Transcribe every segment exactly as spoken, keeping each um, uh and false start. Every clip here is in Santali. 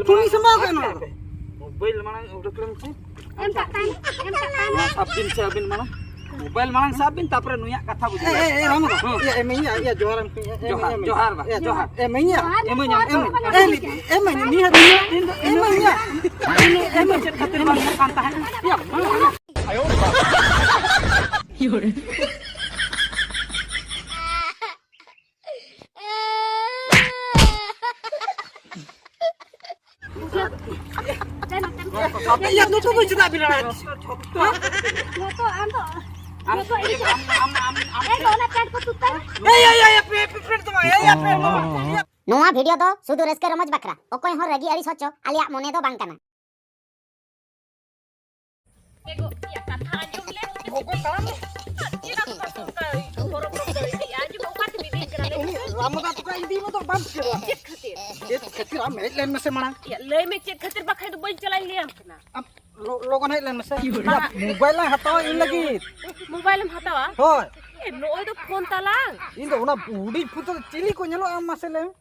ᱪᱩᱱᱤ ᱥᱟᱢᱵᱟᱣ ᱠᱟᱜ ᱱᱚᱣᱟ ᱫᱚ᱾ ᱢᱳᱵᱟᱭᱤᱞ ᱢᱟᱲᱟᱝ ᱩᱰᱩᱠ ᱞᱮᱱ ᱥᱮ᱾ ᱮᱢ ᱠᱟᱜ ᱛᱟᱭ, ᱮᱢ ᱠᱟᱜ ᱛᱟᱭ᱾ ᱱᱚᱣᱟ ᱥᱟᱵ ᱵᱤᱱ ᱥᱮ ᱟᱹᱵᱤᱱ ᱢᱟᱲᱟᱝ᱾ ᱢᱳᱵᱟᱭᱤᱞ ᱢᱟᱲᱟᱝ ᱥᱟᱵ ᱵᱤᱱ, ᱛᱟᱯᱚᱨᱮ ᱱᱩᱭᱟᱜ ᱠᱟᱛᱷᱟ ᱵᱩᱡᱷᱟᱹᱣ᱾ ᱮ, ᱮ, ᱮ, ᱨᱟᱢᱚ ᱫᱟ᱾ ᱦᱮᱸ᱾ ᱤᱭᱟᱹ, ᱮᱢᱟᱹᱧ ᱭᱟ, ᱤᱭᱟᱹ, ᱡᱚᱦᱟᱨ, ᱮᱢᱟᱹᱧ, ᱡᱚᱦᱟᱨ, ᱮᱢᱟᱹᱧ᱾ ᱡᱚᱦᱟᱨ, ᱡᱚᱦᱟᱨ, ᱵᱟ, ᱮ, ᱡᱚᱦᱟᱨ᱾ ᱮᱢᱟᱹᱧ ᱭᱟ, ᱮᱢᱟᱹᱧ ᱭᱟ, ᱮᱢᱟᱹᱧ ᱭᱟ, ᱮᱢᱟᱹᱧ ᱭᱟ, ᱮᱢᱟᱹᱧ ᱭᱟ᱾ ᱪᱮᱫ ᱠᱷᱟᱹᱛᱤᱨ ᱵᱟᱝ ᱧᱟᱢᱚᱜ ᱠᱟᱱ ᱛᱟᱦᱮᱸᱫ? ᱭᱟ, ᱢᱟ, ᱢᱟ᱾ ᱟᱯᱮ ᱭᱟ, ᱱᱩᱠᱩ ᱠᱚ ᱪᱮᱫᱟᱜ ᱵᱤᱱ ᱨᱟᱲᱟ? ᱡᱚᱛᱚ ᱟᱢ ᱫᱚ, ᱡᱚᱛᱚ ᱤᱧ ᱫᱚ᱾ ᱮᱭ ᱫᱚ ᱚᱱᱟ ᱯᱮᱱᱴ ᱠᱚ ᱛᱩᱫ ᱛᱟᱭ᱾ ᱮᱭ, ᱮᱭ, ᱮᱭ, ᱯᱮ, ᱯᱮ, ᱯᱮᱱᱴ ᱫᱚ ᱵᱟᱝ, ᱮᱭ, ᱮᱭ, ᱯᱮᱱᱴ ᱫᱚ ᱵᱟᱝ᱾ ᱱᱚᱣᱟ ᱵᱷᱤᱰᱤᱭᱳ ᱫᱚ ᱥᱩᱫᱷᱩ ᱨᱟᱹᱥᱠᱟᱹ ᱨᱚᱢᱚᱡᱽ ᱵᱟᱠᱷᱨᱟ, ᱚᱠᱚᱭ ᱦᱚᱸ ᱨᱟᱹᱜᱤ ᱟᱹᱲᱤᱥ ᱦᱚᱪᱚ ᱟᱞᱮᱭᱟᱜ ᱢᱚᱱᱮ ᱫᱚ ᱵᱟᱝ ᱠᱟᱱᱟ᱾ ᱮ ᱜᱚ, ᱤᱭᱟᱹ, ᱠᱟᱛᱷᱟ ᱟᱸᱡᱚᱢ ᱞᱮ᱾ ᱜᱚᱜᱚ ᱛᱟᱲᱟᱢ ᱢᱮ᱾ ᱪᱮᱫᱟᱜ ᱠᱚ ᱥᱚᱨᱠᱟᱨ ᱦᱚᱨᱚ ᱵᱚᱨᱚ ᱫᱟᱲᱮᱭᱟᱜᱼᱟ? ᱟᱸᱡᱚᱢ ᱢᱮ, ᱚᱠᱟ ᱛᱮᱢ ᱤᱫᱤᱧ ᱠᱟᱱᱟ? ᱞᱟᱹᱭ ᱩᱱᱤ ᱢᱮᱥᱮ᱾ ᱨᱟᱢᱚᱫᱟ ᱛᱟᱠᱚ ᱤᱫᱤ ᱢᱚᱛᱚ ᱵᱟᱢ ᱪᱤᱠᱟᱹ ᱫᱟᱲᱮᱭᱟᱜᱼᱟ᱾ ᱪᱮᱫ ᱠᱷᱟᱹᱛᱤᱨ? ᱪᱮᱫ ᱠᱷᱟᱹᱛᱤᱨ? ᱟᱢ ᱦᱮᱡ ᱞᱮᱱ ᱢᱮᱥᱮ ᱢᱟᱲᱟᱝ᱾ ᱤᱭᱟᱹ, ᱞᱟᱹᱭ ᱢᱮ ᱪᱮᱫ ᱠᱷᱟᱹᱛᱤᱨ, ᱵᱟᱠᱷᱟᱡ ᱫᱚ ᱵᱟᱹᱧ ᱪᱟᱞᱟᱜ ᱤᱧ ᱞᱟᱹᱭᱟᱢ ᱠᱟᱱᱟ᱾ ᱟᱢ ᱞᱚ-, ᱞᱚᱜᱚᱱ ᱦᱮᱡ ᱞᱮᱱ ᱢᱮᱥᱮ᱾ ᱵᱟᱝ᱾ ᱢᱳᱵᱟᱭᱤᱞ ᱞᱟᱝ ᱦᱟᱛᱟᱣᱟ ᱤᱧ ᱞᱟᱹᱜᱤᱫ᱾ ᱢᱳᱵᱟᱭᱤᱞ ᱮᱢ ᱦᱟᱛᱟᱣᱟ? ᱦᱳᱭ᱾ ᱮ, ᱱᱚᱜᱼᱚᱭ ᱫᱚ ᱯᱷᱳᱱ ᱛᱟᱞᱟᱝ᱾ ᱤᱧ ᱫᱚ ᱚᱱᱟ ᱦᱩᱰᱤᱧ ᱯᱷᱳᱱ ᱛᱮᱫᱚ ᱪᱤᱞᱤ ᱠᱚ ᱧᱮᱞᱚᱜᱼᱟ, ᱟᱢ ᱢᱟᱥᱮ ᱞᱟᱹᱭ ᱢᱮ?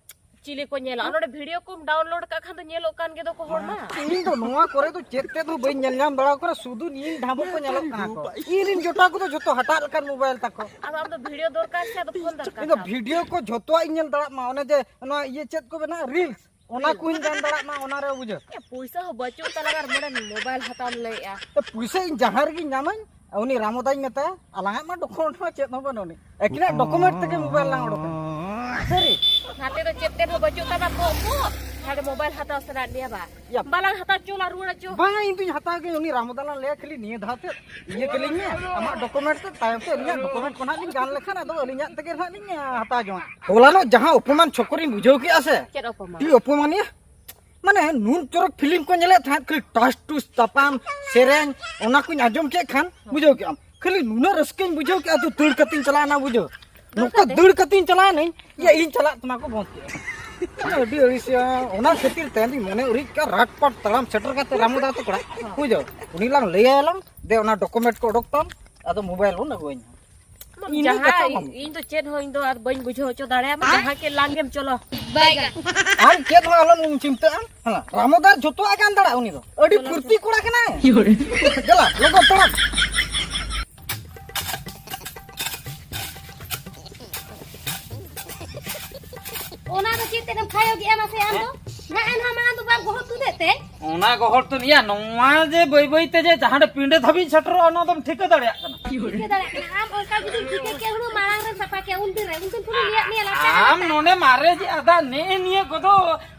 ᱪᱤᱞᱤ ᱠᱚ ᱧᱮᱞᱟ? ᱱᱚᱰᱮ ᱵᱷᱤᱰᱤᱭᱳ ᱠᱚᱢ ᱰᱟᱣᱩᱱᱞᱳᱰ ᱠᱟᱜ ᱠᱷᱟᱱ ᱫᱚ ᱧᱮᱞᱚᱜ ᱠᱟᱱ ᱜᱮ ᱫᱚ ᱠᱚ ᱦᱚᱲ ᱢᱟ᱾ ᱤᱧ ᱫᱚ ᱱᱚᱣᱟ ᱠᱚᱨᱮ ᱫᱚ ᱪᱮᱫ ᱛᱮᱫ ᱦᱚᱸ ᱵᱟᱹᱧ ᱧᱮᱞ ᱧᱟᱢ ᱵᱟᱲᱟ ᱠᱟᱱᱟ, ᱥᱩᱫᱷᱩ ᱱᱤᱭᱟᱹ ᱰᱷᱟᱵᱚ ᱠᱚ ᱧᱮᱞᱚᱜ ᱠᱟᱱᱟ ᱠᱚ᱾ ᱤᱧ ᱨᱤᱱ ᱡᱚᱴᱟ ᱠᱚᱫᱚ ᱡᱷᱚᱛᱚ ᱦᱟᱴᱟᱜ ᱞᱮᱠᱟᱱ ᱢᱳᱵᱟᱭᱤᱞ ᱛᱟᱠᱚ᱾ ᱟᱫᱚ ᱟᱢ ᱫᱚ ᱵᱷᱤᱰᱤᱭᱳ ᱫᱚᱨᱠᱟᱨ ᱥᱮ ᱟᱫᱚ ᱯᱷᱳᱱ ᱫᱚᱨᱠᱟᱨ ᱤᱧ ᱫᱚ ᱛᱟᱢ? ᱵᱷᱤᱰᱤᱭᱳ ᱠᱚ ᱡᱷᱚᱛᱚᱣᱟᱜ ᱤᱧ ᱧᱮᱞ ᱫᱟᱲᱮᱭᱟᱜ ᱢᱟ, ᱚᱱᱮ ᱡᱮ ᱱᱚᱣᱟ ᱤᱭᱟᱹ ᱪᱮᱫ ᱠᱚ ᱢᱮᱱᱟᱜᱼᱟ, ᱨᱤᱞᱥ, ᱚᱱᱟ ᱠᱚᱧ ᱜᱟᱱ ᱫᱟᱲᱮᱭᱟᱜ ᱢᱟ, ᱚᱱᱟ ᱨᱮ ᱵᱩᱡᱷᱟᱹᱣ᱾ ᱮ, ᱯᱩᱭᱥᱟᱹ ᱦᱚᱸ ᱵᱟᱹᱪᱩᱜ ᱛᱟᱞᱟᱝᱟ ᱟᱨ ᱢᱚᱰᱮᱞ ᱢᱳᱵᱟᱭᱤᱞ ᱦᱟᱛᱟᱣ ᱮᱢ ᱞᱟᱹᱭᱮᱜᱼᱟ᱾ ᱮ, ᱯᱩᱭᱥᱟᱹ ᱤᱧ ᱡᱟᱦᱟᱸ ᱨᱮᱜᱤᱧ ᱧᱟᱢᱟᱹᱧ, ᱩᱱᱤ ᱨᱟᱢᱚᱫᱟᱧ ᱢᱮᱛᱟᱭᱟ, ᱟᱞᱟᱝᱟᱜ ᱢᱟ ᱰᱚᱠᱩᱢᱮᱱᱴ ᱢᱟ ᱪᱮᱫ ᱦᱚᱸ ᱵᱟᱹᱱᱩᱜ ᱟᱹᱱᱤᱡ᱾ ᱟᱹᱠᱤᱱᱟᱜ ᱰᱚᱠᱩᱢᱮᱱᱴ ᱛᱮᱜᱮ ᱢᱳᱵᱟᱭᱤᱞ ᱞᱟᱝ ᱚᱰᱚᱠᱟ᱾ ᱥᱟᱹᱨᱤ? ᱱᱟᱛᱮ ᱫᱚ ᱪᱮᱫ ᱛᱮᱫ ᱦᱚᱸ ᱵᱟᱹᱪᱩᱜ ᱛᱟᱢᱟ, ᱠᱚ, ᱠᱚ, ᱦᱟᱸᱰᱮ ᱢᱳᱵᱟᱭᱤᱞ ᱦᱟᱛᱟᱣ ᱥᱟᱱᱟᱭᱮᱫ ᱢᱮᱭᱟ ᱵᱟ? ᱭᱟ᱾ ᱵᱟᱞᱟᱝ ᱦᱟᱛᱟᱣ ᱪᱚ ᱞᱟᱝ ᱨᱩᱣᱟᱹᱲᱟ ᱪᱚ᱾ ᱵᱟᱝᱟ, ᱤᱧ ᱫᱩᱧ ᱦᱟᱛᱟᱣ ᱜᱮ, ᱩᱱᱤ ᱨᱟᱢᱚᱫᱟ ᱞᱟᱝ ᱞᱟᱹᱭᱟ ᱠᱷᱟᱹᱞᱤ ᱱᱤᱭᱟᱹ ᱫᱷᱟᱣ ᱛᱮᱫ ᱤᱭᱟᱹ ᱠᱟᱹᱞᱤᱧ ᱢᱮ, ᱟᱢᱟᱜ ᱰᱚᱠᱩᱢᱮᱱᱴ ᱛᱮ, ᱛᱟᱭᱚᱢ ᱛᱮ ᱟᱹᱞᱤᱧᱟᱜ ᱰᱚᱠᱩᱢᱮᱱᱴ ᱠᱚ ᱱᱟᱦᱟᱜ ᱞᱤᱧ ᱜᱟᱱ ᱞᱮᱠᱷᱟᱱ ᱟᱫᱚ ᱟᱹᱞᱤᱧᱟᱜ ᱛᱮᱜᱮ ᱱᱟᱦᱟᱜ ᱞᱤᱧ, ᱟ, ᱦᱟᱛᱟᱣ ᱡᱚᱝᱟ᱾ ᱦᱚᱞᱟᱱᱚᱜ ᱡᱟᱦᱟᱸ ᱚᱯᱚᱢᱟᱱ ᱪᱷᱚᱠᱚᱨᱤᱧ ᱵᱩᱡᱷᱟᱹᱣ ᱠᱮᱜᱼᱟ ᱥᱮ, ᱪᱮᱫ ᱚᱯᱚᱢᱟᱱ? ᱟᱹᱰᱤ ᱚᱯᱚᱢᱟᱱᱤᱭᱟᱹ᱾ ᱢᱟᱱᱮ ᱱᱩᱱ ᱪᱚᱨᱚᱠ ᱯᱷᱤᱞᱢ ᱠᱚ ᱧᱮᱞᱮᱫ ᱛᱟᱦᱮᱸᱫ, ᱠᱷᱟᱹᱞᱤ ᱴᱟᱥ ᱴᱩᱥ ᱛᱟᱯᱟᱢ, ᱥᱮᱨᱮᱧ, ᱚᱱᱟ ᱠᱚᱧ ᱟᱸᱡᱚᱢ ᱠᱮᱫ ᱠᱷᱟᱱ, ᱵᱩᱡᱷᱟᱹᱣ ᱠᱮᱜᱼᱟᱢ, ᱠᱷᱟᱹᱞᱤ ᱱᱩᱱᱟᱹᱜ ᱨᱟᱹᱥᱠᱟᱹᱧ ᱵᱩᱡᱷᱟᱹᱣ ᱠᱮᱜᱼᱟ, ᱛᱚ ᱫᱟᱹᱲ ᱠᱟᱛᱮᱧ ᱪᱟᱞᱟᱣᱱᱟ, ᱵᱩᱡᱷᱟᱹᱣ᱾ ᱫᱟᱹᱲ ᱱᱚᱝᱠᱟ ᱠᱟᱛᱮ? ᱫᱟᱹᱲ ᱠᱟᱛᱮᱧ ᱪᱟᱞᱟᱣᱱᱟᱹᱧ, ᱭᱟ, ᱤᱧ ᱪᱟᱞᱟᱜ ᱛᱮᱢᱟ ᱠᱚ ᱵᱚᱱᱫ ᱠᱮᱜᱼᱟ᱾ ᱟᱹᱰᱤ ᱟᱹᱲᱤᱥ ᱭᱟ, ᱚᱱᱟ ᱠᱷᱟᱹᱛᱤᱨ ᱛᱮ ᱤᱧ ᱢᱚᱱᱮ ᱩᱨᱤᱡ ᱠᱟᱜ ᱨᱟᱴ ᱯᱟᱴ ᱛᱟᱲᱟᱢ ᱥᱮᱴᱮᱨ ᱠᱟᱛᱮ ᱨᱟᱢᱩᱫᱟ ᱟᱹᱛᱩ ᱠᱚᱲᱟ, ᱵᱩᱡᱷᱟᱹᱣ, ᱩᱱᱤ ᱞᱟᱝ ᱞᱟᱹᱭ ᱟᱭᱟ ᱞᱟᱝ, ᱫᱮ ᱚᱱᱟ ᱰᱚᱠᱩᱢᱮᱱᱴ ᱠᱚ ᱚᱰᱚᱠ ᱛᱟᱢ, ᱟᱫᱚ ᱢᱳᱵᱟᱭᱤᱞ ᱵᱚᱱ ᱟᱹᱜᱩᱣᱟᱹᱧᱟ᱾ ᱤᱧ ᱫᱚ ᱡᱟᱦᱟᱸ, ᱠᱟᱛᱷᱟ ᱵᱟᱝ᱾ ᱤᱧ ᱫᱚ ᱪᱮᱫ ᱦᱚᱸ, ᱤᱧ ᱫᱚ ᱟᱨ ᱵᱟᱹᱧ ᱵᱩᱡᱷᱟᱹᱣ ᱦᱚᱪᱚ ᱫᱟᱲᱮᱭᱟᱢᱟ, ᱡᱟᱦᱟᱸ ᱠᱮᱫ ᱞᱟᱝ ᱜᱮᱢ ᱪᱚᱞᱚ᱾ ᱟᱢ ᱪᱮᱫ ᱦᱚᱸ ᱟᱞᱚᱢ ᱪᱤᱱᱛᱟᱹᱜᱼᱟ᱾ ᱦᱮᱸ, ᱨᱟᱢᱚᱫᱟᱨ ᱡᱚᱛᱚᱣᱟᱜ ᱜᱟᱱ ᱫᱟᱲᱮᱭᱟᱜᱼᱟ ᱩᱱᱤ ᱫᱚ᱾ ᱟᱹᱰᱤ ᱯᱷᱩᱨᱛᱤ ᱠᱚᱲᱟ ᱠᱟᱱᱟᱭ᱾ ᱫᱮᱞᱟ, ᱞᱚᱜᱚᱱ ᱛᱟᱲᱟᱢ᱾ ᱚᱱᱟ ᱫᱚ ᱪᱮᱫ ᱛᱮᱫ ᱮᱢ ᱠᱷᱟᱭᱚ ᱠᱮᱜᱼᱟ ᱢᱟᱥᱮ ᱟᱢ ᱫᱚ? ᱱᱟᱜ ᱮᱱᱦᱚᱸ ᱢᱟᱲᱟᱝ ᱫᱚ ᱵᱟᱢ ᱜᱚᱦᱚᱲ ᱛᱩᱫᱮᱫ ᱛᱮ? ᱚᱱᱟ ᱜᱚᱦᱚᱲ ᱛᱩᱫ ᱭᱟ, ᱱᱚᱣᱟ ᱡᱮ ᱵᱟᱹᱭ ᱵᱟᱹᱭ ᱛᱮ ᱡᱮ ᱡᱟᱦᱟᱸ ᱨᱮ ᱯᱤᱸᱰᱟᱹ ᱫᱷᱟᱹᱵᱤᱡ ᱥᱮᱴᱮᱨᱚᱜᱼᱟ, ᱚᱱᱟ ᱫᱚᱢ ᱴᱷᱤᱠᱟᱹ ᱫᱟᱲᱮᱭᱟᱜ ᱠᱟᱱᱟ᱾ ᱴᱷᱤᱠᱟᱹ ᱫᱟᱲᱮᱭᱟᱜ ᱠᱟᱱᱟ᱾ ᱟᱢ ᱚᱱᱠᱟ ᱡᱩᱫᱤᱢ ᱴᱷᱤᱠᱟᱹ ᱠᱮᱭᱟ, ᱦᱩᱱᱟᱹᱝ ᱢᱟᱲᱟᱝ ᱨᱮᱢ ᱥᱟᱯᱷᱟ ᱠᱮᱭᱟ, ᱩᱱ ᱫᱤᱱ ᱨᱮ, ᱩᱱ ᱫᱤᱱ ᱠᱷᱚᱱᱤᱧ ᱞᱟᱹᱭᱟᱫ ᱢᱮᱭᱟ, ᱞᱟᱴᱟ ᱟᱢ ᱞᱟᱴᱟ᱾ ᱱᱚᱰᱮ ᱢᱟᱨᱮ ᱡᱮ ᱟᱫᱟ ᱱᱮᱜᱼᱮ ᱱᱤᱭᱟᱹ ᱠᱚᱫᱚ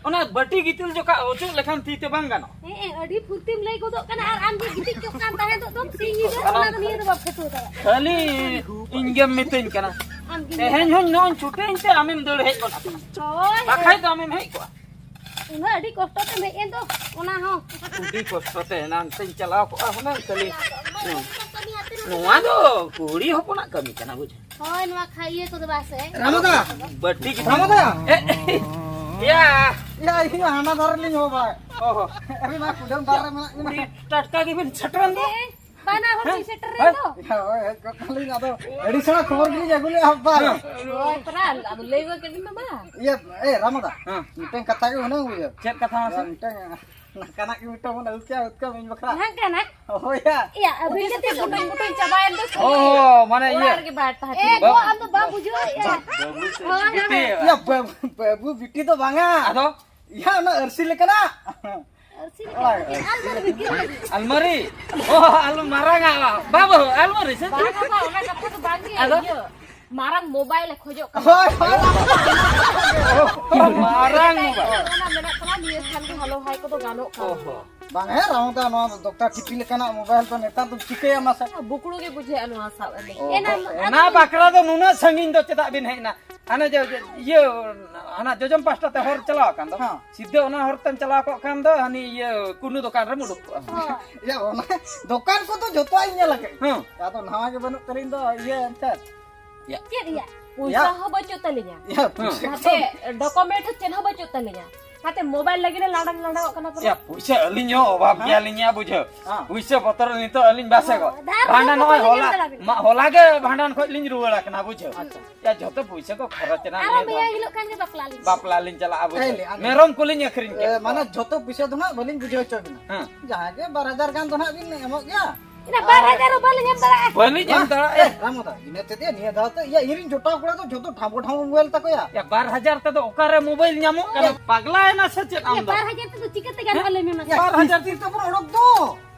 ᱚᱱᱟ ᱵᱟᱹᱴᱤ ᱜᱤᱛᱤᱞ ᱡᱚᱠᱷᱟ ᱚᱪᱚᱜ ᱞᱮᱠᱷᱟᱱ ᱛᱤ ᱛᱮ ᱵᱟᱝ ᱜᱟᱱᱚᱜᱼᱟ᱾ ᱦᱮᱸ, ᱟᱹᱰᱤ ᱯᱷᱩᱨᱛᱤᱢ ᱞᱟᱹᱭ ᱜᱚᱫᱚᱜ ᱠᱟᱱᱟ, ᱟᱨ ᱟᱢ ᱡᱮ ᱜᱤᱛᱤᱡ ᱠᱚᱜ ᱠᱟᱱ ᱛᱟᱦᱮᱸ ᱫᱚ ᱫᱚᱢ ᱥᱤᱧ ᱧᱤᱫᱟᱹ, ᱚᱱᱟ ᱫᱚ ᱱᱤᱭᱟᱹ ᱫᱚ ᱵᱟᱢ ᱴᱷᱟᱹᱣᱠᱟᱹ ᱫᱟᱲᱮᱭᱟᱜᱼᱟ᱾ ᱠᱷᱟᱹᱞᱤ ᱤᱧ ᱜᱮᱢ ᱢᱤᱛᱟᱹᱧ ᱠᱟᱱᱟ᱾ ᱟᱢ ᱜᱮ ᱛᱮᱦᱮᱧ ᱦᱚᱸᱧ ᱱᱚᱜᱼᱚᱭ ᱪᱷᱩᱴᱟᱹᱣᱮᱱ ᱛᱮ ᱟᱢᱮᱢ ᱫᱟᱹᱲ ᱦᱮᱡ ᱜᱚᱫ ᱟᱠᱟᱱᱟ᱾ ᱦᱳᱭ, ᱵᱟᱠᱷᱟᱡ ᱫᱚ ᱟᱢᱮᱢ ᱦᱮᱡ ᱠᱚᱜᱼᱟ᱾ ᱩᱱᱟᱹᱜ ᱟᱹᱰᱤ ᱠᱚᱥᱴᱚ ᱛᱮᱢ ᱦᱮᱡ ᱮᱱ ᱫᱚ, ᱚᱱᱟ ᱦᱚᱸ᱾ ᱟᱹᱰᱤ ᱠᱚᱥᱴᱚ ᱛᱮ ᱮᱱᱟᱝ ᱛᱮᱧ ᱪᱟᱞᱟᱣ ᱠᱚᱜᱼᱟ ᱦᱩᱱᱟᱹᱝ ᱠᱷᱟᱹᱞᱤ᱾ ᱱᱚᱣᱟ ᱫᱚ ᱠᱩᱲᱤ ᱦᱚᱯᱚᱱᱟᱜ ᱠᱟᱹᱢᱤ ᱠᱟᱱᱟ, ᱵᱩᱡᱷᱟᱹᱣ᱾ ᱦᱳᱭ, ᱱᱚᱣᱟ ᱠᱷᱟ-, ᱤᱭᱟᱹ ᱠᱚᱫᱚ ᱵᱟᱝ ᱥᱮ? ᱨᱟᱢᱚᱫᱟ! ᱵᱟᱹᱴᱤ ᱜᱤᱛᱤᱞ᱾ ᱨᱟᱢᱚᱫᱟ! ᱮ, ᱭᱟ! ᱭᱟ, ᱤᱧ ᱦᱟᱱᱟ ᱫᱷᱟᱨᱮ ᱞᱤᱧ ᱦᱚᱦᱚ ᱵᱟᱭ᱾ ᱚᱦᱚ᱾ ᱟᱹᱵᱤᱱ ᱢᱟ ᱠᱩᱰᱟᱹᱢ ᱫᱷᱟᱨᱮ ᱨᱮ ᱢᱮᱱᱟᱜ ᱵᱤᱱᱟ᱾ ᱩᱰᱤ ᱴᱟᱴᱠᱟ ᱜᱮᱵᱤᱱ ᱥᱮᱴᱮᱨᱮᱱ ᱫᱚ᱾ ᱦᱮᱸ, ᱵᱟᱱᱟ ᱦᱚᱲ ᱵᱤᱱ ᱥᱮᱴᱮᱨᱮᱱ ᱫᱚ᱾ ᱦᱳᱭ, ᱦᱮᱡ ᱜᱚᱫ ᱱᱟᱞᱤᱧ, ᱟᱫᱚ ᱟᱹᱰᱤ ᱥᱮᱬᱟ ᱠᱷᱚᱵᱚᱨ ᱜᱮᱞᱤᱧ ᱟᱹᱜᱩ ᱞᱮᱜᱼᱟ, ᱵᱟᱭ᱾ ᱦᱮᱸ᱾ ᱦᱳᱭ, ᱛᱚᱨᱟ, ᱟᱫᱚ ᱞᱟᱹᱭ ᱜᱚᱫ ᱠᱟᱹᱴᱤᱡ ᱢᱟ, ᱵᱟᱝ? ᱤᱭᱟᱹ, ᱮ, ᱨᱟᱢᱚᱫᱟ᱾ ᱦᱮᱸ᱾ ᱢᱤᱫᱴᱟᱝ ᱠᱟᱛᱷᱟ ᱜᱮ ᱦᱩᱱᱟᱹᱝ ᱵᱩᱡᱷᱟᱹᱣ᱾ ᱪᱮᱫ ᱠᱟᱛᱷᱟ ᱢᱟᱥᱮ? ᱢᱤᱫᱴᱟᱝ ᱱᱚᱝᱠᱟᱱᱟᱜ ᱜᱮ ᱢᱤᱫᱴᱟᱝ ᱵᱚᱱ ᱟᱹᱜᱩ ᱠᱮᱭᱟ, ᱩᱛᱠᱟᱹᱢ ᱤᱧ ᱵᱟᱠᱷᱨᱟ᱾ ᱱᱚᱝᱠᱟᱱᱟᱜ? ᱦᱳᱭ ᱭᱟ᱾ ᱤᱭᱟ, ᱟᱹᱵᱤᱱ ᱩᱱᱤ ᱜᱮ ᱥᱮ ᱛᱤᱥ ᱜᱩᱴᱩᱧ ᱜᱩᱴᱩᱧ ᱪᱟᱵᱟᱭᱮᱱ ᱫᱚ᱾ ᱚ, ᱢᱟᱱᱮ ᱚᱲᱟᱜ ᱤᱭᱟᱹ᱾ ᱨᱮᱜᱮ ᱵᱟᱭ ᱛᱟᱦᱮᱸ ᱮ, ᱠᱟᱱᱟ᱾ ᱜᱚ, ᱟᱢ ᱫᱚ ᱵᱟᱢ ᱵᱩᱡᱷᱟᱹᱣᱮᱫᱼᱟ? ᱵᱟᱹᱵᱩ ᱥᱮ ᱦᱳᱭ, ᱵᱤᱴᱤ᱾ ᱦᱳᱭ᱾ ᱭᱟ, ᱵᱟᱹᱵᱩ, ᱵᱟᱹᱵᱩ ᱵᱤᱴᱤ ᱫᱚ ᱵᱟᱝᱟ᱾ ᱟᱫᱚ? ᱭᱟ, ᱚᱱᱟ ᱟᱹᱨᱥᱤ ᱞᱮᱠᱟᱱᱟᱜ᱾ ᱟᱹᱨᱥᱤ ᱞᱮᱠᱟᱱᱟᱜ? ᱟᱞᱢᱟᱨᱤ ᱵᱷᱤᱛᱤᱨ ᱨᱮ᱾ ᱟᱞᱢᱟᱨᱤ? ᱚ, ᱟᱞ-, ᱢᱟᱨᱟᱝᱟᱜ ᱵᱟᱝ᱾ ᱵᱟᱵᱩ, ᱟᱞᱢᱟᱨᱤ ᱥᱮ? ᱵᱟᱝᱟ, ᱵᱟᱝ, ᱚᱱᱟ ᱠᱟᱛᱷᱟ ᱫᱚ ᱵᱟᱝ ᱜᱮ, ᱟᱫᱚ? ᱤᱭᱟᱹ, ᱢᱟᱨᱟᱝ ᱢᱳᱵᱟᱭᱤᱞ ᱮ ᱠᱷᱚᱡᱚᱜ ᱠᱟᱱᱟ᱾ ᱦᱳᱭ, ᱦᱳᱭ᱾ ᱢᱟᱨᱟᱝ ᱢᱳᱵᱟᱭᱤᱞ᱾ ᱚᱱᱟ ᱢᱮᱱᱟᱜ ᱛᱟᱢᱟ, ᱱᱤᱭᱟᱹ ᱠᱷᱟᱱ ᱜᱮ ᱦᱟᱞᱚ ᱦᱟᱭ ᱠᱚᱫᱚ ᱜᱟᱱᱚᱜ ᱠᱟᱱᱟ᱾ ᱚᱦᱚ᱾ ᱵᱟᱝ ᱦᱮᱸ, ᱨᱟᱢᱚᱫᱟ, ᱱᱚᱣᱟ ᱫᱚ ᱫᱚᱠᱛᱟ ᱴᱤᱯᱤ ᱞᱮᱠᱟᱱᱟᱜ ᱢᱳᱵᱟᱭᱤᱞ ᱫᱚ ᱱᱮᱛᱟᱨ ᱫᱚ ᱪᱤᱠᱟᱹᱭᱟ ᱢᱟᱥᱮ? ᱵᱩᱠᱲᱩ ᱜᱮ ᱵᱩᱡᱷᱟᱹᱜᱼᱟ ᱱᱚᱣᱟ ᱥᱟᱵ ᱨᱮ᱾ ᱚ, ᱮᱱᱟ, ᱚᱱᱟ ᱵᱟᱠᱷᱨᱟ ᱫᱚ ᱱᱩᱱᱟᱹᱜ ᱥᱟᱺᱜᱤᱧ ᱫᱚ ᱪᱮᱫᱟᱜ ᱵᱤᱱ ᱦᱮᱡ ᱮᱱᱟ? ᱦᱟᱱᱮ ᱡᱮ, ᱡᱮ, ᱤᱭᱟᱹ, ᱦᱟᱱᱟ ᱡᱚᱡᱚᱢ ᱯᱟᱦᱴᱟ ᱛᱮ ᱦᱚᱨ ᱪᱟᱞᱟᱣ ᱟᱠᱟᱱ ᱫᱚ, ᱦᱮᱸ᱾ ᱥᱤᱫᱷᱟᱹ ᱚᱱᱟ ᱦᱚᱨ ᱛᱮᱢ ᱪᱟᱞᱟᱣ ᱠᱚᱜ ᱠᱷᱟᱱ ᱫᱚ ᱦᱟᱹᱱᱤ ᱤᱭᱟᱹ ᱠᱩᱱᱩ ᱫᱚᱠᱟᱱ ᱨᱮᱢ ᱩᱰᱩᱠ ᱠᱚᱜᱼᱟ᱾ ᱦᱳᱭ᱾ ᱤᱭᱟᱹ, ᱚᱱᱟ ᱫᱚᱠᱟᱱ ᱠᱚᱫᱚ ᱡᱚᱛᱚᱣᱟᱜ ᱤᱧ ᱧᱮᱞ ᱟᱠᱟᱫ᱾ ᱦᱮᱸ᱾ ᱟᱫᱚ ᱱᱟᱣᱟ ᱜᱮ ᱵᱟᱹᱱᱩᱜ ᱛᱟᱹᱞᱤᱧ ᱫᱚ, ᱤᱭᱟᱹ, ᱮᱱᱛᱮᱫ᱾ ᱭᱟ᱾ ᱪᱮᱫ ᱨᱮᱭᱟᱜ? ᱯᱚᱭᱥᱟ ᱭᱟ᱾ ᱦᱚᱸ ᱵᱟᱹᱪᱩᱜ ᱛᱟᱹᱞᱤᱧᱟ᱾ ᱭᱟ, ᱯᱚᱭᱥᱟ ᱱᱟᱛᱮ ᱠᱚ᱾ ᱰᱚᱠᱩᱢᱮᱱᱴ ᱦᱚᱸ ᱪᱮᱫ ᱦᱚᱸ ᱵᱟᱹᱪᱩᱜ ᱛᱟᱹᱞᱤᱧᱟ᱾ ᱠᱟᱛᱮ ᱢᱳᱵᱟᱭᱤᱞ ᱞᱟᱹᱜᱤᱫ ᱮ ᱞᱟᱸᱰᱟ ᱞᱟᱸᱰᱟᱣᱚᱜ ᱠᱟᱱᱟ ᱯᱩᱨᱟᱹ᱾ ᱭᱟ, ᱯᱩᱭᱥᱟᱹ ᱟᱹᱞᱤᱧ ᱦᱚᱸ ᱚᱵᱷᱟᱵ ᱦᱮᱸ? ᱜᱮᱭᱟᱞᱤᱧ ᱭᱟ, ᱵᱩᱡᱷᱟᱹᱣ᱾ ᱦᱮᱸ᱾ ᱯᱩᱭᱥᱟᱹ ᱵᱚᱛᱚᱨ ᱱᱤᱛᱚᱜ ᱟᱹᱞᱤᱧ ᱵᱟᱥᱮ ᱜᱚ᱾ ᱫᱷᱟᱨ ᱵᱷᱟᱸᱰᱟᱱ ᱫᱷᱟᱨ ᱱᱚᱜᱼᱚᱭ ᱠᱚ ᱦᱚᱞᱟ, ᱞᱟᱹᱜᱤᱫ ᱢᱟ, ᱦᱚᱞᱟ ᱜᱮ ᱵᱷᱟᱸᱰᱟᱱ ᱠᱷᱚᱡ ᱞᱤᱧ ᱨᱩᱣᱟᱹᱲ ᱟᱠᱟᱱᱟ, ᱵᱩᱡᱷᱟᱹᱣ᱾ ᱟᱪᱪᱷᱟ᱾ ᱭᱟ, ᱡᱷᱚᱛᱚ ᱯᱩᱭᱥᱟᱹ ᱠᱚ ᱠᱷᱚᱨᱚᱪ ᱮᱱᱟ ᱟᱨᱚ ᱱᱤᱭᱟᱹ ᱫᱷᱟᱣ᱾ ᱢᱮᱭᱟᱝ ᱦᱤᱞᱳᱜ ᱠᱷᱟᱱ ᱜᱮ ᱵᱟᱯᱞᱟ ᱞᱤᱧ ᱵᱟᱯᱞᱟ ᱞᱤᱧ ᱪᱟᱞᱟᱜᱼᱟ, ᱵᱩᱡᱷᱟᱹᱣ᱾ ᱮ, ᱞᱮ, ᱟᱞᱮ ᱢᱮᱨᱚᱢ ᱠᱚᱞᱤᱧ ᱟᱹᱠᱷᱨᱤᱧ ᱮ, ᱠᱮᱫ ᱢᱟᱱᱮ ᱠᱚᱣᱟ᱾ ᱡᱷᱚᱛᱚ ᱯᱩᱭᱥᱟᱹ ᱫᱚ ᱱᱟᱜ ᱵᱟᱹᱞᱤᱧ ᱵᱩᱡᱷᱟᱹᱣ ᱦᱚᱪᱚ ᱵᱤᱱᱟ᱾ ᱦᱮᱸ᱾ ᱡᱟᱦᱟᱸ ᱜᱮ ᱵᱟᱨ ᱦᱟᱡᱟᱨ ᱜᱟᱱ ᱫᱚ ᱱᱟᱜ ᱵᱤᱱ ᱮᱢᱚᱜ ᱜᱮᱭᱟ᱾ ᱤᱱᱟᱹ ᱵᱟᱨ ᱦᱟᱡᱟᱨ ᱦᱚᱸ ᱵᱟᱹᱞᱤᱧ ᱮᱢ ᱫᱟᱲᱮᱭᱟᱜᱼᱟ᱾ ᱵᱟᱹᱞᱤᱧ ᱮᱢ ᱫᱟᱲᱮᱭᱟᱜᱼᱟ᱾ ᱮ, ᱨᱟᱢᱩᱫᱟ, ᱤᱱᱟᱹ ᱛᱮᱫ ᱱᱤᱭᱟᱹ ᱫᱷᱟᱣ ᱛᱮ ᱤᱭᱟᱹ ᱤᱧᱨᱮᱱ ᱡᱚᱴᱟᱣ ᱠᱚᱲᱟ ᱫᱚ ᱡᱷᱚᱛᱚ ᱴᱷᱟᱢᱵᱚ ᱴᱷᱟᱢᱵᱚ ᱢᱳᱵᱟᱭᱤᱞ ᱛᱟᱠᱚᱭᱟ᱾ ᱭᱟ, ᱵᱟᱨ ᱦᱟᱡᱟᱨ ᱛᱮᱫᱚ ᱚᱠᱟᱨᱮ ᱢᱳᱵᱟᱭᱤᱞ ᱧᱟᱢᱚᱜ ᱠᱟᱱᱟ? ᱮ᱾ ᱯᱟᱜᱽᱞᱟᱭᱮᱱᱟ ᱥᱮ ᱪᱮᱫ ᱟᱢ ᱤᱭᱟᱹ ᱫᱚ? ᱵᱟᱨ ᱦᱟᱡᱟᱨ ᱛᱮᱫᱚ ᱪᱤᱠᱟᱹᱛᱮ ᱜᱟᱱᱚᱜᱼᱟ, ᱞᱟᱹᱭ ᱢᱮ ᱢᱟᱥᱮ? ᱵᱟᱨ ᱦᱟᱡᱟᱨ ᱠᱤᱥᱛᱤ ᱛᱮᱵᱚᱱ ᱚᱰᱚᱠ ᱫᱚ᱾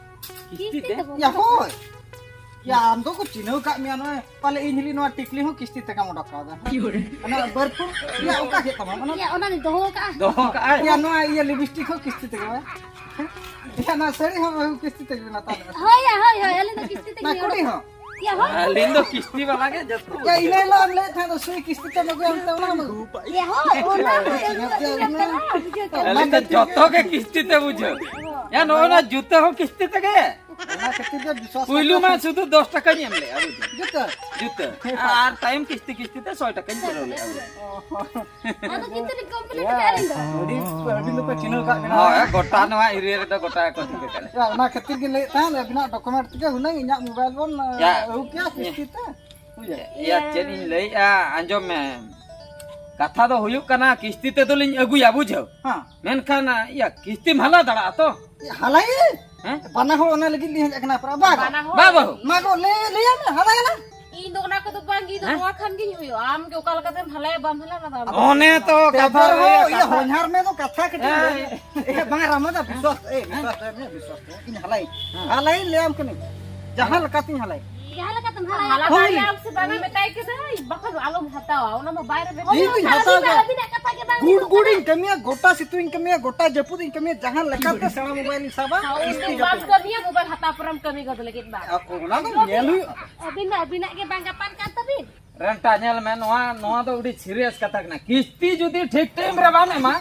ᱠᱤᱥᱛᱤ ᱠᱤᱥᱛᱤ ᱛᱮ? ᱛᱮᱵᱚᱱ ᱭᱟ, ᱚᱰᱚᱠ ᱦᱳᱭ᱾ ᱭᱟ, ᱟᱢ ᱫᱚ ᱠᱚ ᱪᱤᱱᱦᱟᱹᱣ ᱠᱟᱜ ᱢᱮᱭᱟ, ᱱᱚᱜᱼᱚᱭ ᱯᱟᱞᱮ ᱤᱧ ᱦᱤᱞᱤ ᱱᱚᱣᱟ ᱴᱤᱠᱞᱤ ᱦᱚᱸ ᱠᱤᱥᱛᱤ ᱛᱮᱜᱮᱢ ᱚᱰᱚᱠ ᱠᱟᱣᱫᱟ᱾ ᱚᱱᱟ ᱵᱟᱹᱨᱯᱷᱩ, ᱭᱟ, ᱚᱠᱟ ᱠᱮᱫ ᱛᱟᱢᱟ? ᱚᱱᱟ ᱤᱭᱟᱹ, ᱚᱱᱟ ᱫᱚᱧ ᱫᱚᱦᱚ ᱠᱟᱜᱼᱟ᱾ ᱫᱚᱦᱚ ᱠᱟᱜᱼᱟᱭ᱾ ᱭᱟ, ᱱᱚᱣᱟ ᱤᱭᱟᱹ ᱞᱤᱯᱤᱥᱴᱤᱠ ᱦᱚᱸ ᱠᱤᱥᱛᱤ ᱛᱮᱜᱮ ᱵᱟᱝ? ᱭᱟ, ᱱᱚᱣᱟ ᱥᱟᱹᱲᱤ ᱦᱚᱸ ᱵᱟᱹᱦᱩ ᱠᱤᱥᱛᱤ ᱛᱮᱜᱮ ᱵᱮᱱ ᱦᱟᱛᱟᱣ ᱞᱮᱫᱼᱟ᱾ ᱦᱳᱭ, ᱭᱟ, ᱦᱳᱭ, ᱦᱳᱭ, ᱟᱹᱞᱤᱧ ᱫᱚ ᱠᱤᱥᱛᱤ ᱛᱮᱜᱮ ᱱᱚᱣᱟ ᱞᱤᱧ ᱠᱩᱲᱤ ᱚᱰᱚᱠ ᱦᱚᱸ? ᱭᱟ, ᱦᱳᱭ᱾ ᱟᱹᱞᱤᱧ ᱫᱚ ᱠᱤᱥᱛᱤ ᱵᱟᱞᱟ ᱜᱮ ᱡᱚᱛᱚ᱾ ᱭᱟ, ᱤᱱᱟᱹ ᱦᱤᱞᱳᱜ ᱮᱢ ᱞᱟᱹᱭᱮᱫ ᱛᱟᱦᱮᱸᱫ ᱫᱚ ᱥᱩᱭ ᱠᱤᱥᱛᱤ ᱛᱮ ᱟᱹᱜᱩᱭᱟ ᱚᱱᱛᱮ, ᱚᱱᱟ ᱦᱚᱸ ᱵᱟᱹᱱᱩᱜ᱾ ᱭᱟ, ᱦᱳᱭ, ᱚᱱᱟ ᱦᱚᱸ ᱤᱱᱟᱹ ᱛᱮ, ᱤᱱᱟᱹ ᱛᱮ, ᱵᱩᱡᱷᱟᱹᱣ ᱠᱮᱫᱟ᱾ ᱟᱹᱞᱤᱧ ᱫᱚ ᱡᱚᱛᱚ ᱜᱮ ᱠᱤᱥᱛᱤ ᱛᱮ ᱵᱩᱡᱷᱟᱹᱣ᱾ ᱭᱟ, ᱱᱚᱜᱼᱚᱭ ᱱᱚᱣᱟ ᱡᱩᱛᱟᱹ ᱦᱚᱸ ᱠᱤᱥᱛᱤ ᱛᱮᱜᱮ᱾ ᱚᱱᱟ ᱠᱷᱟᱹᱛᱤᱨ ᱜᱮ ᱵᱤᱥᱣᱟᱥ ᱯᱩᱭᱞᱩ ᱠᱟᱛᱮ ᱢᱟ ᱥᱩᱫᱷᱩ ᱫᱚᱥ ᱴᱟᱠᱟᱧ ᱮᱢ ᱞᱮᱜᱼᱟ, ᱵᱩᱡᱷᱟᱹᱣ᱾ ᱡᱩᱛᱟᱹ? ᱡᱩᱛᱟᱹ᱾ ᱟᱨ ᱛᱟᱭᱚᱢ ᱠᱤᱥᱛᱤ ᱠᱤᱥᱛᱤ ᱛᱮ ᱥᱚᱭ ᱴᱟᱠᱟᱧ ᱯᱩᱨᱟᱹᱣ ᱞᱮᱜᱼᱟ, ᱵᱩᱡᱷᱟᱹᱣ᱾ ᱟᱫᱚ ᱡᱩᱛᱟᱹ ᱞᱤᱧ ᱠᱚᱢᱯᱞᱤᱴ ᱠᱟᱜᱼᱟ ᱟᱹᱞᱤᱧ ᱫᱚ᱾ ᱟᱹᱰᱤ, ᱟᱹᱰᱤ ᱞᱮᱠᱟ ᱪᱤᱱᱦᱟᱹᱣ ᱠᱟᱜ ᱵᱮᱱᱟ᱾ ᱦᱳᱭ, ᱜᱚᱴᱟ ᱱᱚᱣᱟ ᱮᱨᱤᱭᱟ ᱨᱮᱫᱚ ᱜᱚᱴᱟ ᱜᱮᱠᱚ ᱴᱷᱤᱠᱟᱹ ᱠᱟᱜᱼᱟ᱾ ᱭᱟ, ᱚᱱᱟ ᱠᱷᱟᱹᱛᱤᱨ ᱜᱮ ᱞᱟᱹᱭᱮᱫ ᱛᱟᱦᱮᱸᱫ, ᱟᱹᱵᱤᱱᱟᱜ ᱰᱚᱠᱩᱢᱮᱱᱴ ᱛᱮᱜᱮ ᱦᱩᱱᱟᱹᱝ ᱤᱧᱟᱹᱜ ᱢᱳᱵᱟᱭᱤᱞ ᱵᱚᱱ, ᱭᱟ᱾ ᱟᱹᱜᱩ ᱠᱮᱭᱟ ᱠᱤᱥᱛᱤ ᱛᱮ᱾ ᱵᱩᱡᱷᱟᱹᱣ? ᱭᱟ, ᱪᱮᱫ ᱤᱧ ᱞᱟᱹᱭᱮᱜᱼᱟ, ᱟᱸᱡᱚᱢ ᱢᱮ᱾ ᱠᱟᱛᱷᱟ ᱫᱚ ᱦᱩᱭᱩᱜ ᱠᱟᱱᱟ, ᱠᱤᱥᱛᱤ ᱛᱮᱫᱚᱞᱤᱧ ᱟᱹᱜᱩᱭᱟ, ᱵᱩᱡᱷᱟᱹᱣ᱾ ᱦᱮᱸ᱾ ᱢᱮᱱᱠᱷᱟᱱ, ᱭᱟ, ᱠᱤᱥᱛᱤᱢ ᱦᱟᱞᱟ ᱫᱟᱲᱮᱭᱟᱜᱼᱟ ᱛᱚ? ᱦᱟᱞᱟᱭ? ᱦᱮᱸ? ᱵᱟᱱᱟ ᱦᱚᱲ ᱚᱱᱟ ᱞᱟᱹᱜᱤᱫ ᱞᱤᱧ ᱦᱮᱡ ᱟᱠᱟᱱᱟ, ᱯᱟᱨᱟ᱾ ᱵᱟᱝ᱾ ᱵᱟᱱᱟ ᱦᱚᱲ? ᱵᱟ ᱵᱟᱹᱦᱩ᱾ ᱢᱟ ᱜᱚ, ᱞᱟᱹᱭ, ᱞᱟᱹᱭᱟ ᱢᱮ, ᱦᱟᱞᱟᱭ ᱟᱞᱟᱝ᱾ ᱤᱧ ᱫᱚ ᱚᱱᱟ ᱠᱚᱫᱚ ᱵᱟᱝ, ᱤᱧ ᱫᱚ ᱦᱮᱸ? ᱱᱚᱣᱟ ᱠᱷᱟᱱ ᱜᱤᱧ ᱦᱩᱭᱩᱜᱼᱟ᱾ ᱟᱢ ᱜᱮ ᱚᱠᱟ ᱞᱮᱠᱟᱛᱮᱢ ᱦᱟᱞᱟᱭᱟ, ᱵᱟᱢ ᱦᱟᱞᱟᱭᱟ, ᱚᱱᱟ ᱫᱚ ᱟᱢ ᱚᱱᱮ ᱛᱚ ᱛᱮ ᱠᱟᱛᱷᱟ ᱫᱚ ᱨᱮᱭᱟᱜ ᱤᱭᱟᱹ ᱠᱟᱛᱷᱟ᱾ ᱦᱚᱧᱦᱟᱨ ᱢᱮ ᱫᱚ ᱠᱟᱛᱷᱟ ᱠᱟᱹᱴᱤᱡ ᱦᱮᱸ᱾ ᱞᱟᱹᱭ ᱢᱮ᱾ ᱮ, ᱵᱟᱝ, ᱨᱟᱢᱟ ᱫᱟ, ᱵᱤᱥᱣᱟᱥ, ᱮ, ᱦᱮᱸ? ᱵᱤᱥᱣᱟᱥ ᱫᱚ ᱮᱢ ᱦᱩᱭᱩᱜᱼᱟ, ᱵᱤᱥᱣᱟᱥ ᱫᱚ ᱤᱧ ᱦᱟᱞᱟᱭ᱾ ᱦᱮᱸ᱾ ᱦᱟᱞᱟᱭ ᱞᱟᱹᱭᱟᱢ ᱠᱟᱹᱱᱟᱹᱧ᱾ ᱡᱟᱦᱟᱸ ᱞᱮᱠᱟᱛᱤᱧ ᱦᱟᱞᱟᱭ᱾ ᱡᱟᱦᱟᱸ ᱞᱮᱠᱟᱛᱮᱢ ᱦᱟᱞᱟᱭᱟ᱾ ᱦᱟᱞᱟ ᱦᱳᱭ᱾ ᱫᱟᱲᱮᱭᱟᱜ ᱟᱢ ᱥᱮ ᱵᱟᱝᱟ ᱢᱮᱛᱟᱭ ᱠᱟᱹᱱᱟᱹᱧ, ᱵᱟᱠᱷᱟᱱ ᱟᱞᱚᱢ ᱦᱟᱛᱟᱣᱟ, ᱚᱱᱟ ᱢᱟ ᱵᱟᱭ ᱨᱮᱵᱮᱱ ᱤᱧ ᱫᱩᱧ ᱠᱟᱱᱟ᱾ ᱦᱟᱛᱟᱣ ᱟᱹᱵᱤᱱᱟᱜ, ᱜᱮᱭᱟ᱾ ᱟᱹᱵᱤᱱᱟᱜ ᱠᱟᱛᱷᱟ ᱜᱮ ᱵᱟᱝ ᱜᱩᱰ ᱟᱸᱡᱚᱢᱚᱜ ᱜᱩᱰᱤᱧ ᱠᱟᱱᱟ᱾ ᱠᱟᱹᱢᱤᱭᱟ, ᱜᱚᱴᱟ ᱥᱤᱛᱩᱝ ᱤᱧ ᱠᱟᱹᱢᱤᱭᱟ, ᱜᱚᱴᱟ ᱡᱟᱹᱯᱩᱫ ᱤᱧ ᱠᱟᱹᱢᱤᱭᱟ, ᱡᱟᱦᱟᱸ ᱞᱮᱠᱟᱛᱮ ᱥᱮᱬᱟ ᱢᱳᱵᱟᱭᱤᱞ ᱤᱧ ᱥᱟᱵᱟ, ᱦᱳᱭ, ᱠᱤᱥᱛᱤ ᱩᱱᱫᱤᱱ ᱡᱟᱹᱯᱩᱫ᱾ ᱵᱟᱢ ᱠᱟᱹᱢᱤᱭᱟ, ᱢᱳᱵᱟᱭᱤᱞ ᱦᱟᱛᱟᱣ ᱯᱚᱨᱮᱢ ᱠᱟᱹᱢᱤ ᱜᱚᱫ ᱞᱟᱹᱜᱤᱫ ᱵᱟᱝ᱾ ᱟ, ᱚᱱᱟ ᱫᱚ ᱧᱮᱞ ᱦᱩᱭᱩᱜᱼᱟ᱾ ᱟᱹᱵᱤᱱ ᱫᱚ ᱟᱹᱵᱤᱱᱟᱜ ᱜᱮ ᱵᱟᱝ ᱜᱟᱯᱟᱱ ᱠᱟᱱ ᱛᱟᱹᱵᱤᱱ᱾ ᱨᱮᱱᱴᱟ, ᱧᱮᱞ ᱢᱮ, ᱱᱚᱣᱟ, ᱱᱚᱣᱟ ᱫᱚ ᱟᱹᱰᱤ ᱥᱤᱨᱤᱭᱟᱥ ᱠᱟᱛᱷᱟ ᱠᱟᱱᱟ᱾ ᱠᱤᱥᱛᱤ ᱡᱩᱫᱤ ᱴᱷᱤᱠ ᱴᱟᱭᱤᱢ ᱨᱮ ᱵᱟᱢ ᱮᱢᱟ,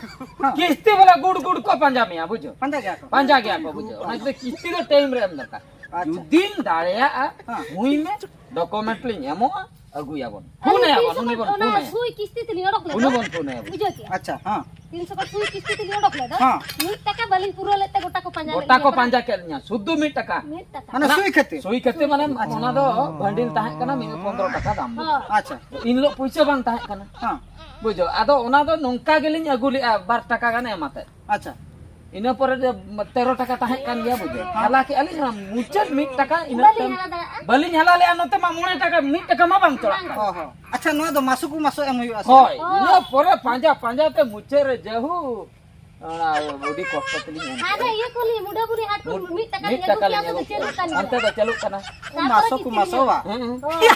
ᱦᱮᱸ᱾ ᱠᱤᱥᱛᱤ ᱵᱟᱞᱟ ᱜᱩᱰ ᱜᱩᱰ ᱠᱚ ᱯᱟᱸᱡᱟ ᱢᱮᱭᱟ, ᱵᱩᱡᱷᱟᱹᱣ? ᱯᱟᱸᱡᱟ ᱜᱮᱭᱟ ᱠᱚ᱾ ᱯᱟᱸᱡᱟ ᱜᱮᱭᱟ ᱠᱚ, ᱵᱩᱡᱷᱟᱹᱣ? ᱚᱱᱟ ᱠᱷᱟᱹᱛᱤᱨ ᱠᱤᱥᱛᱤ ᱫᱚ ᱴᱟᱭᱤᱢ ᱨᱮ ᱮᱢ ᱫᱚᱨᱠᱟᱨ᱾ ᱟᱪᱪᱷᱟ᱾ ᱡᱩᱫᱤᱢ ᱫᱟᱲᱮᱭᱟᱜᱼᱟ, ᱦᱮᱸ᱾ ᱦᱩᱭ ᱢᱮ, ᱰᱚᱠᱩᱢᱮᱱᱴ ᱞᱤᱧ ᱮᱢᱚᱜᱼᱟ, ᱟᱹᱜᱩᱭᱟᱵᱚᱱ᱾ ᱯᱷᱳᱱ ᱟᱹᱞᱤᱧ ᱟᱭᱟᱵᱚᱱ, ᱛᱤᱥ ᱩᱱᱤ ᱵᱚᱱ ᱚᱱᱟ ᱯᱷᱳᱱ ᱟᱭᱟ᱾ ᱥᱩᱭ ᱠᱤᱥᱛᱤ ᱛᱮᱞᱤᱧ ᱚᱰᱚᱠ ᱞᱮᱫᱟ᱾ ᱩᱱᱤ ᱵᱚᱱ ᱯᱷᱳᱱ ᱟᱭᱟ, ᱵᱩᱡᱷᱟᱹᱣ? ᱵᱩᱡᱷᱟᱹᱣ ᱠᱮᱜᱼᱟ? ᱟᱪᱪᱷᱟ, ᱦᱮᱸ᱾ ᱛᱤᱱ ᱥᱚ ᱠᱚ ᱥᱩᱭ ᱠᱤᱥᱛᱤ ᱛᱮᱞᱤᱧ ᱚᱰᱚᱠ ᱞᱮᱫᱟ᱾ ᱦᱮᱸ᱾ ᱢᱤᱫ ᱴᱟᱠᱟ ᱵᱟᱹᱞᱤᱧ ᱯᱩᱨᱟᱹᱣ ᱞᱮᱫ ᱛᱮ ᱜᱚᱴᱟ ᱠᱚ ᱯᱟᱸᱡᱟ ᱞᱮᱫ ᱜᱚᱴᱟ ᱠᱚ ᱞᱤᱧᱟ᱾ ᱯᱟᱸᱡᱟ ᱠᱮᱫ ᱞᱤᱧᱟ, ᱥᱩᱫᱷᱩ ᱢᱤᱫ ᱴᱟᱠᱟ᱾ ᱢᱤᱫ ᱴᱟᱠᱟ᱾ ᱢᱟᱱᱮ ᱥᱩᱭ ᱠᱷᱟᱹᱛᱤᱨ? ᱥᱩᱭ ᱠᱷᱟᱹᱛᱤᱨ, ᱢᱟᱱᱮ ᱚᱱᱟ ᱫᱚ ᱵᱟᱱᱰᱤᱞ ᱛᱟᱦᱮᱸ ᱠᱟᱱᱟ, ᱢᱤᱫ ᱯᱚᱱᱫᱽᱨᱚ ᱴᱟᱠᱟ ᱫᱟᱢ᱾ ᱦᱳᱭ᱾ ᱟᱪᱪᱷᱟ᱾ ᱤᱱ ᱦᱤᱞᱳᱜ ᱯᱩᱭᱥᱟᱹ ᱵᱟᱝ ᱛᱟᱦᱮᱸ ᱠᱟᱱᱟ᱾ ᱦᱮᱸ᱾ ᱵᱩᱡᱷᱟᱹᱣ, ᱟᱫᱚ ᱚᱱᱟ ᱫᱚ ᱱᱚᱝᱠᱟ ᱜᱮᱞᱤᱧ ᱟᱹᱜᱩ ᱞᱮᱜᱼᱟ, ᱵᱟᱨ ᱴᱟᱠᱟ ᱜᱟᱱ ᱮᱢ ᱟᱛᱮ᱾ ᱟᱪᱪᱷᱟ᱾ ᱤᱱᱟᱹ ᱯᱚᱨᱮ ᱡᱮ ᱛᱮᱨᱚ ᱴᱟᱠᱟ ᱛᱟᱦᱮᱸ ᱠᱟᱱ ᱜᱮᱭᱟ, ᱵᱩᱡᱷᱟᱹᱣ᱾ ᱦᱮᱸ᱾ ᱦᱟᱞᱟ ᱠᱮᱜᱼᱟ ᱞᱤᱧ, ᱚᱱᱟ ᱢᱩᱪᱟᱹᱫ ᱢᱤᱫ ᱴᱟᱠᱟ, ᱤᱱᱟᱹ ᱵᱟᱹᱞᱤᱧ ᱛᱟᱭᱚᱢ ᱦᱟᱞᱟ ᱫᱟᱲᱮᱭᱟᱜᱼᱟ᱾ ᱵᱟᱹᱞᱤᱧ ᱦᱟᱞᱟ ᱞᱮᱜᱼᱟ, ᱱᱚᱛᱮ ᱢᱟ ᱢᱚᱬᱮ ᱴᱟᱠᱟ, ᱢᱤᱫ ᱴᱟᱠᱟ ᱢᱟ ᱵᱟᱝ ᱪᱟᱞᱟᱜ ᱠᱟᱱᱟ᱾ ᱦᱚᱸ, ᱦᱚᱸ᱾ ᱟᱪᱪᱷᱟ, ᱱᱚᱣᱟ ᱫᱚ ᱢᱟᱥᱩᱠ ᱢᱟᱥᱚ ᱮᱢ ᱦᱩᱭᱩᱜᱼᱟ ᱥᱮ? ᱦᱳᱭ, ᱦᱳᱭ᱾ ᱤᱱᱟᱹ ᱯᱚᱨᱮ ᱯᱟᱸᱡᱟ ᱯᱟᱸᱡᱟ ᱛᱮ ᱢᱩᱪᱟᱹᱫ ᱨᱮ ᱡᱟᱦᱩ, ᱚᱱᱟ ᱟᱹᱰᱤ ᱠᱚᱥᱴᱚ ᱛᱮᱞᱤᱧ ᱮᱢ ᱦᱟᱱᱮ ᱠᱮᱜᱼᱟ᱾ ᱤᱭᱟᱹ ᱠᱚᱞᱤᱧ, ᱢᱩᱰᱟᱹᱵᱩᱨᱤ ᱦᱟᱴ ᱠᱚ ᱢᱤᱫ ᱢᱤᱫ ᱴᱟᱠᱟ ᱞᱤᱧ ᱴᱟᱠᱟ ᱟᱹᱜᱩ ᱞᱤᱧ ᱠᱮᱜᱼᱟ, ᱟᱹᱜᱩ ᱚᱱᱛᱮ ᱫᱚ ᱠᱮᱜᱼᱟ᱾ ᱪᱟᱹᱞᱩᱜ ᱠᱟᱱᱟ᱾ ᱚᱱᱛᱮ ᱫᱚ ᱪᱟᱹᱞᱩᱜ ᱠᱟᱱᱟ᱾ ᱛᱟᱨᱯᱚᱨᱮ ᱢᱟᱥᱚᱠ ᱠᱤᱪᱨᱤᱡ ᱢᱟᱥᱚᱣᱟ᱾ ᱦᱮᱸ, ᱦᱮᱸ᱾ ᱦᱳᱭ᱾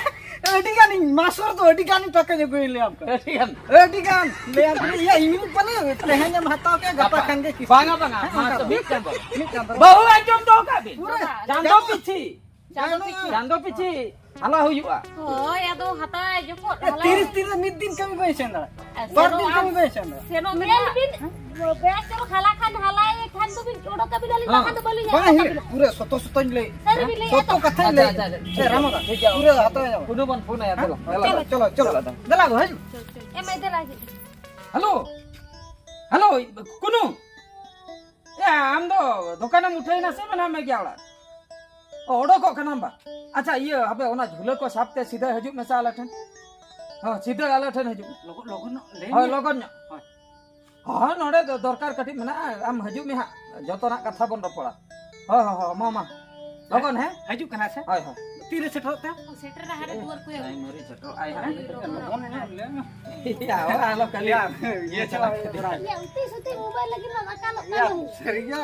ᱟᱹᱰᱤ ᱜᱟᱱᱤᱧ, ᱢᱟᱥᱚ ᱨᱮᱫᱚ ᱟᱹᱰᱤ ᱜᱟᱱᱤᱧ ᱴᱟᱠᱟᱧ ᱟᱹᱜᱩᱭ ᱞᱟᱹᱭᱟᱢ ᱠᱟᱱᱟ᱾ ᱟᱹᱰᱤ ᱜᱟᱱ᱾ ᱟᱹᱰᱤ ᱜᱟᱱ᱾ ᱞᱟᱹᱭᱟᱢ ᱠᱟᱹᱱᱟᱹᱧ, ᱤᱭᱟᱹ, ᱤᱧ ᱯᱟᱞᱮ ᱛᱮᱦᱮᱧ ᱮᱢ ᱦᱟᱛᱟᱣ ᱠᱮᱫ, ᱜᱟᱯᱟ ᱜᱟᱯᱟ᱾ ᱠᱷᱟᱱ ᱜᱮ ᱠᱤᱥᱛᱤ᱾ ᱵᱟᱝᱟ, ᱵᱟᱝᱟ, ᱦᱮᱸ, ᱢᱟ ᱚᱱᱠᱟ ᱛᱚ ᱫᱚ᱾ ᱢᱤᱫᱴᱟᱝ ᱵᱟᱨ᱾ ᱢᱤᱫᱴᱟᱝ ᱵᱟᱨ᱾ ᱵᱟᱹᱦᱩ ᱟᱸᱡᱚᱢ ᱫᱚᱦᱚ ᱠᱟᱜ ᱵᱤᱱ᱾ ᱯᱩᱨᱟᱹ ᱪᱟᱸᱫᱚ ᱪᱟᱸᱫᱚ᱾ ᱯᱤᱪᱷᱤ᱾ ᱪᱟᱸᱫᱚ ᱯᱤᱪᱷᱤ᱾ ᱪᱟᱸᱫᱚ ᱯᱤᱪᱷᱤ ᱦᱟᱞᱟ ᱦᱩᱭᱩᱜᱼᱟ᱾ ᱦᱳᱭ, ᱟᱫᱚ ᱦᱟᱛᱟᱣ ᱡᱚᱠᱷᱚᱱ ᱮ, ᱦᱟᱞᱟ ᱛᱤᱨᱤᱥ ᱫᱤᱱ ᱨᱮ ᱢᱤᱫ ᱫᱤᱱ ᱠᱟᱹᱢᱤ ᱵᱟᱹᱧ ᱥᱮᱱ ᱫᱟᱲᱮᱭᱟᱜᱼᱟ᱾ ᱟᱨ ᱵᱟᱨ ᱥᱮᱱᱚᱜ ᱫᱤᱱ ᱟᱢ ᱠᱟᱹᱢᱤ ᱵᱟᱹᱧ ᱥᱮᱱ ᱫᱟᱲᱮᱭᱟᱜᱼᱟ᱾ ᱥᱮᱱᱚᱜ ᱢᱮ᱾ ᱧᱮᱞ ᱵᱤᱱ, ᱵᱮᱥ ᱪᱚᱨᱚᱠ ᱦᱟᱞᱟ ᱠᱷᱟᱱ ᱦᱟᱞᱟᱭ ᱠᱷᱟᱱ ᱫᱚᱵᱤᱱ ᱚᱰᱚᱠ ᱠᱟᱵᱤᱱᱟᱞᱤᱧ, ᱦᱮᱸ᱾ ᱵᱟᱠᱷᱟᱱ ᱫᱚ ᱵᱟᱹᱞᱤᱧ ᱵᱟᱝ, ᱚᱰᱚᱠ ᱦᱤᱞᱤ, ᱠᱟᱵᱤᱱᱟ᱾ ᱯᱩᱨᱟᱹ ᱥᱚᱛᱚ ᱥᱚᱛᱚᱧ ᱞᱟᱹᱭ᱾ ᱥᱟᱹᱨᱤ ᱵᱤᱱ ᱞᱟᱹᱭᱮᱫᱼᱟ ᱥᱚᱛᱚ ᱛᱚ? ᱠᱟᱛᱷᱟᱧ ᱟᱪᱪᱷᱟ, ᱞᱟᱹᱭ᱾ ᱟᱪᱪᱷᱟ, ᱟᱪᱪᱷᱟ, ᱴᱷᱤᱠ ᱜᱮᱭᱟ᱾ ᱮ, ᱨᱟᱢᱚᱫᱟ, ᱴᱷᱤᱠ ᱜᱮᱭᱟ᱾ ᱯᱩᱨᱟᱹ ᱦᱟᱛᱟᱣ ᱧᱟᱢᱟ᱾ ᱠᱩᱱᱩ ᱵᱚᱱ ᱯᱷᱳᱱ ᱟᱭᱟ, ᱦᱮᱸ, ᱫᱮᱞᱟ᱾ ᱦᱮᱸ, ᱫᱮᱞᱟ, ᱪᱚᱞᱚ, ᱪᱚᱞᱚ, ᱪᱚᱞᱚ᱾ ᱫᱮᱞᱟ ᱜᱚ, ᱦᱤᱡᱩᱜ᱾ ᱮ ᱢᱟᱹᱭ, ᱫᱮᱞᱟ ᱦᱤᱡᱩᱜ᱾ Hello, hello, ᱠᱩᱱᱩ᱾ ᱮ, ᱟᱢ ᱫᱚ ᱫᱚᱠᱟᱱᱮᱢ ᱩᱴᱷᱟᱹᱭᱮᱱᱟ ᱥᱮ ᱢᱮᱱᱟᱢ ᱢᱮ ᱜᱮᱭᱟ ᱚᱲᱟᱜ? ᱚ, ᱚᱰᱚᱠᱚᱜ ᱠᱟᱱᱟᱢ ᱵᱟ? ᱟᱪᱪᱷᱟ, ᱤᱭᱟᱹ, ᱦᱟᱯᱮ, ᱚᱱᱟ ᱡᱷᱩᱞᱟᱹ ᱠᱚ ᱥᱟᱵ ᱛᱮ ᱥᱤᱫᱷᱟᱹ ᱦᱤᱡᱩᱜ ᱢᱮᱥᱮ ᱟᱞᱮ ᱴᱷᱮᱱ᱾ ᱦᱚᱸ, ᱥᱤᱫᱷᱟᱹ ᱟᱞᱮ ᱴᱷᱮᱱ ᱦᱤᱡᱩᱜ ᱢᱮ᱾ ᱞᱚᱜᱚᱱ, ᱞᱚᱜᱚᱱ ᱧᱚᱜ ᱞᱟᱹᱭ ᱦᱳᱭ, ᱢᱮ᱾ ᱞᱚᱜᱚᱱ ᱧᱚᱜ᱾ ᱦᱳᱭ᱾ ᱦᱳᱭ, ᱱᱚᱰᱮ ᱫᱚ ᱫᱚᱨᱠᱟᱨ ᱠᱟᱹᱴᱤᱡ ᱢᱮᱱᱟᱜᱼᱟ, ᱟᱢ ᱦᱤᱡᱩᱜ ᱢᱮ ᱦᱟᱸᱜ, ᱡᱚᱛᱚᱱᱟᱜ ᱠᱟᱛᱷᱟ ᱵᱚᱱ ᱨᱚᱯᱚᱲᱟ᱾ ᱦᱳᱭ, ᱦᱳᱭ, ᱦᱳᱭ, ᱢᱟ, ᱢᱟ, ᱞᱚᱜᱚᱱ, ᱦᱮᱸ? ᱦᱤᱡᱩᱜ ᱠᱟᱱᱟ ᱥᱮ? ᱦᱳᱭ, ᱦᱳᱭ᱾ ᱛᱤᱨᱮ ᱥᱮᱴᱮᱨᱚᱜ ᱛᱮ? ᱥᱮᱴᱮᱨ ᱦᱟᱱᱮ ᱫᱩᱣᱟᱹᱨ ᱠᱚᱭ ᱟᱹᱜᱩ᱾ ᱟᱹᱜᱩ᱾ ᱟᱭ ᱢᱟᱹᱨᱤ ᱥᱮᱴᱮᱨᱚᱜ ᱟᱭ ᱦᱟᱸᱜ᱾ ᱞᱚᱜᱚᱱ ᱧᱚᱜ ᱞᱟᱹᱭ ᱢᱮ᱾ ᱭᱟ, ᱦᱳᱭ, ᱟᱞᱚ ᱠᱟᱹᱞᱤ᱾ ᱭᱟ, ᱤᱭᱟᱹ ᱪᱟᱞᱟᱜ ᱦᱩᱭᱩᱜ ᱠᱟᱱᱟ᱾ ᱭᱟ, ᱩᱛᱤ ᱥᱩᱛᱤ ᱢᱳᱵᱟᱭᱤᱞ ᱞᱟᱹᱜᱤᱫ ᱢᱟ ᱟᱠᱟᱞᱚᱜ ᱭᱟ, ᱠᱟᱱᱟ᱾ ᱥᱟᱹᱨᱤ ᱜᱮ᱾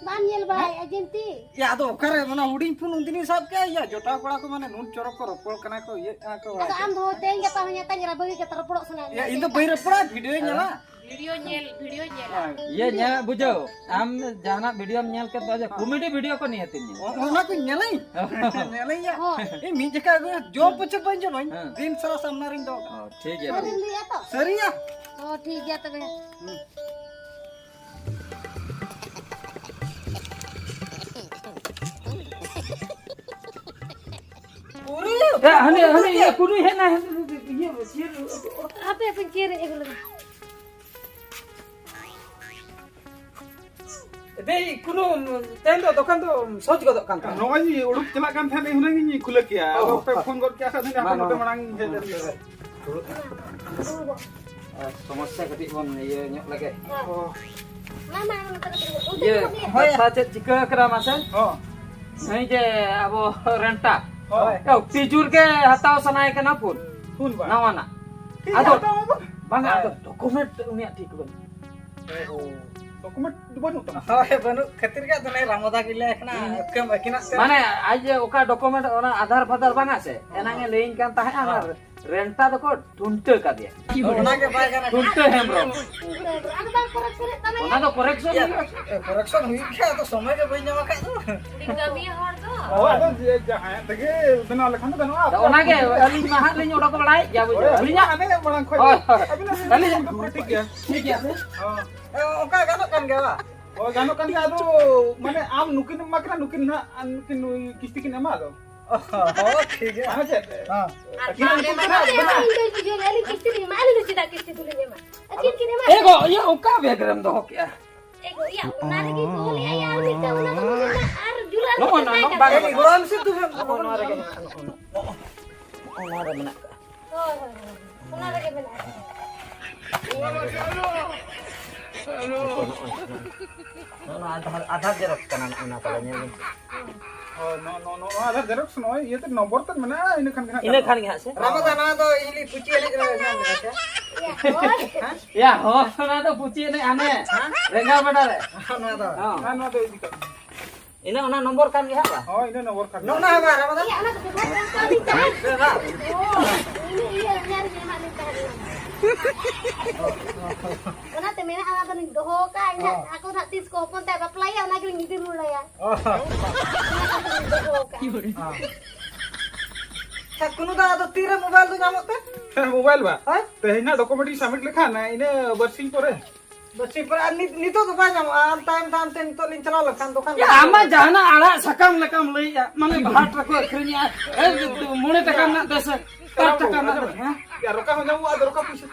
ᱵᱟᱢ ᱧᱮᱞ ᱵᱟᱲᱟᱭᱮᱫᱼᱟ ᱡᱤᱱᱛᱤ? ᱭᱟ, ᱟᱫᱚ ᱚᱠᱟᱨᱮ ᱚᱱᱟ ᱦᱩᱰᱤᱧ ᱯᱷᱳᱱ ᱩᱱᱫᱤᱱᱤᱧ ᱥᱟᱵ ᱠᱮᱜᱼᱟ, ᱭᱟ, ᱡᱚᱴᱟᱣ ᱠᱚᱲᱟ ᱠᱚ ᱢᱟᱱᱮ ᱱᱩᱱ ᱪᱚᱨᱚᱠ ᱠᱚ ᱨᱚᱯᱚᱲ ᱠᱟᱱᱟ ᱠᱚ, ᱤᱭᱟᱹᱜ ᱠᱟᱱᱟ ᱠᱚ, ᱟᱫᱚ ᱵᱟᱲᱟᱭ ᱟᱢ ᱫᱚ ᱛᱮᱦᱮᱧ ᱜᱟᱯᱟ ᱦᱚᱸ ᱧᱮᱞ ᱛᱟᱧ ᱨᱟ-, ᱵᱟᱹᱜᱤ ᱠᱟᱛᱮ ᱨᱚᱯᱚᱲᱚᱜ ᱥᱟᱱᱟᱭᱮᱫ ᱭᱟ, ᱢᱮᱭᱟ ᱤᱧ ᱫᱚ ᱥᱮ? ᱵᱟᱹᱧ ᱨᱚᱯᱚᱲᱟ, ᱵᱷᱤᱰᱤᱭᱳᱧ ᱧᱮᱞᱟ᱾ ᱵᱷᱤᱰᱤᱭᱳ ᱧᱮᱞ, ᱵᱷᱤᱰᱤᱭᱳ ᱧᱮᱞ᱾ ᱦᱮᱸ᱾ ᱤᱭᱟᱹ ᱧᱮᱞ ᱵᱩᱡᱷᱟᱹᱣ, ᱟᱢ ᱡᱟᱦᱟᱱᱟᱜ ᱵᱷᱤᱰᱤᱭᱳᱢ ᱧᱮᱞ ᱠᱮᱫ ᱫᱚ, ᱡᱮ ᱦᱮᱸ᱾ ᱠᱚᱢᱮᱰᱤ ᱵᱷᱤᱰᱤᱭᱳ ᱠᱚ ᱱᱤᱦᱟᱹᱛᱤᱢ ᱧᱮᱞᱟ᱾ ᱚ-, ᱚᱱᱟ ᱠᱚᱧ ᱧᱮᱞᱟᱹᱧ᱾ ᱧᱮᱞᱟᱹᱧ ᱭᱟ᱾ ᱦᱚᱸ᱾ ᱤᱧ ᱢᱤᱫ ᱡᱚᱠᱷᱟ ᱟᱹᱜᱩ ᱡᱚᱢ ᱯᱟᱹᱪᱷᱟᱹ ᱵᱟᱹᱧ ᱡᱚᱢᱟᱹᱧ, ᱦᱮᱸ᱾ ᱫᱤᱱ ᱥᱟᱨᱟ ᱥᱟᱢᱱᱟ ᱨᱤᱧ ᱫᱚᱦᱚ ᱠᱟᱜᱼᱟ᱾ ᱚ, ᱴᱷᱤᱠ ᱜᱮᱭᱟ, ᱥᱟᱹᱨᱤᱢ ᱴᱷᱤᱠ ᱞᱟᱹᱭᱮᱫᱼᱟ ᱛᱚ? ᱥᱟᱹᱨᱤᱭᱟ᱾ ᱚ, ᱴᱷᱤᱠ ᱜᱮᱭᱟ ᱛᱚᱵᱮ᱾ ᱦᱩᱸ᱾ ᱮ, ᱦᱟᱱᱮ, ᱦᱟᱱᱮ, ᱤᱭᱟᱹ, ᱠᱩᱰᱩᱭ ᱦᱮᱡ ᱱᱟᱭ, ᱦᱟᱱᱮ, ᱤᱭᱟᱹ, ᱪᱮᱫ? ᱦᱟᱯᱮ, ᱦᱟᱯᱮ, ᱪᱮᱫ ᱨᱮ ᱟᱹᱜᱩ ᱞᱮᱫᱟ? ᱫᱮᱭ, ᱠᱳᱱᱳ ᱛᱮᱦᱮᱧ ᱫᱚ ᱫᱚᱠᱟᱱ ᱫᱚ ᱥᱚᱡᱽ ᱜᱚᱫᱚᱜ ᱠᱟᱱ ᱛᱟᱢᱟ᱾ ᱱᱚᱜᱼᱚᱭ ᱩᱰᱩᱠ ᱪᱟᱞᱟᱜ ᱠᱟᱱ ᱛᱟᱦᱮᱸᱫ, ᱤᱧ ᱦᱩᱱᱟᱹᱝ ᱤᱧ ᱠᱷᱩᱞᱟᱹ ᱠᱮᱭᱟ᱾ ᱟᱫᱚ ᱚ᱾ ᱯᱮ ᱯᱷᱳᱱ ᱜᱚᱫ ᱠᱮᱭᱟ ᱥᱮ, ᱟᱫᱚ ᱢᱟ, ᱦᱟᱯᱮ ᱢᱟ, ᱱᱚᱰᱮ ᱢᱟ᱾ ᱢᱟᱲᱟᱝ ᱤᱧ ᱦᱮᱡ ᱞᱮᱱ ᱜᱮ᱾ ᱟᱨ ᱥᱚᱢᱚᱥᱥᱟ ᱠᱟᱹᱴᱤᱡ ᱵᱚᱱ ᱤᱭᱟᱹ ᱧᱚᱜ ᱞᱮᱜᱮ᱾ ᱚ᱾ ᱢᱟ, ᱢᱟ, ᱚᱱᱟ ᱠᱚᱫᱚ ᱚᱱᱛᱮ ᱤᱭᱟᱹ, ᱫᱚ ᱵᱟᱹᱱᱩᱜᱼᱟ᱾ ᱠᱟᱛᱷᱟ ᱪᱮᱫ ᱪᱤᱠᱟᱹ ᱠᱟᱱᱟ ᱢᱟᱥᱮ? ᱦᱚᱸ᱾ ᱱᱩᱭ ᱡᱮ ᱟᱵᱚ ᱨᱮᱱᱴᱟ᱾ ᱦᱚᱸ᱾ ᱮ, ᱛᱤᱡᱩᱨ ᱜᱮ ᱦᱟᱛᱟᱣ ᱥᱟᱱᱟᱭᱮ ᱠᱟᱱᱟ ᱯᱷᱳᱱ᱾ ᱯᱷᱳᱱ ᱵᱟᱝ? ᱱᱟᱣᱟᱱᱟᱜ᱾ ᱴᱷᱤᱠ ᱜᱮᱭᱟ, ᱟᱫᱚ ᱦᱟᱛᱟᱣ ᱢᱟ ᱵᱟᱝ᱾ ᱵᱟᱝᱟ, ᱟᱫᱚ ᱦᱳᱭ᱾ ᱰᱚᱠᱩᱢᱮᱱᱴ ᱩᱱᱤᱭᱟᱜ ᱴᱷᱤᱠ ᱵᱟᱹᱱᱩᱜ᱾ ᱚ, ᱰᱚᱠᱩᱢᱮᱱᱴ ᱫᱚ ᱵᱟᱹᱱᱩᱜ ᱛᱟᱢᱟ? ᱦᱳᱭ, ᱵᱟᱹᱱᱩᱜ ᱠᱷᱟᱹᱛᱤᱨ ᱜᱮ ᱟᱫᱚ ᱞᱮ ᱨᱟᱢᱚᱫᱟ ᱜᱮᱞᱮ ᱠᱟᱱᱟ᱾ ᱦᱩᱸ᱾ ᱟᱹᱠᱤᱱᱟᱜ ᱛᱮ᱾ ᱢᱟᱱᱮ ᱟᱡ ᱡᱮ ᱚᱠᱟ ᱰᱚᱠᱩᱢᱮᱱᱴ, ᱚᱱᱟ ᱟᱫᱷᱟᱨ ᱯᱷᱟᱫᱟᱨ ᱵᱟᱝᱟ ᱥᱮ, ᱦᱚᱸ᱾ ᱮᱱᱟᱝ ᱮ ᱞᱟᱹᱭᱟᱹᱧ ᱠᱟᱱ ᱛᱟᱦᱮᱸᱫ, ᱚᱱᱟ ᱦᱚᱸ᱾ ᱨᱮᱱᱴᱟ ᱫᱚᱠᱚ ᱴᱩᱱᱴᱟᱹ ᱠᱟᱫᱮᱭᱟ᱾ ᱚᱱᱟ ᱜᱮ ᱵᱟᱭ ᱜᱟᱱ ᱠᱟᱱᱟ᱾ ᱴᱩᱱᱴᱟᱹ ᱦᱮᱢᱵᱨᱚᱢ᱾ ᱟᱫᱚ ᱵᱟᱝ ᱠᱚᱨᱮᱠᱥᱚᱱᱮᱫ ᱛᱟᱢᱟ᱾ ᱚᱱᱟ ᱫᱚ ᱠᱚᱨᱮᱠᱥᱚᱱ ᱭᱟ᱾ ᱦᱩᱭᱩᱜᱼᱟ᱾ ᱮ, ᱠᱚᱨᱮᱠᱥᱚᱱ ᱦᱩᱭᱩᱜ ᱜᱮᱭᱟ, ᱟᱫᱚ ᱥᱚᱢᱚᱭ ᱜᱮ ᱵᱟᱹᱧ ᱧᱟᱢ ᱟᱠᱟᱫ ᱫᱚ᱾ ᱩᱱᱤ ᱠᱟᱹᱢᱤᱭᱟᱹ ᱦᱚᱲ ᱫᱚ᱾ ᱦᱳᱭ, ᱟᱫᱚ ᱡᱮ ᱡᱟᱦᱟᱸᱭᱟᱜ ᱛᱮᱜᱮ ᱵᱮᱱᱟᱣ ᱞᱮᱠᱷᱟᱱ ᱫᱚ ᱜᱟᱱᱚᱜᱼᱟ᱾ ᱟᱫᱚ ᱚᱱᱟ ᱜᱮ ᱟᱹᱞᱤᱧ ᱢᱟ ᱦᱟᱸᱜ ᱞᱤᱧ ᱚᱰᱚᱠ ᱵᱟᱲᱟᱭᱮᱫ ᱜᱮᱭᱟ, ᱵᱩᱡᱷᱟᱹᱣ᱾ ᱦᱳᱭ, ᱟᱹᱞᱤᱧᱟᱜ ᱟᱹᱞᱤᱧᱟᱜ ᱢᱟᱲᱟᱝ ᱠᱷᱚᱱ ᱦᱳᱭ, ᱦᱳᱭ᱾ ᱟᱹᱵᱤᱱᱟᱜ ᱟᱹᱞᱤᱧᱟᱜ ᱫᱚ ᱴᱷᱤᱠ ᱜᱮᱭᱟ᱾ ᱴᱷᱤᱠ ᱜᱮᱭᱟ ᱥᱮ? ᱦᱚᱸ᱾ ᱮ, ᱚᱱᱠᱟ ᱜᱟᱱᱚᱜ ᱠᱟᱱ ᱜᱮᱭᱟ ᱵᱟᱝ? ᱦᱳᱭ, ᱜᱟᱱᱚᱜ ᱠᱟᱱ ᱜᱮᱭᱟ᱾ ᱟᱫᱚ ᱢᱟᱱᱮ ᱟᱢ ᱱᱩᱠᱤᱱ ᱮᱢᱟ ᱠᱤᱱᱟ, ᱱᱩᱠᱤᱱ ᱱᱟᱦᱟᱜ, ᱟᱨ ᱱᱩᱠᱤᱱ ᱱᱩᱭ ᱠᱤᱥᱛᱤ ᱠᱤᱱ ᱮᱢᱟ ᱟᱫᱚ᱾ ᱦᱚᱸ, ᱴᱷᱤᱠ ᱜᱮᱭᱟ᱾ ᱦᱮᱸ ᱥᱮ? ᱦᱚᱸ᱾ ᱟᱨ ᱟᱹᱠᱤᱱ ᱵᱟᱝ ᱩᱱᱠᱤᱱ ᱮᱢᱟ ᱠᱤᱱᱟ, ᱠᱟᱛᱮ ᱟᱹᱵᱤᱱᱟᱜ ᱦᱚᱸ ᱤᱧ ᱫᱚᱧ ᱵᱩᱡᱷᱟᱹᱣ ᱞᱮᱭᱟ, ᱟᱹᱞᱤᱧ ᱠᱤᱥᱛᱤ ᱞᱤᱧ ᱮᱢᱟ, ᱟᱹᱞᱤᱧ ᱫᱚ ᱪᱮᱫᱟᱜ ᱠᱤᱥᱛᱤ ᱫᱚᱞᱤᱧ ᱮᱢᱟ? ᱟᱹᱠᱤᱱ ᱠᱤᱱ ᱮᱢᱟ᱾ ᱮ ᱜᱚ, ᱤᱭᱟᱹ ᱚᱠᱟ ᱵᱮᱜᱽ ᱨᱮᱢ ᱫᱚᱦᱚ ᱠᱮᱜᱼᱟ? ᱮ ᱜᱚ, ᱤᱭᱟᱹ, ᱚᱱᱟ ᱨᱮᱜᱮ ᱠᱚ ᱞᱟᱹᱭᱟ, ᱤᱭᱟᱹ, ᱟᱨ ᱢᱤᱫᱴᱟᱝ ᱚᱱᱟ ᱫᱚ ᱱᱚᱜᱼᱚ ᱱᱚᱣᱟ ᱵᱟᱝ ᱮ, ᱜᱚᱲᱚ ᱟᱢ ᱥᱮ ᱛᱚᱵᱮ? ᱱᱚᱜᱼᱚ ᱱᱚᱣᱟ ᱨᱮᱜᱮ ᱢᱮᱱᱟᱜᱼᱟ, ᱱᱚᱜᱼᱚ ᱱᱚᱣᱟ᱾ ᱱᱚᱜᱼᱚ ᱱᱚᱣᱟ ᱨᱮᱜᱮ ᱢᱮᱱᱟᱜᱼᱟ᱾ ᱦᱳᱭ, ᱦᱳᱭ, ᱦᱳᱭ᱾ ᱚᱱᱟ ᱨᱮᱜᱮ ᱢᱮᱱᱟᱜᱼᱟ᱾ ᱱᱚᱜᱼᱚ ᱱᱚᱣᱟ, ᱱᱚᱜᱼᱚ ᱱᱚᱣᱟ ᱟᱫᱷᱟᱨ, ᱟᱫᱷᱟᱨ ᱡᱮᱨᱚᱠᱥ ᱠᱟᱱᱟ, ᱱᱚᱜᱼᱚ ᱱᱚᱣᱟ ᱛᱟᱞᱮ ᱧᱮᱞ ᱵᱤᱱ᱾ ᱦᱳᱭ, ᱱᱚᱣᱟ, ᱱᱚᱣᱟ, ᱱᱚᱣᱟ ᱟᱫᱷᱟᱨ ᱡᱮᱨᱚᱠᱥ ᱱᱚᱜᱼᱚᱭ ᱤᱭᱟᱹᱛᱮ ᱱᱚᱢᱵᱚᱨ ᱛᱮ ᱢᱮᱱᱟᱜᱼᱟ, ᱤᱱᱟᱹ ᱠᱷᱟᱱ ᱜᱮ ᱦᱟᱸᱜ ᱤᱱᱟᱹ ᱜᱟᱱᱚᱜᱼᱟ᱾ ᱠᱷᱟᱱ ᱜᱮ ᱦᱟᱸᱜ ᱥᱮ? ᱨᱟᱢᱟ ᱫᱟ, ᱱᱚᱣᱟ ᱫᱚ ᱤᱧ ᱞᱟᱹᱜᱤᱫ ᱯᱩᱪᱤ ᱮᱱᱮᱡ ᱨᱮ ᱧᱟᱢ ᱞᱮᱫᱟ ᱥᱮ? ᱦᱳᱭ᱾ ᱦᱮᱸ? ᱭᱟ, ᱦᱳᱭ, ᱚᱱᱟ ᱫᱚ ᱯᱩᱪᱤ ᱮᱱᱮᱡ ᱦᱟᱱᱮ ᱦᱮᱸ? ᱨᱮᱸᱜᱟ ᱵᱟᱰᱟ ᱨᱮ᱾ ᱱᱚᱣᱟ ᱫᱚ᱾ ᱦᱚᱸ᱾ ᱦᱮᱸ, ᱱᱚᱣᱟ ᱫᱚ ᱤᱫᱤ ᱠᱟᱜ ᱢᱮ᱾ ᱤᱱᱟᱹ ᱚᱱᱟ ᱱᱚᱢᱵᱚᱨ ᱠᱟᱱ ᱜᱮ ᱦᱟᱸᱜ ᱵᱟ? ᱦᱳᱭ, ᱤᱱᱟᱹ ᱱᱚᱢᱵᱚᱨ ᱠᱟᱱ ᱜᱮ᱾ ᱱᱚᱜᱼᱚ ᱱᱚᱣᱟ ᱵᱟ, ᱨᱟᱢᱟ ᱫᱟ? ᱤᱭᱟᱹ, ᱚᱱᱟ ᱫᱚ ᱵᱮᱵᱚᱦᱟᱨ ᱵᱟᱝ ᱠᱟᱹᱢᱤ ᱠᱟᱱᱟ᱾ ᱦᱮᱸ, ᱵᱟ᱾ ᱳ, ᱤᱱᱟᱹ ᱤᱭᱟᱹ, ᱤᱭᱟᱹ ᱨᱮ ᱮᱢᱟᱜ ᱞᱤᱧ ᱛᱟᱦᱮᱸ ᱞᱮᱱᱟ᱾ ᱚᱱᱟᱛᱮ ᱢᱮᱱᱟᱜᱼᱟ, ᱚᱱᱟ ᱫᱚᱞᱤᱧ ᱫᱚᱦᱚ ᱠᱟᱜᱼᱟ᱾ ᱤᱧ ᱦᱟᱸᱜ ᱦᱚᱸ᱾ ᱟᱠᱚ ᱫᱚ ᱦᱟᱸᱜ ᱛᱤᱥ ᱠᱚ ᱦᱚᱯᱚᱱ ᱛᱟᱭ ᱵᱟᱯᱞᱟᱭᱟ, ᱚᱱᱟ ᱜᱮᱞᱤᱧ ᱤᱫᱤ ᱨᱩᱣᱟᱹᱲᱟᱭᱟ᱾ ᱚ᱾ ᱚᱱᱟ ᱠᱷᱟᱹᱛᱤᱨ ᱞᱤᱧ ᱫᱚᱦᱚ ᱠᱟᱜᱼᱟ᱾ ᱦᱚᱸ᱾ ᱟᱪᱪᱷᱟ, ᱠᱩᱱᱩ ᱫᱟ, ᱟᱫᱚ ᱛᱤᱨᱮ ᱢᱳᱵᱟᱭᱤᱞ ᱫᱚ ᱧᱟᱢᱚᱜ ᱛᱮ? ᱦᱮᱸ, ᱢᱳᱵᱟᱭᱤᱞ ᱵᱟ? ᱦᱳᱭ? ᱛᱮᱦᱮᱧ ᱱᱟᱜ ᱰᱚᱠᱩᱢᱮᱱᱴ ᱤᱧ ᱥᱟᱵᱢᱤᱴ ᱞᱮᱠᱷᱟᱱ, ᱤᱱᱟᱹ ᱵᱟᱨᱥᱤᱧ ᱯᱚᱨᱮ᱾ ᱵᱟᱨᱥᱤᱧ ᱯᱚᱨᱮ, ᱟᱨ ᱱᱤᱛ, ᱱᱤᱛᱚᱜ ᱫᱚ ᱵᱟᱭ ᱧᱟᱢᱚᱜᱼᱟ, ᱟᱨ ᱛᱟᱭᱚᱢ, ᱛᱟᱭᱚᱢ ᱛᱮ ᱱᱤᱛᱚᱜ ᱞᱤᱧ ᱪᱟᱞᱟᱣ ᱞᱮᱱᱠᱷᱟᱱ ᱫᱚᱠᱟᱱ ᱭᱟ, ᱵᱟᱭ ᱟᱢ ᱢᱟ ᱧᱟᱢᱚᱜᱼᱟ᱾ ᱡᱟᱦᱟᱱᱟᱜ ᱟᱲᱟᱜ ᱥᱟᱠᱟᱢ ᱞᱮᱠᱟᱢ ᱞᱟᱹᱭᱮᱜᱼᱟ, ᱢᱟᱱᱮ ᱦᱟᱴ ᱨᱮᱠᱚ ᱟᱹᱠᱷᱨᱤᱧᱮᱜᱼᱟ, ᱮ, ᱢᱚᱬᱮ ᱴᱟᱠᱟ ᱨᱮᱱᱟᱜ ᱫᱚᱥ, ᱯᱟᱸᱪ ᱴᱟᱠᱟ ᱨᱮᱱᱟᱜ ᱫᱚᱥ, ᱦᱮᱸ? ᱭᱟ, ᱨᱚᱠᱟ ᱦᱚᱸ ᱧᱟᱢᱚᱜᱼᱟ, ᱟᱫᱚ ᱨᱚᱠᱟ ᱯᱩᱭᱥᱟᱹ᱾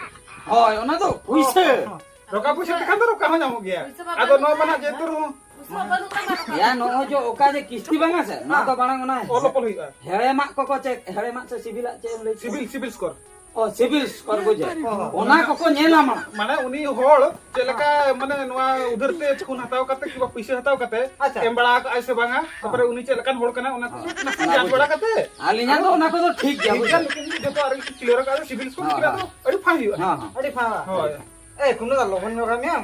ᱦᱳᱭ, ᱚᱱᱟ ᱫᱚ ᱯᱩᱭᱥᱟᱹ᱾ ᱦᱚᱸ, ᱦᱚᱸ᱾ ᱨᱚᱠᱟ ᱯᱩᱭᱥᱟᱹ ᱛᱮᱠᱷᱟᱱ ᱫᱚ ᱨᱚᱠᱟ ᱦᱚᱸ ᱧᱟᱢᱚᱜ ᱜᱮᱭᱟ᱾ ᱯᱩᱭᱥᱟᱹ ᱢᱟ ᱟᱫᱚ ᱱᱚᱣᱟ ᱢᱟ ᱵᱟᱹᱱᱩᱜ ᱱᱟᱜ ᱛᱟᱢᱟ᱾ ᱡᱮᱦᱮᱛᱩ ᱨᱩ- ᱯᱩᱭᱥᱟᱹ ᱢᱟ ᱵᱟᱹᱱᱩᱜ ᱛᱟᱢᱟ, ᱨᱚᱠᱟ ᱭᱟ, ᱱᱚᱜᱼᱚᱭ ᱡᱮ ᱚᱠᱟ ᱡᱮ ᱠᱤᱥᱛᱤ ᱵᱟᱝᱟ ᱥᱮ, ᱱᱚᱣᱟ ᱫᱚ ᱵᱟᱲᱟᱝ ᱚᱱᱟ ᱚᱞ ᱚᱯᱚᱞ ᱦᱩᱭᱩᱜᱼᱟ᱾ ᱦᱮᱲᱮᱢᱟᱜ ᱠᱚᱠᱚ ᱪᱮᱫ, ᱦᱮᱲᱮᱢᱟᱜ ᱥᱮ ᱥᱤᱵᱤᱞᱟᱜ ᱪᱮᱫ ᱮᱢ ᱞᱟᱹᱭ ᱠᱮᱫᱟ? ᱥᱤᱵᱤᱞ, ᱥᱤᱵᱤᱞ ᱥᱠᱳᱨ᱾ ᱚ, ᱥᱤᱵᱤᱞ ᱥᱠᱳᱨ ᱵᱩᱡᱷᱟᱹᱣ᱾ ᱚ᱾ ᱚᱱᱟ ᱠᱚᱠᱚ ᱧᱮᱞᱟ ᱢᱟ᱾ ᱢᱟᱱᱮ ᱩᱱᱤ ᱦᱚᱲ ᱪᱮᱫ ᱞᱮᱠᱟ, ᱢᱟᱱᱮ ᱱᱚᱣᱟ ᱩᱫᱷᱟᱹᱨ ᱛᱮ ᱪᱮᱫ ᱠᱷᱚᱱ ᱦᱟᱛᱟᱣ ᱠᱟᱛᱮ ᱠᱤᱝᱵᱟ ᱯᱩᱭᱥᱟᱹ ᱦᱟᱛᱟᱣ ᱠᱟᱛᱮ ᱟᱪᱪᱷᱟ᱾ ᱮᱢ ᱵᱟᱲᱟ ᱟᱠᱟᱫ ᱟᱭ ᱥᱮ ᱵᱟᱝᱟ, ᱛᱟᱨᱯᱚᱨᱮ ᱩᱱᱤ ᱪᱮᱫ ᱞᱮᱠᱟᱱ ᱦᱚᱲ ᱠᱟᱱᱟ, ᱚᱱᱟ ᱠᱚ ᱦᱮᱸ᱾ ᱱᱟᱥᱮ ᱚᱱᱟ ᱡᱟᱸᱪ ᱵᱩᱡᱷᱟᱹᱣ᱾ ᱵᱟᱲᱟ ᱠᱟᱛᱮ ᱟᱹᱞᱤᱧᱟᱜ ᱫᱚ ᱚᱱᱟ ᱠᱚᱫᱚ ᱴᱷᱤᱠ ᱜᱮᱭᱟ, ᱴᱷᱤᱠ ᱜᱮᱭᱟ, ᱵᱩᱡᱷᱟᱹᱣ᱾ ᱞᱮᱠᱤᱱ ᱡᱚᱛᱚ ᱟᱨ ᱠᱤ ᱠᱞᱤᱭᱟᱨ ᱟᱠᱟᱫ ᱥᱤᱵᱤᱞ ᱥᱠᱳᱨ ᱦᱮᱸ, ᱠᱤᱱᱟ ᱦᱮᱸ᱾ ᱫᱚ ᱟᱹᱰᱤ ᱯᱷᱟᱭᱤᱱ ᱦᱩᱭᱩᱜᱼᱟ᱾ ᱦᱮᱸ, ᱦᱮᱸ᱾ ᱦᱳᱭ᱾ ᱮ, ᱠᱩᱱᱩ ᱫᱟ ᱞᱚᱜᱚᱱ ᱧᱚᱜ ᱨᱟᱢᱮᱭᱟ᱾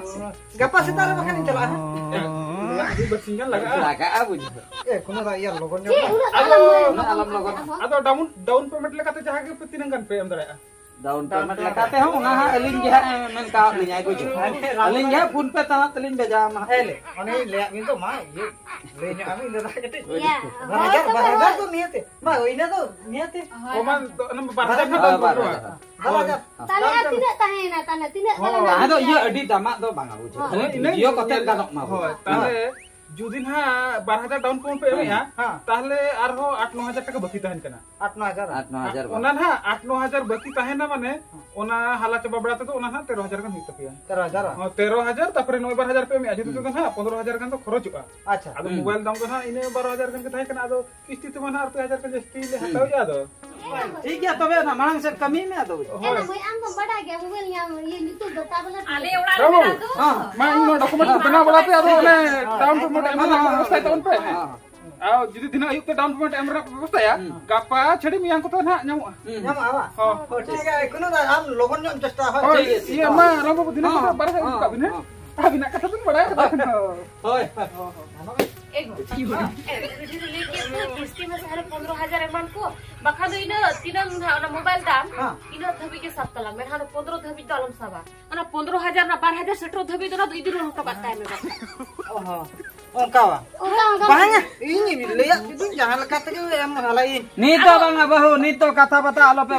ᱜᱟᱯᱟ ᱥᱮᱛᱟᱜ ᱨᱮ ᱵᱟᱠᱷᱟᱱᱤᱧ ᱪᱟᱞᱟᱜᱼᱟ, ᱦᱮᱸ᱾ ᱮ, ᱩᱱᱤᱭᱟᱜ ᱫᱩ ᱵᱟᱨᱥᱤᱧ ᱜᱟᱱ ᱞᱟᱜᱟᱜᱼᱟ᱾ ᱞᱟᱜᱟᱜᱼᱟ, ᱵᱩᱡᱷᱟᱹᱣ᱾ ᱮ, ᱠᱩᱱᱩ ᱫᱟ ᱤᱭᱟᱹ ᱞᱚᱜᱚᱱ ᱧᱚᱜ ᱪᱮᱫ ᱨᱟᱢᱮᱭᱟ᱾ ᱩᱱᱟᱹᱜ ᱟᱫᱚ ᱞᱚᱜᱚᱱ ᱟᱞᱚᱢ ᱞᱚᱜᱚᱱ᱾ ᱟᱫᱚ ᱰᱟᱣᱩᱱ, ᱰᱟᱣᱩᱱ ᱯᱮᱢᱮᱱᱴ ᱞᱮᱠᱟᱛᱮ ᱡᱟᱦᱟᱸ ᱜᱮ ᱯᱮ ᱛᱤᱱᱟᱹᱜ ᱜᱟᱱ ᱯᱮ ᱮᱢ ᱫᱟᱲᱮᱭᱟᱜᱼᱟ? Down down payment payment. ᱞᱮᱠᱟᱛᱮ ᱦᱚᱸ ᱚᱱᱟ ᱦᱟᱸᱜ ᱟᱹᱞᱤᱧ ᱜᱮ ᱦᱟᱸᱜ ᱮ ᱢᱮᱱ ᱠᱟᱣᱟᱫ ᱞᱤᱧᱟᱭ, ᱵᱩᱡᱷᱟᱹᱣ᱾ ᱟᱹᱞᱤᱧ ᱜᱮ ᱦᱟᱸᱜ ᱯᱷᱳᱱ ᱯᱮ ᱛᱟᱞᱟ ᱛᱮᱞᱤᱧ ᱵᱷᱮᱡᱟ ᱟᱢᱟ ᱦᱟᱸᱜ᱾ ᱮ, ᱞᱮ, ᱚᱱᱮ ᱞᱟᱹᱭᱟᱫ ᱵᱤᱱ ᱫᱚ, ᱢᱟ, ᱤᱭᱟᱹ, ᱞᱟᱹᱭ ᱧᱚᱜ ᱟᱹᱵᱤᱱ ᱫᱟᱫᱟ ᱠᱟᱹᱴᱤᱡ᱾ ᱤᱭᱟ, ᱵᱟᱨ ᱦᱟᱡᱟᱨ, ᱦᱳᱭ, ᱵᱟᱨ ᱦᱟᱡᱟᱨ ᱛᱚᱵᱮ ᱫᱚ ᱱᱤᱭᱟᱹᱛᱮ᱾ ᱢᱟ, ᱤᱱᱟᱹ ᱫᱚ ᱱᱤᱭᱟᱹᱛᱮ᱾ ᱦᱳᱭ᱾ ᱚ, ᱢᱟ, ᱫᱚ, ᱚᱱᱟ ᱵᱟᱨ ᱦᱟᱡᱟᱨ ᱦᱳᱭ, ᱦᱟᱸᱜ ᱵᱟᱨ ᱰᱟᱣᱩᱱ ᱦᱟᱡᱟᱨ᱾ ᱯᱮᱢᱮᱱᱴ᱾ ᱛᱟᱦᱞᱮ ᱟᱨ ᱦᱳᱭ᱾ ᱛᱤᱱᱟᱹᱜ ᱛᱟᱦᱮᱸᱭᱮᱱᱟ? ᱛᱟᱦᱞᱮ ᱛᱤᱱᱟᱹᱜ ᱛᱟᱦᱞᱮ ᱦᱳᱭ᱾ ᱞᱟᱜᱟᱜᱼᱟ? ᱟᱫᱚ ᱤᱭᱟᱹ ᱟᱹᱰᱤ ᱫᱟᱢᱟᱜ ᱫᱚ ᱵᱟᱝᱟ, ᱵᱩᱡᱷᱟᱹᱣ᱾ ᱦᱳᱭ᱾ ᱠᱷᱟᱹᱞᱤ ᱤᱱᱟᱹ ᱵᱷᱤᱰᱤᱭᱳ ᱠᱟᱛᱮ ᱜᱟᱱᱚᱜ ᱢᱟ, ᱦᱳᱭ, ᱵᱩᱡᱷᱟᱹᱣ᱾ ᱛᱟᱦᱞᱮ ᱡᱩᱫᱤ ᱱᱟᱦᱟᱜ ᱵᱟᱨ ᱦᱟᱡᱟᱨ ᱰᱟᱣᱩᱱ ᱯᱮᱢᱮᱱᱴ ᱯᱮ ᱮᱢᱮᱜᱼᱟ, ᱦᱮᱸ᱾ ᱛᱟᱦᱞᱮ ᱟᱨᱦᱚᱸ ᱟᱴ ᱱᱚ ᱦᱟᱡᱟᱨ ᱴᱟᱠᱟ ᱵᱟᱹᱠᱤ ᱛᱟᱦᱮᱱ ᱠᱟᱱᱟ᱾ ᱟᱴ ᱱᱚ ᱦᱟᱡᱟᱨ᱾ ᱟᱴ ᱱᱚ ᱦᱟᱡᱟᱨ ᱚᱱᱟ ᱵᱟᱝ? ᱱᱟᱦᱟᱜ ᱟᱴ ᱱᱚ ᱦᱟᱡᱟᱨ ᱵᱟᱹᱠᱤ ᱛᱟᱦᱮᱱᱟ, ᱢᱟᱱᱮ, ᱦᱮᱸ᱾ ᱚᱱᱟ ᱦᱟᱞᱟ ᱪᱟᱵᱟ ᱵᱟᱲᱟ ᱛᱮᱫᱚ ᱚᱱᱟ ᱱᱟᱦᱟᱜ ᱛᱮᱨᱚ ᱦᱟᱡᱟᱨ ᱜᱟᱱ ᱦᱩᱭᱩᱜ ᱛᱟᱯᱮᱭᱟ᱾ ᱛᱮᱨᱚ ᱦᱟᱡᱟᱨ? ᱦᱚᱸ, ᱛᱮᱨᱚ ᱦᱟᱡᱟᱨ, ᱛᱟᱯᱚᱨᱮ ᱱᱚᱜᱼᱚᱭ ᱵᱟᱨ ᱦᱟᱡᱟᱨ ᱯᱮ ᱮᱢᱮᱜᱼᱟ, ᱡᱮᱦᱮᱛᱩ ᱦᱩᱸ᱾ ᱛᱮᱫᱚ ᱱᱟᱦᱟᱜ ᱯᱚᱱᱫᱽᱨᱚ ᱦᱟᱡᱟᱨ ᱜᱟᱱ ᱫᱚ ᱠᱷᱚᱨᱚᱪᱚᱜᱼᱟ᱾ ᱟᱪᱪᱷᱟ᱾ ᱟᱫᱚ ᱦᱩᱸ᱾ ᱢᱳᱵᱟᱭᱤᱞ ᱫᱟᱢ ᱫᱚ ᱱᱟᱦᱟᱜ ᱤᱱᱟᱹ ᱵᱟᱨᱚ ᱦᱟᱡᱟᱨ ᱜᱟᱱ ᱜᱮ ᱛᱟᱦᱮᱸ ᱠᱟᱱᱟ, ᱟᱫᱚ ᱠᱤᱥᱛᱤ ᱛᱮᱢᱟ ᱱᱟᱦᱟᱜ ᱟᱨ ᱯᱮ ᱦᱟᱡᱟᱨ ᱠᱚ ᱡᱟᱹᱥᱛᱤ ᱞᱮ ᱦᱩᱸ᱾ ᱦᱟᱛᱟᱣᱮᱫᱼᱟ ᱟᱫᱚ᱾ ᱴᱷᱤᱠ ᱜᱮᱭᱟ, ᱛᱚᱵᱮ ᱚᱱᱟ ᱢᱟᱲᱟᱝ ᱥᱮᱫ ᱠᱟᱹᱢᱤ ᱢᱮ ᱟᱫᱚ᱾ ᱦᱳᱭ᱾ ᱮᱱᱟ ᱢᱟᱹᱭ, ᱟᱢ ᱫᱚᱢ ᱵᱟᱰᱟᱭ ᱜᱮᱭᱟ ᱢᱳᱵᱟᱭᱤᱞ ᱧᱟᱢ ᱤᱭᱟᱹ ᱧᱩᱛᱩᱢ ᱫᱚ ᱛᱟᱵᱚᱞᱮ᱾ ᱟᱞᱮ ᱚᱲᱟᱜ ᱨᱮ ᱵᱟᱹᱵᱩ, ᱢᱮᱱᱟᱜ ᱫᱚ᱾ ᱦᱮᱸ᱾ ᱢᱟ ᱤᱧ ᱱᱚᱣᱟ ᱰᱚᱠᱩᱢᱮᱱᱴ ᱠᱚ ᱵᱮᱱᱟᱣ ᱵᱟᱲᱟ ᱯᱮ, ᱟᱫᱚ ᱚᱱᱮ ᱰᱟᱣᱩᱱ ᱯᱮᱢᱮᱱᱴ ᱮᱢ ᱨᱮᱱᱟᱜ ᱵᱮᱵᱚᱥᱛᱷᱟᱭ ᱛᱟᱵᱚᱱ ᱯᱮ᱾ ᱦᱮᱸ᱾ ᱟᱨ ᱡᱩᱫᱤ ᱫᱷᱤᱱᱟᱹᱝ ᱟᱹᱭᱩᱵ ᱛᱮ ᱰᱟᱣᱩᱱ ᱯᱮᱢᱮᱱᱴ ᱮᱢ ᱨᱮᱱᱟᱜ ᱵᱮᱵᱚᱥᱛᱷᱟᱭᱟ, ᱦᱩᱸ᱾ ᱜᱟᱯᱟ ᱪᱷᱟᱹᱲᱤ ᱢᱮᱭᱟᱝ ᱠᱚᱛᱮ ᱱᱟᱦᱟᱜ ᱧᱟᱢᱚᱜᱼᱟ᱾ ᱦᱩᱸ᱾ ᱧᱟᱢᱚᱜᱼᱟ, ᱵᱟᱝ? ᱦᱚᱸ᱾ ᱦᱳᱭ, ᱴᱷᱤᱠ ᱜᱮᱭᱟ, ᱠᱳᱱᱳ ᱫᱟ-, ᱟᱢ ᱞᱚᱜᱚᱱ ᱧᱚᱜ ᱮᱢ ᱪᱮᱥᱴᱟᱭᱟ, ᱦᱳᱭ᱾ ᱦᱳᱭ, ᱴᱷᱤᱠ ᱜᱮᱭᱟ, ᱤᱭᱟᱹ, ᱴᱷᱤᱠ ᱢᱟ, ᱜᱮᱭᱟ᱾ ᱨᱟᱢ ᱵᱟᱹᱵᱩ, ᱫᱷᱤᱱᱟᱹᱝ ᱦᱚᱸ, ᱠᱚᱛᱮ ᱵᱟᱨᱦᱮ ᱦᱚᱸ, ᱠᱟᱜ ᱵᱤᱱ, ᱦᱮᱸ? ᱦᱚᱸ᱾ ᱟᱹᱵᱤᱱᱟᱜ ᱠᱟᱛᱷᱟ ᱵᱤᱱ ᱵᱟᱲᱟᱭ ᱠᱟᱫᱟ᱾ ᱦᱳᱭ᱾ ᱮ ᱜᱳ᱾ ᱮ, ᱵᱷᱤᱰᱤᱭᱳ ᱨᱮ ᱞᱟᱹᱭ ᱠᱮᱫ ᱫᱚ, ᱠᱤᱥᱛᱤ ᱢᱟ ᱥᱟᱲᱮ ᱯᱚᱱᱫᱽᱨᱚ ᱦᱟᱡᱟᱨ ᱮᱢᱟᱱ ᱠᱚ, ᱵᱟᱠᱷᱟᱱ ᱫᱚ ᱤᱱᱟᱹ ᱛᱤᱱᱟᱹᱜ ᱱᱟᱦᱟᱜ ᱚᱱᱟ ᱢᱳᱵᱟᱭᱤᱞ ᱫᱟᱢ, ᱦᱮᱸ᱾ ᱤᱱᱟᱹᱜ ᱫᱷᱟᱹᱵᱤᱡ ᱜᱮ ᱥᱟᱵ ᱛᱟᱞᱟᱝ ᱢᱮ, ᱱᱟᱦᱟᱜ ᱫᱚ ᱯᱚᱱᱫᱽᱨᱚ ᱫᱷᱟᱹᱵᱤᱡ ᱫᱚ ᱟᱞᱚᱢ ᱥᱟᱵᱟ᱾ ᱚᱱᱟ ᱯᱚᱱᱫᱽᱨᱚ ᱦᱟᱡᱟᱨ ᱨᱮᱱᱟᱜ ᱵᱟᱨ ᱦᱟᱡᱟᱨ ᱥᱮᱴᱮᱨᱚᱜ ᱫᱷᱟᱹᱵᱤᱡ ᱫᱚ ᱚᱱᱟ ᱫᱚ ᱤᱫᱤ ᱨᱩᱣᱟᱹᱲ ᱦᱚᱴᱚ ᱠᱟᱜ ᱛᱟᱭ ᱢᱮ ᱵᱟᱠᱷᱟᱱ᱾ ᱚ ᱦᱚᱸ᱾ ᱚᱱᱠᱟ ᱵᱟᱝ? ᱚᱱᱠᱟ, ᱚᱱᱠᱟ ᱵᱟᱝᱟ, ᱵᱟᱝ᱾ ᱤᱧ ᱞᱟᱹᱭᱟᱫ ᱯᱮᱫᱩᱧ ᱡᱟᱦᱟᱸ ᱞᱮᱠᱟ ᱛᱮᱜᱮ ᱮᱢ ᱦᱟᱞᱟᱭᱟᱹᱧ᱾ ᱱᱤᱛ ᱫᱚ ᱟᱫᱚ ᱵᱟᱝᱟ ᱵᱟᱹᱦᱩ, ᱱᱤᱛ ᱫᱚ ᱠᱟᱛᱷᱟ ᱵᱟᱛᱟ ᱟᱞᱚᱯᱮ,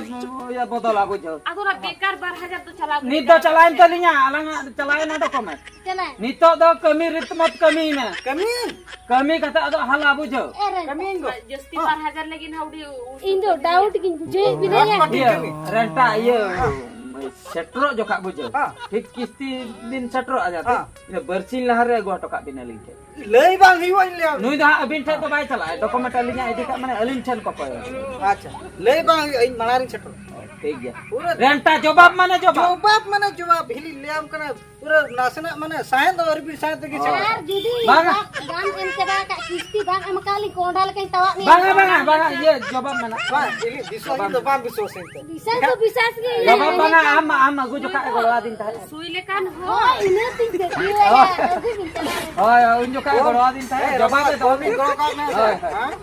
ᱤᱭᱟᱹ, ᱵᱚᱫᱚᱞᱟ, ᱵᱩᱡᱷᱟᱹᱣ᱾ ᱟᱫᱚ ᱚᱱᱟ ᱵᱮᱠᱟᱨ ᱵᱟᱨ ᱦᱟᱡᱟᱨ ᱫᱚ ᱪᱟᱞᱟᱣ ᱱᱤᱛ ᱜᱤᱰᱤ ᱫᱚ ᱠᱟᱜ ᱪᱟᱞᱟᱣᱮᱱ ᱢᱮ᱾ ᱛᱟᱹᱞᱤᱧᱟ, ᱟᱞᱟᱝᱟᱜ ᱪᱟᱞᱟᱣᱮᱱᱟ ᱰᱚᱠᱩᱢᱮᱱᱴ᱾ ᱪᱟᱞᱟᱣᱮᱱ᱾ ᱱᱤᱛᱚᱜ ᱫᱚ ᱠᱟᱹᱢᱤ ᱨᱤᱛᱢᱚᱛ ᱠᱟᱹᱢᱤ ᱢᱮ᱾ ᱠᱟᱹᱢᱤ? ᱠᱟᱹᱢᱤ ᱠᱟᱛᱮ ᱟᱫᱚ ᱦᱟᱞᱟ, ᱵᱩᱡᱷᱟᱹᱣ᱾ ᱮ ᱨᱮ᱾ ᱠᱟᱹᱢᱤᱭᱟᱹᱧ ᱜᱚ᱾ ᱡᱟᱹᱥᱛᱤ ᱦᱚᱸ᱾ ᱵᱟᱨ ᱦᱟᱡᱟᱨ ᱞᱟᱹᱜᱤᱫ ᱦᱟᱸᱜ ᱩᱰᱤ-, ᱩᱰᱤ-, ᱤᱧ ᱫᱚ ᱰᱟᱣᱩᱴ ᱜᱤᱧ ᱵᱩᱡᱷᱟᱹᱣᱮᱫ ᱵᱤᱱᱟ ᱭᱟ᱾ ᱤᱭᱟᱹ, ᱨᱮᱱᱴᱟ, ᱤᱭᱟᱹ, ᱥᱮᱴᱮᱨᱚᱜ ᱡᱚᱠᱷᱟ ᱵᱩᱡᱷᱟᱹᱣ᱾ ᱦᱮᱸ᱾ ᱴᱷᱤᱠ ᱠᱤᱥᱛᱤ ᱵᱤᱱ ᱥᱮᱴᱮᱨᱚᱜᱼᱟ ᱡᱟᱛᱮ᱾ ᱦᱮᱸ᱾ ᱤᱱᱟᱹ ᱵᱟᱨᱥᱤᱧ ᱞᱟᱦᱟ ᱨᱮ ᱟᱹᱜᱩ ᱦᱚᱴᱚ ᱠᱟᱜ ᱵᱤᱱ ᱟᱹᱞᱤᱧ ᱴᱷᱮᱱ᱾ ᱞᱟᱹᱭ ᱵᱟᱝ ᱦᱩᱭᱩᱜᱼᱟ, ᱤᱧ ᱞᱟᱹᱭᱟᱢ᱾ ᱱᱩᱭ ᱫᱚ ᱦᱟᱸᱜ ᱟᱹᱵᱤᱱ ᱴᱷᱮᱱ ᱫᱚ ᱵᱟᱭ ᱪᱟᱞᱟᱜᱼᱟ, ᱰᱚᱠᱩᱢᱮᱱᱴ ᱟᱹᱞᱤᱧᱟᱜ ᱤᱫᱤ ᱠᱟᱜ, ᱢᱟᱱᱮ ᱟᱹᱞᱤᱧ ᱴᱷᱮᱱ ᱠᱚ ᱠᱚᱭᱚᱜ᱾ ᱟᱪᱪᱷᱟ, ᱞᱟᱹᱭ ᱵᱟᱝ ᱦᱩᱭᱩᱜᱼᱟ, ᱤᱧ ᱢᱟᱲᱟᱝ ᱨᱤᱧ ᱥᱮᱴᱮᱨᱚᱜᱼᱟ᱾ ᱴᱷᱤᱠ ᱜᱮᱭᱟ᱾ ᱯᱩᱨᱟᱹ ᱨᱮᱱᱴᱟ ᱡᱚᱵᱟᱵ ᱢᱟᱱᱮ ᱡᱚᱵᱟᱵ᱾ ᱡᱚᱵᱟᱵ ᱢᱟᱱᱮ ᱡᱚᱵᱟᱵ, ᱦᱤᱞᱤᱧ ᱞᱟᱹᱭᱟᱢ ᱠᱟᱱᱟ᱾ ᱯᱩᱨᱟᱹ ᱱᱟᱥᱮᱱᱟᱜ ᱢᱟᱱᱮ ᱥᱟᱸᱦᱮᱫ ᱫᱚ ᱟᱹᱣᱨᱤ ᱵᱤᱱ ᱥᱟᱸᱦᱮᱫ ᱛᱮᱜᱮ ᱪᱟᱵᱟᱜᱼᱟ᱾ ᱟᱨ ᱡᱩᱫᱤ ᱵᱟᱝᱟ᱾ ᱵᱟᱝ ᱜᱟᱱ ᱮᱢ ᱪᱟᱵᱟ ᱟᱠᱟᱫ, ᱠᱤᱥᱛᱤ ᱵᱟᱝ ᱮᱢ ᱟᱠᱟᱫ ᱞᱤᱧ, ᱠᱚᱸᱰᱷᱟ ᱞᱮᱠᱟᱧ ᱛᱟᱣᱟᱜ ᱢᱮᱭᱟ᱾ ᱵᱟᱝᱟ, ᱵᱟᱝᱟ, ᱵᱟᱝᱟ, ᱤᱭᱟᱹ ᱡᱚᱵᱟᱵ ᱢᱮᱱᱟᱜᱼᱟ᱾ ᱵᱟᱝ, ᱤᱧ ᱵᱤᱥᱣᱟᱥ ᱫᱚ ᱵᱟᱝ ᱵᱤᱥᱣᱟᱥ ᱮᱱ ᱛᱟᱭᱟ᱾ ᱵᱤᱥᱣᱟᱥ ᱫᱚ ᱵᱤᱥᱣᱟᱥ ᱜᱮ᱾ ᱡᱚᱵᱟᱵ ᱵᱟᱝᱟ, ᱟᱢ, ᱟᱢ ᱟᱹᱜᱩ ᱡᱚᱠᱷᱟᱜ ᱮ ᱜᱚᱲᱚᱣᱟᱫᱤᱧ ᱛᱟᱦᱮᱸᱫ᱾ ᱥᱩᱭ ᱞᱮᱠᱟᱱ ᱦᱚᱲ᱾ ᱦᱳᱭ, ᱤᱱᱟᱹ ᱛᱤᱧ ᱫᱟᱹᱵᱤᱭᱟ, ᱟᱹᱜᱩ ᱵᱤᱱ ᱪᱟᱞᱟᱜᱼᱟ᱾ ᱦᱳᱭ, ᱦᱳᱭ, ᱩᱱ ᱡᱚᱠᱷᱟᱜ ᱮ ᱜᱚᱲᱚᱣᱟᱫᱤᱧ ᱛᱟᱦᱮᱸᱫ, ᱦᱮᱸ, ᱡᱚᱵᱟᱵ ᱮ ᱫᱚᱦᱚ ᱠᱚᱢᱤ ᱠᱮᱫᱟ᱾ ᱜᱚᱲᱚ ᱠᱟᱜ ᱢᱮ᱾ ᱦᱳᱭ᱾ ᱦᱮᱸ?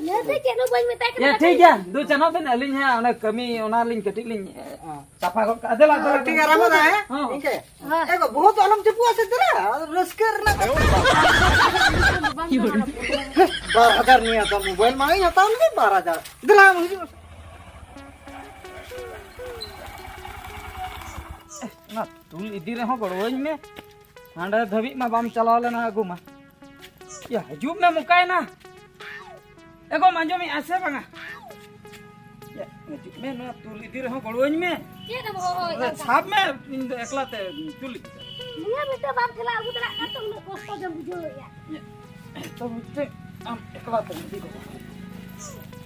ᱤᱱᱟᱹ ᱛᱮ ᱪᱮᱫ ᱦᱚᱸ ᱵᱟᱹᱧ ᱢᱮᱛᱟᱭ ᱠᱟᱱᱟ᱾ ᱤᱭᱟᱹ, ᱴᱷᱤᱠ ᱜᱮᱭᱟ, ᱫᱩ ᱪᱟᱱᱚ ᱵᱮᱱ, ᱟᱹᱞᱤᱧ ᱦᱟᱸᱜ ᱚᱱᱟ ᱠᱟᱹᱢᱤ, ᱚᱱᱟ ᱞᱤᱧ ᱠᱟᱹᱴᱤᱡ ᱞᱤᱧ, ᱮ, ᱦᱮᱸ᱾ ᱥᱟᱯᱷᱟ ᱜᱚᱫ ᱠᱟᱜᱼᱟ᱾ ᱫᱮᱞᱟ, ᱫᱮᱞᱟ, ᱴᱷᱤᱠ ᱜᱮᱭᱟ, ᱫᱮᱞᱟ᱾ ᱨᱟᱢᱚ ᱫᱟ, ᱦᱮᱸ? ᱦᱮᱸ᱾ ᱤᱱᱠᱟᱹ᱾ ᱦᱮᱸ᱾ ᱮ ᱜᱚ, ᱵᱚᱦᱩᱛ ᱟᱞᱚᱢ ᱪᱟᱯᱚᱜᱼᱟ ᱥᱮ ᱫᱮᱞᱟ, ᱨᱟᱹᱥᱠᱟᱹ ᱨᱮᱱᱟᱜ ᱠᱟᱛᱷᱟ᱾ ᱵᱟᱨ ᱦᱟᱡᱟᱨ ᱱᱤᱭᱟᱹ ᱦᱟᱛᱟᱣ, ᱢᱳᱵᱟᱭᱤᱞ ᱢᱟᱲᱟᱝ ᱤᱧ ᱦᱟᱛᱟᱣ ᱞᱮᱫᱟ, ᱵᱟᱨ ᱦᱟᱡᱟᱨ᱾ ᱫᱮᱞᱟ, ᱦᱤᱡᱩᱜ ᱢᱮ᱾ ᱚᱱᱟ ᱛᱩᱞ ᱤᱫᱤ ᱨᱮᱦᱚᱸ ᱜᱚᱲᱚᱣᱟᱹᱧ ᱢᱮ᱾ ᱦᱟᱸᱰᱮ ᱫᱷᱟᱹᱵᱤᱡ ᱢᱟ ᱵᱟᱢ ᱪᱟᱞᱟᱣ ᱞᱮᱱᱟ ᱟᱹᱜᱩ ᱢᱟ᱾ ᱭᱟ, ᱦᱤᱡᱩᱜ ᱢᱮ, ᱢᱚᱠᱟᱭᱮᱱᱟ᱾ ᱮ ᱜᱚᱢ, ᱟᱸᱡᱚᱢᱮᱜᱼᱟ ᱥᱮ ᱵᱟᱝᱟ? ᱭᱟ, ᱦᱤᱡᱩᱜ ᱢᱮ, ᱱᱚᱣᱟ ᱛᱩᱞ ᱤᱫᱤ ᱨᱮᱦᱚᱸ ᱜᱚᱲᱚᱣᱟᱹᱧ ᱢᱮ᱾ ᱪᱮᱫ ᱮᱢ ᱦᱚᱦᱚᱭᱮᱫ ᱠᱟᱱ ᱥᱟᱵ ᱢᱮ, ᱤᱧ ᱫᱚ ᱮᱠᱞᱟ ᱛᱮ ᱛᱩᱞ ᱤᱫᱤ᱾ ᱱᱤᱭᱟᱹ ᱢᱤᱫᱴᱟᱝ ᱵᱟᱢ ᱴᱷᱮᱞᱟᱣ ᱟᱹᱜᱩ ᱫᱟᱲᱮᱭᱟᱜ ᱠᱟᱱ ᱛᱮ ᱩᱱᱟᱹᱜ ᱠᱚᱥᱴᱚ ᱜᱮᱢ ᱵᱩᱡᱷᱟᱹᱣᱮᱫᱼᱟ᱾ ᱭᱟ, ᱛᱚ ᱢᱤᱫᱴᱮᱡ ᱟᱢ ᱮᱠᱞᱟ ᱛᱮᱢ ᱤᱫᱤ ᱜᱚᱫ ᱠᱟᱜᱼᱟ᱾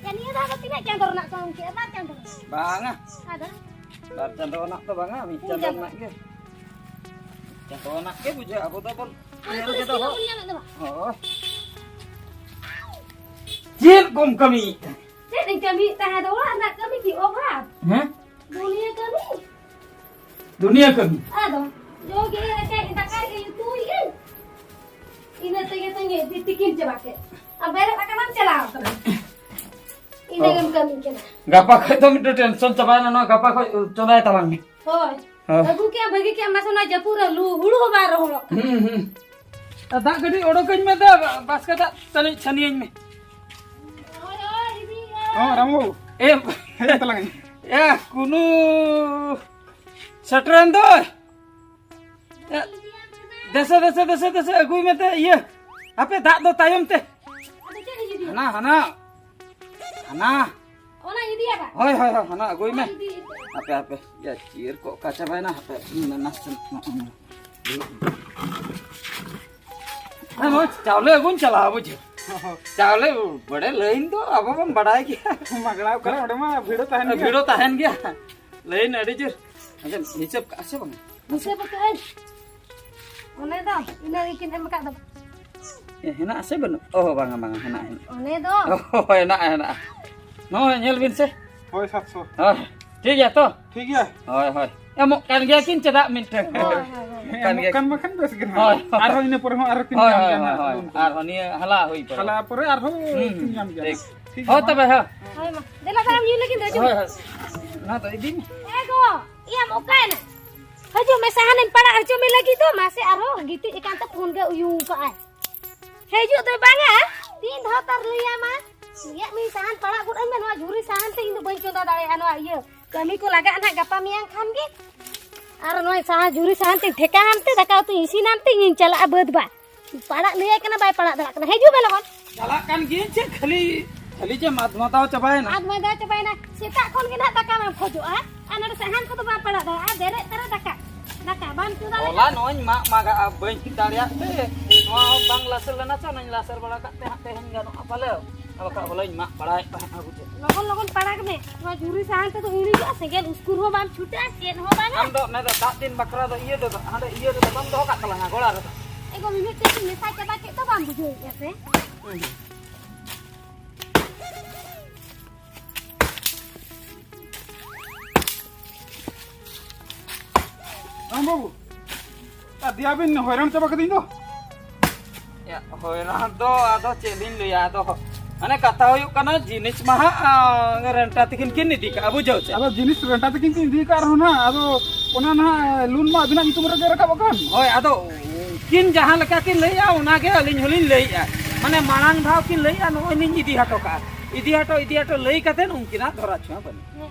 ᱭᱟ, ᱱᱤᱭᱟᱹ ᱫᱷᱟᱣ ᱫᱚ ᱛᱤᱱᱟᱹᱜ ᱪᱟᱸᱫᱚ ᱨᱮᱱᱟᱜ ᱪᱚᱝ ᱠᱮᱫᱼᱟ? ᱵᱟᱨ ᱪᱟᱸᱫᱚ ᱨᱮᱱᱟᱜ᱾ ᱵᱟᱝᱟ᱾ ᱟᱫᱚ? ᱵᱟᱨ ᱪᱟᱸᱫᱚ ᱨᱮᱱᱟᱜ ᱫᱚ ᱵᱟᱝᱟ, ᱢᱤᱫ ᱯᱩᱱ ᱪᱟᱸᱫᱚ ᱪᱟᱸᱫᱚ᱾ ᱨᱮᱱᱟᱜ ᱜᱮ᱾ ᱪᱟᱸᱫᱚ ᱨᱮᱱᱟᱜ ᱜᱮ ᱵᱩᱡᱷᱟᱹᱜᱼᱟ, ᱟᱵᱚ ᱫᱚᱵᱚᱱ ᱚᱱᱟ ᱧᱮᱞ ᱠᱚ ᱠᱮᱫᱟ ᱡᱟᱹᱥᱛᱤ ᱦᱚᱸ᱾ ᱵᱚᱱ ᱧᱟᱢᱮᱫ ᱫᱚ ᱵᱟᱝ? ᱦᱳᱭ᱾ ᱪᱮᱫ ᱠᱚᱢ ᱠᱟᱹᱢᱤᱭᱮᱫ ᱛᱟᱦᱮᱸᱫ? ᱪᱮᱫ ᱤᱧ ᱠᱟᱹᱢᱤᱭᱮᱫ ᱛᱟᱦᱮᱸᱫ? ᱚᱲᱟᱜ ᱨᱮᱱᱟᱜ ᱠᱟᱹᱢᱤ ᱠᱤ ᱚᱵᱷᱟᱵᱽ? ᱦᱮᱸ? ᱫᱩᱱᱤᱭᱟᱹ ᱠᱟᱹᱢᱤ᱾ ᱫᱩᱱᱤᱭᱟᱹ ᱠᱟᱹᱢᱤ? ᱟᱫᱚ, ᱡᱚᱜᱮ ᱨᱟᱪᱟᱭ, ᱫᱟᱠᱟᱭ ᱩᱛᱩᱭᱮᱫ᱾ ᱤᱱᱟᱹ ᱛᱮᱜᱮ ᱛᱚ ᱤᱧᱟᱹᱜ ᱛᱤᱠᱤᱱ ᱪᱟᱵᱟ ᱠᱮᱫ᱾ ᱟᱨ ᱵᱮᱨᱮᱫ ᱟᱠᱟᱱᱟᱢ, ᱪᱟᱞᱟᱣ ᱟᱠᱟᱱᱟ᱾ ᱤᱱᱟᱹ ᱚ᱾ ᱜᱮᱢ ᱠᱟᱹᱢᱤ ᱠᱟᱱᱟ᱾ ᱜᱟᱯᱟ ᱠᱷᱚᱡ ᱫᱚ ᱢᱤᱫᱴᱮᱱ ᱴᱮᱱᱥᱚᱱ ᱪᱟᱵᱟᱭᱮᱱᱟ, ᱱᱚᱣᱟ ᱜᱟᱯᱟ ᱠᱷᱚᱡ ᱪᱚᱸᱫᱟᱭ ᱛᱟᱞᱟᱝ ᱢᱮ᱾ ᱦᱳᱭ᱾ ᱦᱳᱭ᱾ ᱟᱹᱜᱩ ᱠᱮᱜᱼᱟ, ᱵᱷᱟᱹᱜᱤ ᱠᱮᱜᱼᱟ, ᱢᱟᱥᱮ ᱚᱱᱟ ᱡᱟᱹᱯᱩᱫ ᱨᱮ ᱞᱩ-, ᱦᱩᱲᱩ ᱦᱚᱸ ᱵᱟᱝ ᱨᱚᱦᱚᱲᱚᱜ ᱠᱟᱱᱟ᱾ ᱦᱩᱸ, ᱦᱩᱸ᱾ ᱟᱨ ᱫᱟᱜ ᱠᱟᱹᱴᱤᱡ ᱚᱰᱚᱠᱟᱹᱧ ᱢᱮ, ᱫᱮ, ᱵᱟᱥᱠᱮ ᱫᱟᱜ ᱛᱟᱹᱱᱤᱡ ᱪᱷᱟᱹᱱᱤᱭᱟᱹᱧ ᱢᱮ᱾ ᱦᱳᱭ, ᱦᱳᱭ, ᱤᱫᱤᱭᱟ᱾ ᱦᱚᱸ, ᱨᱟᱢᱩ᱾ ᱮ, ᱦᱮᱡ ᱛᱟᱞᱟᱝ ᱟᱹᱧ᱾ ᱮ, ᱠᱩᱱᱩ ᱥᱮᱴᱮᱨᱮᱱ ᱫᱚᱭ᱾ ᱮ, ᱫᱮᱥᱮ, ᱫᱮᱥᱮ, ᱫᱮᱥᱮ, ᱫᱮᱥᱮ, ᱟᱹᱜᱩᱭ ᱢᱮ ᱛᱮ, ᱤᱭᱟᱹ᱾ ᱦᱟᱯᱮ, ᱫᱟᱜ ᱫᱚ ᱛᱟᱭᱚᱢ ᱛᱮ᱾ ᱟᱫᱚ ᱪᱮᱫ ᱤᱧ ᱤᱫᱤᱭᱟ? ᱦᱟᱱᱟ, ᱦᱟᱱᱟ᱾ ᱦᱟᱱᱟ᱾ ᱚᱱᱟ ᱤᱫᱤᱭᱟ ᱵᱟ? ᱦᱳᱭ, ᱦᱳᱭ, ᱦᱳᱭ, ᱦᱟᱱᱟ ᱟᱹᱜᱩᱭ ᱢᱮ᱾ ᱚᱱᱟ ᱤᱫᱤ᱾ ᱦᱟᱯᱮ, ᱦᱟᱯᱮ, ᱭᱟ, ᱪᱤᱭᱟᱹᱨ ᱠᱚ ᱚᱠᱟ ᱪᱟᱵᱟᱭᱮᱱᱟ? ᱦᱟᱯᱮ, ᱱᱟᱥᱮ ᱱᱟᱜ ᱦᱮᱸ, ᱢᱟ ᱪᱟᱣᱞᱮ ᱟᱹᱜᱩᱧ ᱪᱟᱞᱟᱜᱼᱟ, ᱵᱩᱡᱷᱟᱹᱣ᱾ ᱪᱟᱣᱞᱮ ᱵᱟᱲᱮ ᱞᱟᱹᱭᱤᱱ ᱫᱚ ᱟᱵᱚ ᱵᱚᱱ ᱵᱟᱲᱟᱭ ᱜᱮᱭᱟ᱾ ᱢᱟᱜᱽᱲᱟᱣ ᱠᱟᱱᱟ, ᱚᱸᱰᱮ ᱢᱟ ᱵᱷᱤᱲ ᱛᱟᱦᱮᱱ ᱜᱮᱭᱟ᱾ ᱵᱷᱤᱲ ᱛᱟᱦᱮᱱ ᱜᱮᱭᱟ᱾ ᱞᱟᱹᱭᱤᱱ ᱟᱹᱰᱤ ᱡᱳᱨ᱾ ᱟᱪᱪᱷᱟ, ᱦᱤᱥᱟᱹᱵ ᱠᱟᱜᱼᱟ ᱥᱮ ᱵᱟᱝ? ᱦᱤᱥᱟᱹᱵ ᱠᱟᱜ ᱟᱹᱧ᱾ ᱚᱱᱮ ᱫᱚ, ᱤᱱᱟᱹ ᱜᱮᱠᱤᱱ ᱮᱢ ᱟᱠᱟᱫ ᱫᱚ᱾ ᱮ, ᱦᱮᱱᱟᱜ ᱟᱥᱮ ᱵᱟᱹᱱᱩᱜ? ᱚ, ᱵᱟᱝᱟ, ᱵᱟᱝᱟ, ᱦᱮᱱᱟᱜ, ᱦᱮᱱᱟᱜ᱾ ᱚᱱᱮ ᱫᱚ᱾ ᱚ, ᱦᱮᱱᱟᱜ, ᱦᱮᱱᱟᱜ᱾ ᱱᱚᱜᱼᱚᱭ ᱧᱮᱞ ᱵᱤᱱ ᱥᱮ᱾ ᱦᱳᱭ, ᱥᱟᱛᱥᱚ᱾ ᱦᱳᱭ, ᱴᱷᱤᱠ ᱜᱮᱭᱟ ᱛᱚ? ᱴᱷᱤᱠ ᱜᱮᱭᱟ᱾ ᱦᱳᱭ, ᱦᱳᱭ᱾ ᱮᱢᱚᱜ ᱠᱟᱱ ᱜᱮᱭᱟ ᱠᱤᱱ, ᱪᱮᱫᱟᱜ ᱢᱤᱫᱴᱟᱝ᱾ ᱦᱳᱭ, ᱦᱳᱭ, ᱦᱳᱭ᱾ ᱮᱢᱚᱜ ᱠᱟᱱ ᱜᱮᱭᱟ᱾ ᱮᱢᱚᱜ ᱠᱟᱱ ᱵᱟᱠᱷᱟᱱ ᱵᱮᱥ ᱜᱮ ᱱᱟᱦᱟᱜ᱾ ᱦᱳᱭ, ᱦᱳᱭ᱾ ᱟᱨᱦᱚᱸ ᱤᱱᱟᱹ ᱯᱚᱨᱮ ᱦᱚᱸ ᱟᱨᱦᱚᱸ ᱠᱤᱱ ᱦᱳᱭ, ᱧᱟᱢ ᱦᱳᱭ, ᱜᱮᱭᱟ ᱦᱳᱭ, ᱱᱟᱦᱟᱜ, ᱦᱳᱭ᱾ ᱟᱫᱚ ᱩᱱᱠᱩ ᱟᱨᱦᱚᱸ ᱱᱤᱭᱟᱹ ᱦᱟᱞᱟ ᱦᱩᱭ ᱯᱚᱨᱮ᱾ ᱦᱟᱞᱟ ᱯᱚᱨᱮ ᱟᱨᱦᱚᱸ ᱦᱩᱸ, ᱠᱤᱱ ᱧᱟᱢ ᱜᱮᱭᱟ ᱴᱷᱤᱠ᱾ ᱱᱟᱦᱟᱜ᱾ ᱴᱷᱤᱠ ᱦᱳᱭ, ᱜᱮᱭᱟ, ᱛᱚᱵᱮ, ᱢᱟ᱾ ᱦᱳᱭ᱾ ᱦᱳᱭ, ᱢᱟ᱾ ᱫᱮᱞᱟ ᱛᱟᱭᱚᱢ ᱧᱩ ᱞᱟᱹᱜᱤᱫ ᱫᱚ, ᱦᱤᱡᱩᱜ ᱦᱳᱭ, ᱢᱮ᱾ ᱦᱳᱭ᱾ ᱚᱱᱟ ᱫᱚ ᱤᱫᱤ ᱢᱮ᱾ ᱮ ᱜᱚ, ᱤᱭᱟᱹᱢ ᱚᱠᱟᱭᱮᱱᱟ? ᱦᱤᱡᱩᱜ ᱢᱮ, ᱥᱟᱦᱟᱱᱮᱢ ᱯᱟᱲᱟᱜ ᱦᱚᱪᱚ ᱢᱮ ᱞᱟᱹᱜᱤᱫ ᱫᱚ, ᱢᱟᱥᱮ ᱟᱨᱦᱚᱸ ᱜᱤᱛᱤᱡ ᱟᱠᱟᱱ ᱛᱮ ᱯᱷᱳᱱ ᱜᱮ ᱩᱭᱩᱝ ᱠᱟᱜᱼᱟᱭ᱾ ᱦᱤᱡᱩᱜ ᱫᱚᱭ ᱵᱟᱝᱟ, ᱛᱤᱱ ᱫᱷᱟᱣ ᱛᱟᱨ ᱞᱟᱹᱭᱟᱢᱟ? ᱤᱧᱟᱹᱜ ᱢᱤᱫ ᱥᱟᱦᱟᱱ ᱯᱟᱲᱟᱜ ᱜᱚᱫ ᱟᱹᱧ ᱢᱮ, ᱱᱚᱣᱟ ᱡᱷᱩᱨᱤ ᱥᱟᱦᱟᱱ ᱛᱮ ᱤᱧ ᱫᱚ ᱵᱟᱹᱧ ᱪᱚᱸᱫᱟ ᱫᱟᱲᱮᱭᱟᱜᱼᱟ, ᱱᱚᱣᱟ ᱤᱭᱟᱹ ᱠᱟᱹᱢᱤ ᱠᱚ ᱞᱟᱜᱟᱜᱼᱟ ᱱᱟᱦᱟᱜ ᱜᱟᱯᱟ ᱢᱮᱭᱟᱝ ᱠᱷᱟᱱ ᱜᱮ᱾ ᱟᱨ ᱱᱚᱣᱟ ᱥᱟᱦᱟ ᱡᱷᱩᱨᱤ ᱥᱟᱦᱟᱱ ᱛᱮᱧ ᱴᱷᱮᱠᱟᱣᱟᱢ ᱛᱮ, ᱫᱟᱠᱟ ᱩᱛᱩ ᱤᱥᱤᱱᱟᱢ ᱛᱮ, ᱤᱧᱤᱧ ᱪᱟᱞᱟᱜᱼᱟ ᱵᱟᱹᱫᱽ ᱵᱟ᱾ ᱯᱟᱲᱟᱜ ᱞᱟᱹᱭᱟᱭ ᱠᱟᱱᱟ, ᱵᱟᱭ ᱯᱟᱲᱟᱜ ᱫᱟᱲᱮᱭᱟᱜ ᱠᱟᱱᱟ᱾ ᱦᱤᱡᱩᱜ ᱢᱮ ᱞᱚᱜᱚᱱ᱾ ᱪᱟᱞᱟᱜ ᱠᱟᱱ ᱜᱤᱭᱟᱹᱧ ᱪᱮ, ᱠᱷᱟᱹᱞᱤ, ᱠᱷᱟᱹᱞᱤ ᱪᱮ ᱢᱟᱫ ᱢᱟᱫᱟᱣ ᱪᱟᱵᱟᱭᱮᱱᱟ᱾ ᱢᱟᱫ ᱢᱟᱫᱟᱣ ᱪᱟᱵᱟᱭᱮᱱᱟ᱾ ᱥᱮᱛᱟᱜ ᱠᱷᱚᱱ ᱜᱮ ᱱᱟᱦᱟᱜ ᱫᱟᱠᱟ ᱵᱟᱢ ᱠᱷᱚᱡᱚᱜᱼᱟ, ᱟᱨ ᱱᱚᱰᱮ ᱥᱟᱦᱟᱱ ᱠᱚᱫᱚ ᱵᱟᱢ ᱯᱟᱲᱟᱜ ᱫᱟᱲᱮᱭᱟᱜᱼᱟ᱾ ᱵᱮᱨᱮᱫ ᱛᱚᱨᱟ ᱫᱟᱠᱟ, ᱫᱟᱠᱟ ᱵᱟᱢ ᱪᱚᱸᱫᱟ ᱞᱮᱠᱷᱟᱱ᱾ ᱦᱚᱞᱟ ᱱᱚᱜᱼᱚᱭ ᱢᱟᱜ ᱢᱟᱜᱟᱜᱼᱟ, ᱵᱟᱹᱧ ᱫᱟᱲᱮᱭᱟᱜ ᱛᱮ ᱱᱚᱣᱟ ᱦᱚᱸ ᱵᱟᱝ ᱞᱟᱥᱮᱨ ᱞᱮᱱᱟ ᱪᱚ, ᱚᱱᱟᱧ ᱞᱟᱥᱮᱨ ᱵᱟᱲᱟ ᱠᱟᱜ ᱛᱮ ᱦᱟᱸᱜ ᱛᱮᱦᱮᱧ ᱜᱟᱱᱚᱜᱼᱟ ᱯᱟᱞᱮ᱾ ᱟᱨ ᱵᱟᱠᱷᱟᱡ ᱦᱚᱞᱟᱧ ᱢᱟᱜ ᱵᱟᱲᱟᱭᱮᱫ ᱛᱟᱦᱮᱸᱫ, ᱵᱩᱡᱷᱟᱹᱣ᱾ ᱞᱚᱜᱚᱱ ᱞᱚᱜᱚᱱ ᱯᱟᱲᱟᱜᱽ ᱢᱮ, ᱱᱚᱣᱟ ᱡᱷᱩᱨᱤ ᱥᱟᱦᱟᱱ ᱛᱮᱫᱚ ᱤᱲᱤᱡᱚᱜᱼᱟ, ᱥᱮᱸᱜᱮᱞ ᱩᱥᱠᱩᱨ ᱦᱚᱸ ᱵᱟᱢ ᱪᱷᱩᱴᱟᱹᱜᱼᱟ, ᱪᱮᱫ ᱦᱚᱸ ᱵᱟᱝᱟ᱾ ᱟᱢ ᱫᱚ ᱚᱱᱟ ᱫᱚ ᱫᱟᱜ ᱫᱤᱱ ᱵᱟᱠᱷᱨᱟ ᱫᱚ ᱤᱭᱟᱹ ᱨᱮᱫᱚ, ᱦᱟᱸᱰᱮ ᱤᱭᱟᱹ ᱨᱮᱫᱚ ᱵᱟᱢ ᱫᱚᱦᱚ ᱠᱟᱜ ᱛᱟᱞᱟᱝᱟ, ᱜᱚᱲᱟ ᱨᱮᱫᱚ᱾ ᱮ ᱜᱚ, ᱢᱤᱢᱤᱫ ᱠᱟᱹᱴᱤᱡ ᱢᱮᱥᱟ ᱪᱟᱵᱟ ᱠᱮᱫ ᱫᱚ ᱵᱟᱢ ᱵᱩᱡᱷᱟᱹᱣᱮᱫᱼᱟ ᱥᱮ? ᱨᱟᱢ ᱵᱟᱹᱵᱩ, ᱟᱨ ᱫᱮᱭᱟ ᱵᱤᱱ ᱦᱚᱭᱨᱟᱱ ᱪᱟᱵᱟ ᱠᱟᱹᱫᱤᱧ ᱫᱚ᱾ ᱭᱟ, ᱦᱚᱭᱨᱟᱱ ᱫᱚ ᱟᱫᱚ ᱪᱮᱫ ᱞᱤᱧ ᱞᱟᱹᱭᱟ, ᱟᱫᱚ ᱢᱟᱱᱮ ᱠᱟᱛᱷᱟ ᱦᱩᱭᱩᱜ ᱠᱟᱱᱟ, ᱡᱤᱱᱤᱥ ᱢᱟ ᱦᱟᱸᱜ, ᱟᱸ, ᱨᱮᱱᱴᱟ ᱛᱤᱠᱤᱱ ᱠᱤᱱ ᱤᱫᱤ ᱠᱟᱜᱼᱟ, ᱵᱩᱡᱷᱟᱹᱣ ᱪᱮ? ᱟᱫᱚ ᱡᱤᱱᱤᱥ ᱨᱮᱱᱴᱟ ᱛᱤᱠᱤᱱ ᱠᱤᱱ ᱤᱫᱤ ᱠᱟᱜ ᱨᱮᱦᱚᱸ ᱱᱟᱦᱟᱜ, ᱟᱫᱚ ᱚᱱᱟ ᱱᱟᱦᱟᱜ ᱞᱳᱱ ᱢᱟ ᱟᱹᱵᱤᱱᱟᱜ ᱧᱩᱛᱩᱢ ᱨᱮᱜᱮ ᱨᱟᱠᱟᱵ ᱟᱠᱟᱱ᱾ ᱦᱳᱭ, ᱟᱫᱚ ᱩᱱᱠᱤᱱ ᱡᱟᱦᱟᱸ ᱞᱮᱠᱟ ᱠᱤᱱ ᱞᱟᱹᱭᱮᱜᱼᱟ, ᱚᱱᱟᱜᱮ ᱟᱹᱞᱤᱧ ᱦᱚᱸᱞᱤᱧ ᱞᱟᱹᱭᱮᱜᱼᱟ᱾ ᱢᱟᱱᱮ ᱢᱟᱲᱟᱝ ᱫᱷᱟᱣ ᱠᱤᱱ ᱞᱟᱹᱭᱮᱜᱼᱟ, ᱱᱚᱜᱼᱚᱭ ᱞᱤᱧ ᱤᱫᱤ ᱦᱚᱴᱚ ᱠᱟᱜᱼᱟ᱾ ᱤᱫᱤ ᱦᱚᱴᱚ, ᱤᱫᱤ ᱦᱚᱴᱚ ᱞᱟᱹᱭ ᱠᱟᱛᱮ ᱩᱱᱠᱤᱱᱟᱜ ᱫᱷᱚᱨᱟ ᱪᱷᱩᱣᱟᱹ ᱵᱟᱹᱱᱩᱜ᱾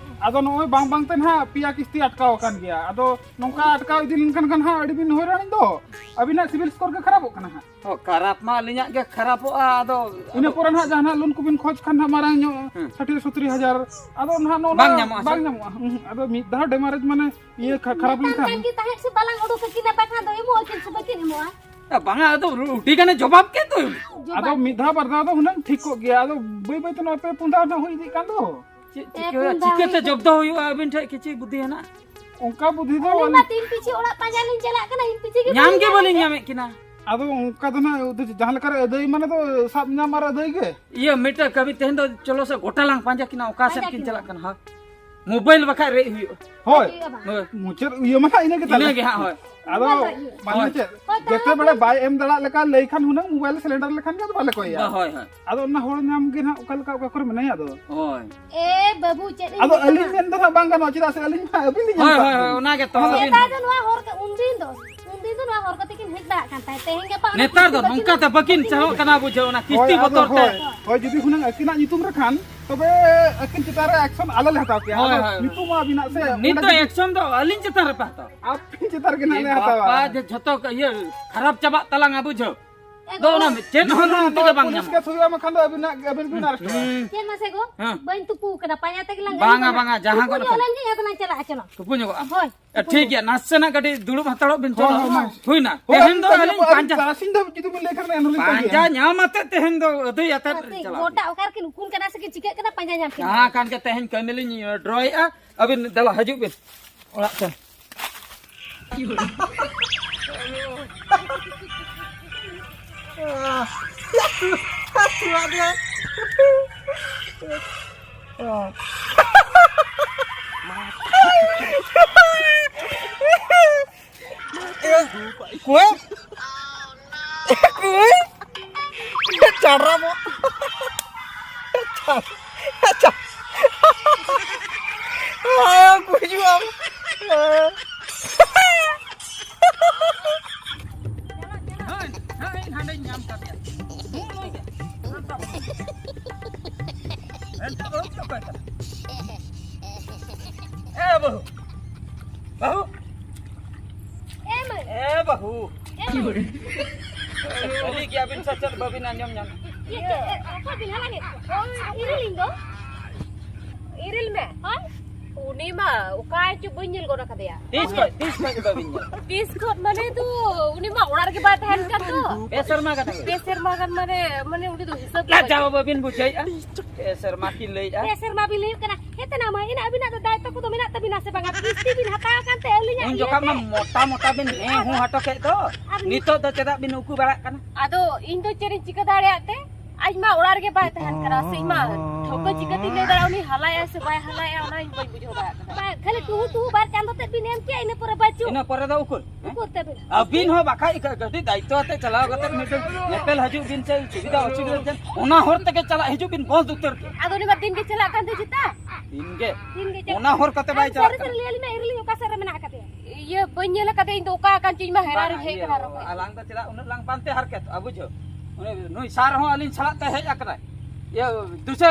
ᱟᱫᱚ ᱱᱚᱜᱼᱚᱭ ᱵᱟᱝ ᱵᱟᱝ ᱛᱮ ᱱᱟᱦᱟᱜ ᱯᱮᱭᱟ ᱠᱤᱥᱛᱤ ᱟᱴᱠᱟᱣ ᱟᱠᱟᱱ ᱜᱮᱭᱟ᱾ ᱟᱫᱚ ᱱᱚᱝᱠᱟ ᱟᱴᱠᱟᱣ ᱤᱫᱤ ᱞᱮᱱᱠᱷᱟᱱ ᱠᱷᱟᱱ ᱦᱟᱸᱜ ᱟᱹᱰᱤ ᱵᱤᱱ ᱦᱚᱭᱨᱟᱱ ᱫᱚ᱾ ᱟᱹᱵᱤᱱᱟᱜ ᱥᱤᱵᱤᱞ ᱥᱠᱳᱨ ᱜᱮ ᱠᱷᱟᱨᱟᱯᱚᱜ ᱠᱟᱱᱟ ᱦᱟᱸᱜ᱾ ᱦᱚᱸ, ᱠᱷᱟᱨᱟᱯ ᱢᱟ ᱟᱹᱞᱤᱧᱟᱜ ᱜᱮ ᱠᱷᱟᱨᱟᱯᱚᱜᱼᱟ᱾ ᱟᱫᱚ ᱤᱱᱟᱹ ᱯᱚᱨᱮ ᱱᱟᱦᱟᱜ ᱡᱟᱦᱟᱸ ᱱᱟᱦᱟᱜ ᱞᱳᱱ ᱠᱚᱵᱤᱱ ᱠᱷᱚᱡᱽ ᱠᱷᱟᱱ ᱦᱟᱸᱜ ᱢᱟᱨᱟᱝ ᱧᱚᱜ ᱦᱮᱸ᱾ ᱥᱟᱴᱷᱤ ᱥᱚᱛᱛᱨᱤ ᱦᱟᱡᱟᱨ, ᱟᱫᱚ ᱱᱟᱦᱟᱜ ᱱᱚᱜᱼᱚ ᱵᱟᱝ ᱱᱟ ᱧᱟᱢᱚᱜᱼᱟ ᱥᱮ? ᱵᱟᱝ ᱧᱟᱢᱚᱜᱼᱟ᱾ ᱦᱩᱸ, ᱟᱫᱚ ᱢᱤᱫ ᱫᱷᱟᱣ ᱰᱮᱢᱟᱨᱮᱡᱽ ᱢᱟᱱᱮ ᱤᱭᱟᱹ ᱠᱷᱟ- ᱠᱷᱟᱨᱟᱯ ᱢᱮᱛᱟᱢ ᱞᱮᱱᱠᱷᱟᱱ ᱠᱟᱱ ᱜᱮ ᱛᱟᱦᱮᱸᱫ ᱥᱮ ᱵᱟᱞᱟᱝ ᱩᱰᱩᱠ ᱟᱹᱠᱤᱱᱟ, ᱵᱟᱠᱷᱟᱱ ᱫᱚ ᱮᱢᱚᱜ ᱟᱹᱠᱤᱱ ᱥᱮ ᱵᱟᱹᱠᱤᱱ ᱮᱢᱚᱜᱼᱟ? ᱮ, ᱵᱟᱝᱟ, ᱟᱫᱚ ᱨᱩᱴᱤ ᱜᱟᱱᱮ ᱡᱚᱵᱟᱵ ᱠᱮᱫ ᱫᱚ᱾ ᱡᱚᱵᱟᱵ᱾ ᱟᱫᱚ ᱢᱤᱫ ᱫᱷᱟᱣ ᱵᱟᱨ ᱫᱷᱟᱣ ᱫᱚ ᱦᱩᱱᱟᱹᱝ ᱴᱷᱤᱠ ᱠᱚᱜ ᱜᱮᱭᱟ, ᱟᱫᱚ ᱵᱟᱹᱭ ᱵᱟᱹᱭ ᱛᱮ ᱱᱚᱣᱟ ᱯᱮ ᱯᱩᱱ ᱫᱷᱟᱣ ᱱᱟᱦᱟᱜ ᱦᱩᱭ ᱤᱫᱤᱜ ᱠᱟᱱ ᱫᱚ᱾ ᱪᱮᱫ ᱮ, ᱪᱤᱠᱟᱹ, ᱯᱩᱱ ᱫᱷᱟᱣ ᱪᱤᱠᱟᱹᱛᱮ ᱦᱩᱭ ᱡᱚᱵᱫᱚ ᱦᱩᱭᱩᱜᱼᱟ? ᱟᱹᱵᱤᱱ ᱴᱷᱮᱱ ᱠᱤᱪᱷᱩ ᱵᱩᱫᱷᱤ ᱦᱮᱱᱟᱜ? ᱚᱱᱠᱟ ᱵᱩᱫᱷᱤ ᱫᱚ ᱟᱹᱞᱤᱧ ᱟᱹᱞᱤᱧ ᱢᱟ ᱛᱤᱱ ᱯᱤᱪᱷᱤ ᱚᱲᱟᱜ ᱯᱟᱸᱡᱟ ᱞᱤᱧ ᱪᱟᱞᱟᱜ ᱠᱟᱱᱟ, ᱤᱱ ᱯᱤᱪᱷᱤ ᱜᱮ ᱧᱟᱢ ᱵᱟᱹᱞᱤᱧ ᱜᱮ ᱧᱟᱢᱮᱫ ᱵᱟᱹᱞᱤᱧ ᱠᱟᱱᱟ᱾ ᱧᱟᱢᱮᱫ ᱠᱤᱱᱟ᱾ ᱟᱫᱚ ᱚᱱᱠᱟ ᱫᱚ ᱱᱟᱦᱟᱜ ᱡᱟᱦᱟᱸ ᱞᱮᱠᱟᱨᱮ ᱟᱹᱫᱟᱹᱭ ᱢᱟᱱᱮ ᱫᱚ ᱥᱟᱵ ᱧᱟᱢ ᱟᱨ ᱟᱹᱫᱟᱹᱭ ᱜᱮ᱾ ᱤᱭᱟᱹ, ᱢᱤᱫᱴᱟᱝ ᱠᱟᱹᱢᱤ, ᱛᱮᱦᱮᱧ ᱫᱚ ᱪᱚᱞᱚ ᱥᱮ ᱜᱚᱴᱟ ᱞᱟᱝ ᱯᱟᱸᱡᱟ ᱠᱤᱱᱟ, ᱚᱠᱟ ᱥᱮᱫ ᱯᱟᱸᱡᱟ ᱠᱤᱱ ᱠᱤᱱᱟ᱾ ᱪᱟᱞᱟᱜ ᱠᱟᱱᱟ᱾ ᱦᱳᱭ᱾ ᱢᱳᱵᱟᱭᱤᱞ ᱵᱟᱠᱷᱟᱡ ᱨᱮᱡ ᱦᱩᱭᱩᱜᱼᱟ᱾ ᱦᱳᱭ᱾ ᱦᱩᱭᱩᱜᱼᱟ ᱵᱟᱝ? ᱦᱳᱭ᱾ ᱢᱩᱪᱟᱹᱫ ᱤᱭᱟᱹ ᱢᱟ ᱱᱟᱦᱟᱜ ᱤᱱᱟᱹ ᱜᱮ ᱛᱟᱞᱮ᱾ ᱤᱱᱟᱹ ᱜᱮ ᱦᱟᱸᱜ, ᱦᱳᱭ᱾ ᱟᱫᱚ ᱢᱳᱵᱟᱭᱤᱞ ᱨᱮᱡ ᱦᱩᱭᱩᱜᱼᱟ᱾ ᱢᱟᱱᱮ ᱦᱳᱭ᱾ ᱪᱮᱫ? ᱦᱳᱭ, ᱡᱮᱛᱮ ᱛᱟᱦᱚᱞᱮ ᱵᱮᱲᱟ ᱵᱟᱭ ᱮᱢ ᱫᱟᱲᱮᱭᱟᱜ ᱞᱮᱠᱟ ᱞᱟᱹᱭ ᱠᱷᱟᱱ ᱦᱩᱱᱟᱹᱝ ᱢᱳᱵᱟᱭᱤᱞ ᱥᱤᱞᱤᱱᱰᱟᱨ ᱞᱮᱠᱷᱟᱱ ᱜᱮ ᱟᱫᱚ ᱵᱟᱞᱮ ᱠᱚᱭᱟ᱾ ᱦᱳᱭ, ᱦᱳᱭ᱾ ᱟᱫᱚ ᱚᱱᱟ ᱦᱚᱲ ᱧᱟᱢ ᱜᱮ ᱱᱟᱦᱟᱜ ᱚᱠᱟ ᱞᱮᱠᱟ ᱚᱠᱟ ᱠᱚᱨᱮ ᱢᱮᱱᱟᱭᱟ ᱟᱫᱚ᱾ ᱦᱳᱭ᱾ ᱮ ᱵᱟᱹᱵᱩ, ᱪᱮᱫ ᱤᱧ ᱟᱫᱚ ᱢᱮᱛᱟᱢᱟ? ᱟᱹᱞᱤᱧ ᱢᱮᱱ ᱫᱚ ᱱᱟᱦᱟᱜ ᱵᱟᱝ ᱜᱟᱱᱚᱜᱼᱟ, ᱪᱮᱫᱟᱜ ᱥᱮ ᱟᱹᱞᱤᱧ ᱢᱟ ᱟᱹᱵᱤᱱ ᱞᱤᱧ ᱮᱢ ᱦᱳᱭ, ᱠᱟᱜ ᱦᱳᱭ, ᱵᱤᱱ᱾ ᱦᱳᱭ, ᱚᱱᱟ ᱜᱮᱛᱚ, ᱟᱫᱚ ᱟᱹᱵᱤᱱ ᱥᱮᱫᱟᱭ ᱫᱚ ᱱᱚᱣᱟ ᱦᱚᱨ ᱠᱚ, ᱩᱱᱫᱤᱱ ᱫᱚ, ᱩᱱᱫᱤᱱ ᱫᱚ ᱱᱚᱣᱟ ᱦᱚᱨ ᱠᱚᱛᱮ ᱠᱤᱱ ᱦᱮᱡ ᱵᱟᱲᱟᱜ ᱠᱟᱱ ᱛᱟᱦᱮᱸᱫ, ᱛᱮᱦᱮᱧ ᱜᱟᱯᱟ ᱚᱱᱟ ᱱᱮᱛᱟᱨ ᱫᱚ ᱠᱤᱥᱛᱤ ᱵᱟᱹᱠᱤᱱ ᱱᱚᱝᱠᱟ ᱛᱮ ᱵᱟᱹᱠᱤᱱ ᱵᱟᱹᱠᱤᱱ ᱪᱟᱞᱟᱜ ᱠᱟᱱᱟ, ᱵᱩᱡᱷᱟᱹᱣ, ᱚᱱᱟ ᱦᱳᱭ, ᱠᱤᱥᱛᱤ ᱟᱫᱚ ᱵᱚᱛᱚᱨ ᱛᱮ᱾ ᱦᱳᱭ, ᱦᱳᱭ, ᱡᱩᱫᱤ ᱦᱩᱱᱟᱹᱝ ᱟᱹᱠᱤᱱᱟᱜ ᱧᱩᱛᱩᱢ ᱨᱮ ᱠᱷᱟᱱ, ᱛᱚᱵᱮ ᱟᱹᱠᱤᱱ ᱪᱮᱛᱟᱱ ᱨᱮ ᱮᱠᱥᱚᱱ ᱟᱞᱮ ᱞᱮ ᱦᱟᱛᱟᱣ ᱠᱮᱭᱟ᱾ ᱦᱳᱭ, ᱟᱫᱚ ᱦᱳᱭ᱾ ᱱᱤᱛᱚᱜ ᱢᱟ ᱟᱹᱵᱤᱱᱟᱜ ᱥᱮ ᱱᱤᱛ ᱚᱸᱰᱮ ᱫᱚ ᱡᱩᱫᱤ ᱮᱠᱥᱚᱱ ᱫᱚ ᱟᱹᱞᱤᱧ ᱪᱮᱛᱟᱱ ᱨᱮᱯᱮ ᱦᱟᱛᱟᱣᱟ᱾ ᱟᱹᱵᱤᱱ ᱪᱮᱛᱟᱱ ᱨᱮᱜᱮ ᱱᱟᱦᱟᱜ ᱮ ᱞᱮ ᱦᱟᱛᱟᱣᱟ᱾ ᱵᱟᱵᱟ, ᱡᱮ ᱡᱷᱚᱛᱚ ᱤᱭᱟᱹ ᱠᱷᱟᱨᱟᱯ ᱪᱟᱵᱟᱜ ᱛᱟᱞᱟᱝᱟ, ᱵᱩᱡᱷᱟᱹᱣ᱾ ᱮ ᱫᱚ ᱚᱱᱟ ᱜᱚ᱾ ᱪᱮᱫ ᱦᱚᱸ ᱱᱚᱣᱟ ᱱᱚᱱᱛᱮ ᱫᱚ ᱜᱮ ᱵᱟᱝ ᱯᱩᱞᱤᱥ ᱧᱟᱢᱚᱜᱼᱟ᱾ ᱠᱮᱥ ᱦᱩᱭᱩᱜᱼᱟ, ᱵᱟᱠᱷᱟᱱ ᱫᱚ ᱟᱹᱵᱤᱱᱟᱜ, ᱟᱹᱵᱤᱱ ᱵᱤᱱ ᱟᱨᱮᱥᱴᱚᱜᱼᱟ᱾ ᱦᱩᱸ᱾ ᱪᱮᱫ ᱢᱟᱥᱮ ᱜᱚ? ᱦᱮᱸ᱾ ᱵᱟᱹᱧ ᱛᱩᱯᱩ ᱠᱟᱱᱟ, ᱯᱟᱭᱟ ᱛᱮᱜᱮ ᱞᱟᱝ ᱵᱟᱝᱟ, ᱜᱟᱱᱚᱜ ᱠᱟᱱᱟ᱾ ᱵᱟᱝᱟ, ᱡᱟᱦᱟᱸ ᱛᱩᱯᱩ ᱜᱚᱫ ᱧᱚᱜ ᱠᱟᱱᱟ᱾ ᱞᱮᱱ ᱜᱮ, ᱟᱫᱚ ᱞᱟᱝ ᱪᱟᱞᱟᱜᱼᱟ, ᱪᱚᱞᱚ᱾ ᱛᱩᱯᱩ ᱧᱚᱜᱚᱜᱼᱟ᱾ ᱦᱳᱭ, ᱮ, ᱛᱩᱯᱩ ᱴᱷᱤᱠ ᱧᱚᱜᱚᱜᱼᱟ᱾ ᱜᱮᱭᱟ, ᱱᱟᱥᱮᱱᱟᱜ ᱠᱟᱹᱴᱤᱡ ᱫᱩᱲᱩᱵ ᱦᱟᱛᱟᱲᱚᱜ ᱵᱤᱱ, ᱦᱳᱭ, ᱪᱚᱞᱚ᱾ ᱦᱳᱭ, ᱢᱟ᱾ ᱦᱩᱭᱱᱟ, ᱦᱳᱭ, ᱛᱮᱦᱮᱧ ᱫᱚ ᱟᱹᱞᱤᱧ ᱟᱹᱞᱤᱧ ᱪᱟᱞᱟᱜ ᱯᱟᱸᱡᱟ᱾ ᱟᱹᱞᱤᱧ ᱛᱟᱨᱟᱥᱤᱧ ᱫᱷᱟᱹᱵᱤᱡ ᱡᱩᱫᱤ ᱵᱤᱱ ᱞᱟᱹᱭ ᱠᱷᱟᱱ ᱮᱱᱦᱚᱸ ᱞᱤᱧ ᱯᱟᱸᱡᱟ ᱯᱟᱸᱡᱟᱭᱟ᱾ ᱧᱟᱢ ᱟᱛᱮ ᱛᱮᱦᱮᱧ ᱫᱚ ᱟᱹᱫᱟᱹᱭ ᱟᱛᱮ ᱟᱨ ᱪᱮᱫ ᱪᱟᱞᱟᱜ ᱜᱚᱴᱟ ᱵᱤᱱ᱾ ᱚᱠᱟ ᱨᱮᱠᱤᱱ ᱩᱠᱩᱱ ᱠᱟᱱᱟ ᱥᱮ ᱠᱤᱱ ᱪᱤᱠᱟᱹᱜ ᱠᱟᱱᱟ, ᱯᱟᱸᱡᱟ ᱧᱟᱢ ᱠᱤᱱ᱾ ᱡᱟᱦᱟᱸ ᱠᱟᱱ ᱜᱮ, ᱛᱮᱦᱮᱧ ᱠᱟᱹᱢᱤ ᱞᱤᱧ ᱰᱨᱚᱭᱮᱫᱼᱟ᱾ ᱟᱹᱵᱤᱱ ᱫᱮᱞᱟ, ᱦᱤᱡᱩᱜ ᱵᱤᱱ ᱚᱲᱟᱜ ᱛᱮ᱾ ᱠᱚᱭ? ᱠᱚᱭ? ᱪᱟᱰᱨᱟ ᱵᱚ᱾ ᱟᱪᱪᱷᱟ᱾ ᱟᱭᱟ, ᱜᱩᱡᱩᱜ ᱟᱢ᱾ ᱦᱳᱭ, ᱦᱳᱭ, ᱦᱟᱸᱰᱮᱧ ᱧᱟᱢ ᱠᱟᱫᱮᱭᱟ᱾ ᱮᱱᱛᱮ ᱵᱟᱹᱦᱩ ᱪᱮᱫ ᱚᱠᱚᱭ ᱠᱟᱱᱟ? ᱮ ᱵᱟᱹᱦᱩ, ᱵᱟᱹᱦᱩ, ᱮ ᱢᱟᱹᱭ᱾ ᱮ ᱵᱟᱹᱦᱩ᱾ ᱮ ᱢᱟᱹᱭ᱾ ᱠᱷᱟᱹᱞᱤ ᱜᱮᱭᱟᱵᱤᱱ ᱥᱮ ᱪᱮᱫ ᱵᱟᱹᱵᱤᱱ ᱟᱸᱡᱚᱢ ᱧᱟᱢ? ᱤᱭᱟᱹ, ᱪᱮᱫ, ᱚᱠᱚᱭ ᱵᱤᱱ ᱦᱟᱞᱟᱝ ᱮᱫ ᱠᱚᱣᱟ? ᱤᱨᱤᱞ ᱤᱧ ᱫᱚ᱾ ᱤᱨᱤᱞ ᱢᱮ᱾ ᱦᱳᱭ᱾ ᱩᱱᱤ ᱢᱟ ᱚᱠᱟ ᱪᱚ ᱵᱟᱹᱧ ᱧᱮᱞ ᱜᱚᱫ ᱟᱠᱟᱫᱮᱭᱟ᱾ ᱛᱤᱥ ᱠᱷᱚᱡ, ᱛᱤᱥ ᱠᱷᱚᱡ ᱵᱟᱹᱵᱤᱱ ᱧᱮᱞ? ᱛᱤᱥ ᱠᱷᱚᱡ ᱢᱟᱱᱮ ᱫᱚ ᱩᱱᱤ ᱢᱟ ᱚᱲᱟᱜ ᱨᱮᱜᱮ ᱵᱟᱭ ᱛᱟᱦᱮᱱ ᱠᱟᱱ ᱫᱚ᱾ ᱯᱮ ᱥᱮᱨᱢᱟ ᱜᱟᱱ ᱦᱩᱭ᱾ ᱯᱮ ᱥᱮᱨᱢᱟ ᱜᱟᱱ ᱢᱟᱱᱮ, ᱢᱟᱱᱮ ᱩᱱᱤ ᱫᱚ ᱦᱤᱥᱟᱹᱵ ᱞᱟᱡᱟᱣ ᱵᱟᱹᱵᱤᱱ ᱵᱩᱡᱷᱟᱹᱣᱮᱫᱼᱟ? ᱯᱮ ᱥᱮᱨᱢᱟ ᱠᱤᱱ ᱞᱟᱹᱭᱮᱫᱼᱟ᱾ ᱯᱮ ᱥᱮᱨᱢᱟ ᱵᱤᱱ ᱞᱟᱹᱭᱚᱜ ᱠᱟᱱᱟ᱾ ᱦᱮᱸ ᱛᱮ ᱱᱟ ᱢᱟ, ᱤᱱᱟᱹ ᱟᱹᱵᱤᱱᱟᱜ ᱫᱚ ᱫᱟᱭᱤᱛᱛᱚ ᱠᱚᱫᱚ ᱢᱮᱱᱟᱜ ᱛᱟᱵᱤᱱᱟ ᱥᱮ ᱵᱟᱝᱟ? ᱠᱤᱥᱛᱤ ᱵᱤᱱ ᱦᱟᱛᱟᱣ ᱟᱠᱟᱱ ᱛᱮ ᱟᱹᱞᱤᱧᱟᱜ ᱩᱱ ᱡᱚᱠᱷᱚᱱ ᱤᱭᱟᱹᱛᱮ? ᱢᱟ ᱢᱚᱴᱟ ᱢᱚᱴᱟ ᱵᱤᱱ ᱦᱮᱸ ᱦᱩᱸ ᱦᱚᱴᱚ ᱠᱮᱫ ᱫᱚ᱾ ᱟᱨ ᱱᱤᱛᱚᱜ ᱫᱚ ᱪᱮᱫᱟᱜ ᱵᱤᱱ ᱩᱠᱩ ᱵᱟᱲᱟᱜ ᱠᱟᱱᱟ? ᱟᱫᱚ ᱤᱧ ᱫᱚ ᱪᱮᱫ ᱤᱧ ᱪᱤᱠᱟᱹ ᱫᱟᱲᱮᱭᱟᱜ ᱛᱮ? ᱟᱡ ᱢᱟ ᱚᱲᱟᱜ ᱨᱮᱜᱮ ᱵᱟᱭ ᱛᱟᱦᱮᱱ ᱠᱟᱱᱟ ᱥᱮ, ᱤᱧ ᱢᱟ ᱴᱷᱟᱹᱣᱠᱟᱹ ᱪᱤᱠᱟᱹᱛᱤᱧ ᱞᱟᱹᱭ ᱫᱟᱲᱮᱭᱟᱜᱼᱟ ᱩᱱᱤ ᱦᱟᱞᱟᱭᱟ ᱥᱮ ᱵᱟᱭ ᱦᱟᱞᱟᱭᱟ, ᱚᱱᱟ ᱤᱧ ᱵᱟᱹᱧ ᱵᱩᱡᱷᱟᱹᱣ ᱫᱟᱲᱮᱭᱟᱜ ᱠᱟᱱᱟ᱾ ᱵᱟᱝ, ᱠᱷᱟᱹᱞᱤ ᱴᱩᱦᱩ ᱴᱩᱦᱩ ᱵᱟᱨ ᱪᱟᱸᱫᱚ ᱛᱮᱫ ᱵᱤᱱ ᱮᱢ ᱠᱮᱜᱼᱟ, ᱤᱱᱟᱹ ᱯᱚᱨᱮ ᱵᱟᱹᱪᱩᱜ᱾ ᱤᱱᱟᱹ ᱯᱚᱨᱮ ᱫᱚ ᱩᱠᱩᱨ? ᱩᱠᱩᱨ ᱛᱟᱵᱤᱱ? ᱟᱹᱵᱤᱱ ᱦᱚᱸ ᱵᱟᱠᱷᱟᱡ ᱜᱟᱹᱰᱤ ᱫᱟᱭᱤᱛᱛᱚ ᱟᱛᱮ ᱪᱟᱞᱟᱣ ᱠᱟᱛᱮ ᱢᱤᱫᱴᱮᱱ ᱧᱮᱯᱮᱞ ᱦᱤᱡᱩᱜ ᱵᱤᱱ ᱥᱮ, ᱥᱩᱵᱤᱫᱷᱟ ᱚᱥᱩᱵᱤᱫᱷᱟ ᱪᱮᱫ, ᱚᱱᱟ ᱦᱚᱨ ᱛᱮᱜᱮ ᱪᱟᱞᱟᱜ ᱦᱤᱡᱩᱜ ᱵᱤᱱ ᱵᱚᱱᱫ ᱩᱛᱟᱹᱨ ᱠᱮᱫ᱾ ᱟᱫᱚ ᱩᱱᱤ ᱢᱟ ᱫᱤᱱ ᱜᱮ ᱪᱟᱞᱟᱜ ᱠᱟᱱ ᱫᱚ ᱪᱮᱛᱟ᱾ ᱫᱤᱱ ᱜᱮ? ᱫᱤᱱ ᱜᱮ ᱪᱟᱞᱟᱜ ᱚᱱᱟ ᱦᱚᱨ ᱠᱟᱱᱟ᱾ ᱠᱚᱛᱮ ᱵᱟᱭ ᱟᱨ ᱪᱟᱞᱟᱜ ᱥᱟᱹᱨᱤ ᱠᱟᱱᱟ᱾ ᱥᱟᱹᱨᱤ ᱞᱟᱹᱭ ᱟᱹᱞᱤᱧ ᱢᱮ, ᱤᱨᱤᱞᱤᱧ ᱚᱠᱟ ᱥᱮᱫ ᱨᱮ ᱢᱮᱱᱟᱜ ᱟᱠᱟᱫᱮᱭᱟ? ᱤᱭᱟᱹ, ᱵᱟᱹᱧ ᱧᱮᱞ ᱟᱠᱟᱫᱮ ᱤᱧ ᱫᱚ, ᱚᱠᱟ ᱟᱠᱟᱱ ᱪᱚ ᱤᱧ ᱢᱟ ᱦᱮᱨᱟ ᱵᱟᱝᱟ, ᱨᱤᱧ ᱦᱮᱡ ᱤᱭᱟᱹ, ᱠᱟᱱᱟ ᱨᱚᱦᱚᱭ᱾ ᱟᱞᱟᱝ ᱫᱚ ᱪᱮᱫᱟᱜ ᱩᱱᱟᱹᱜ ᱞᱟᱝ ᱯᱟᱱᱛᱮ ᱦᱟᱨᱠᱮᱛᱚᱜᱼᱟ, ᱵᱩᱡᱷᱟᱹᱣ? ᱩᱱᱤ, ᱱᱩᱭ ᱥᱟᱨ ᱦᱚᱸ ᱟᱹᱞᱤᱧ ᱥᱟᱞᱟᱜ ᱛᱮ ᱦᱮᱡ ᱟᱠᱟᱱᱟᱭ᱾ ᱤᱭᱟᱹ, ᱫᱩᱥᱮ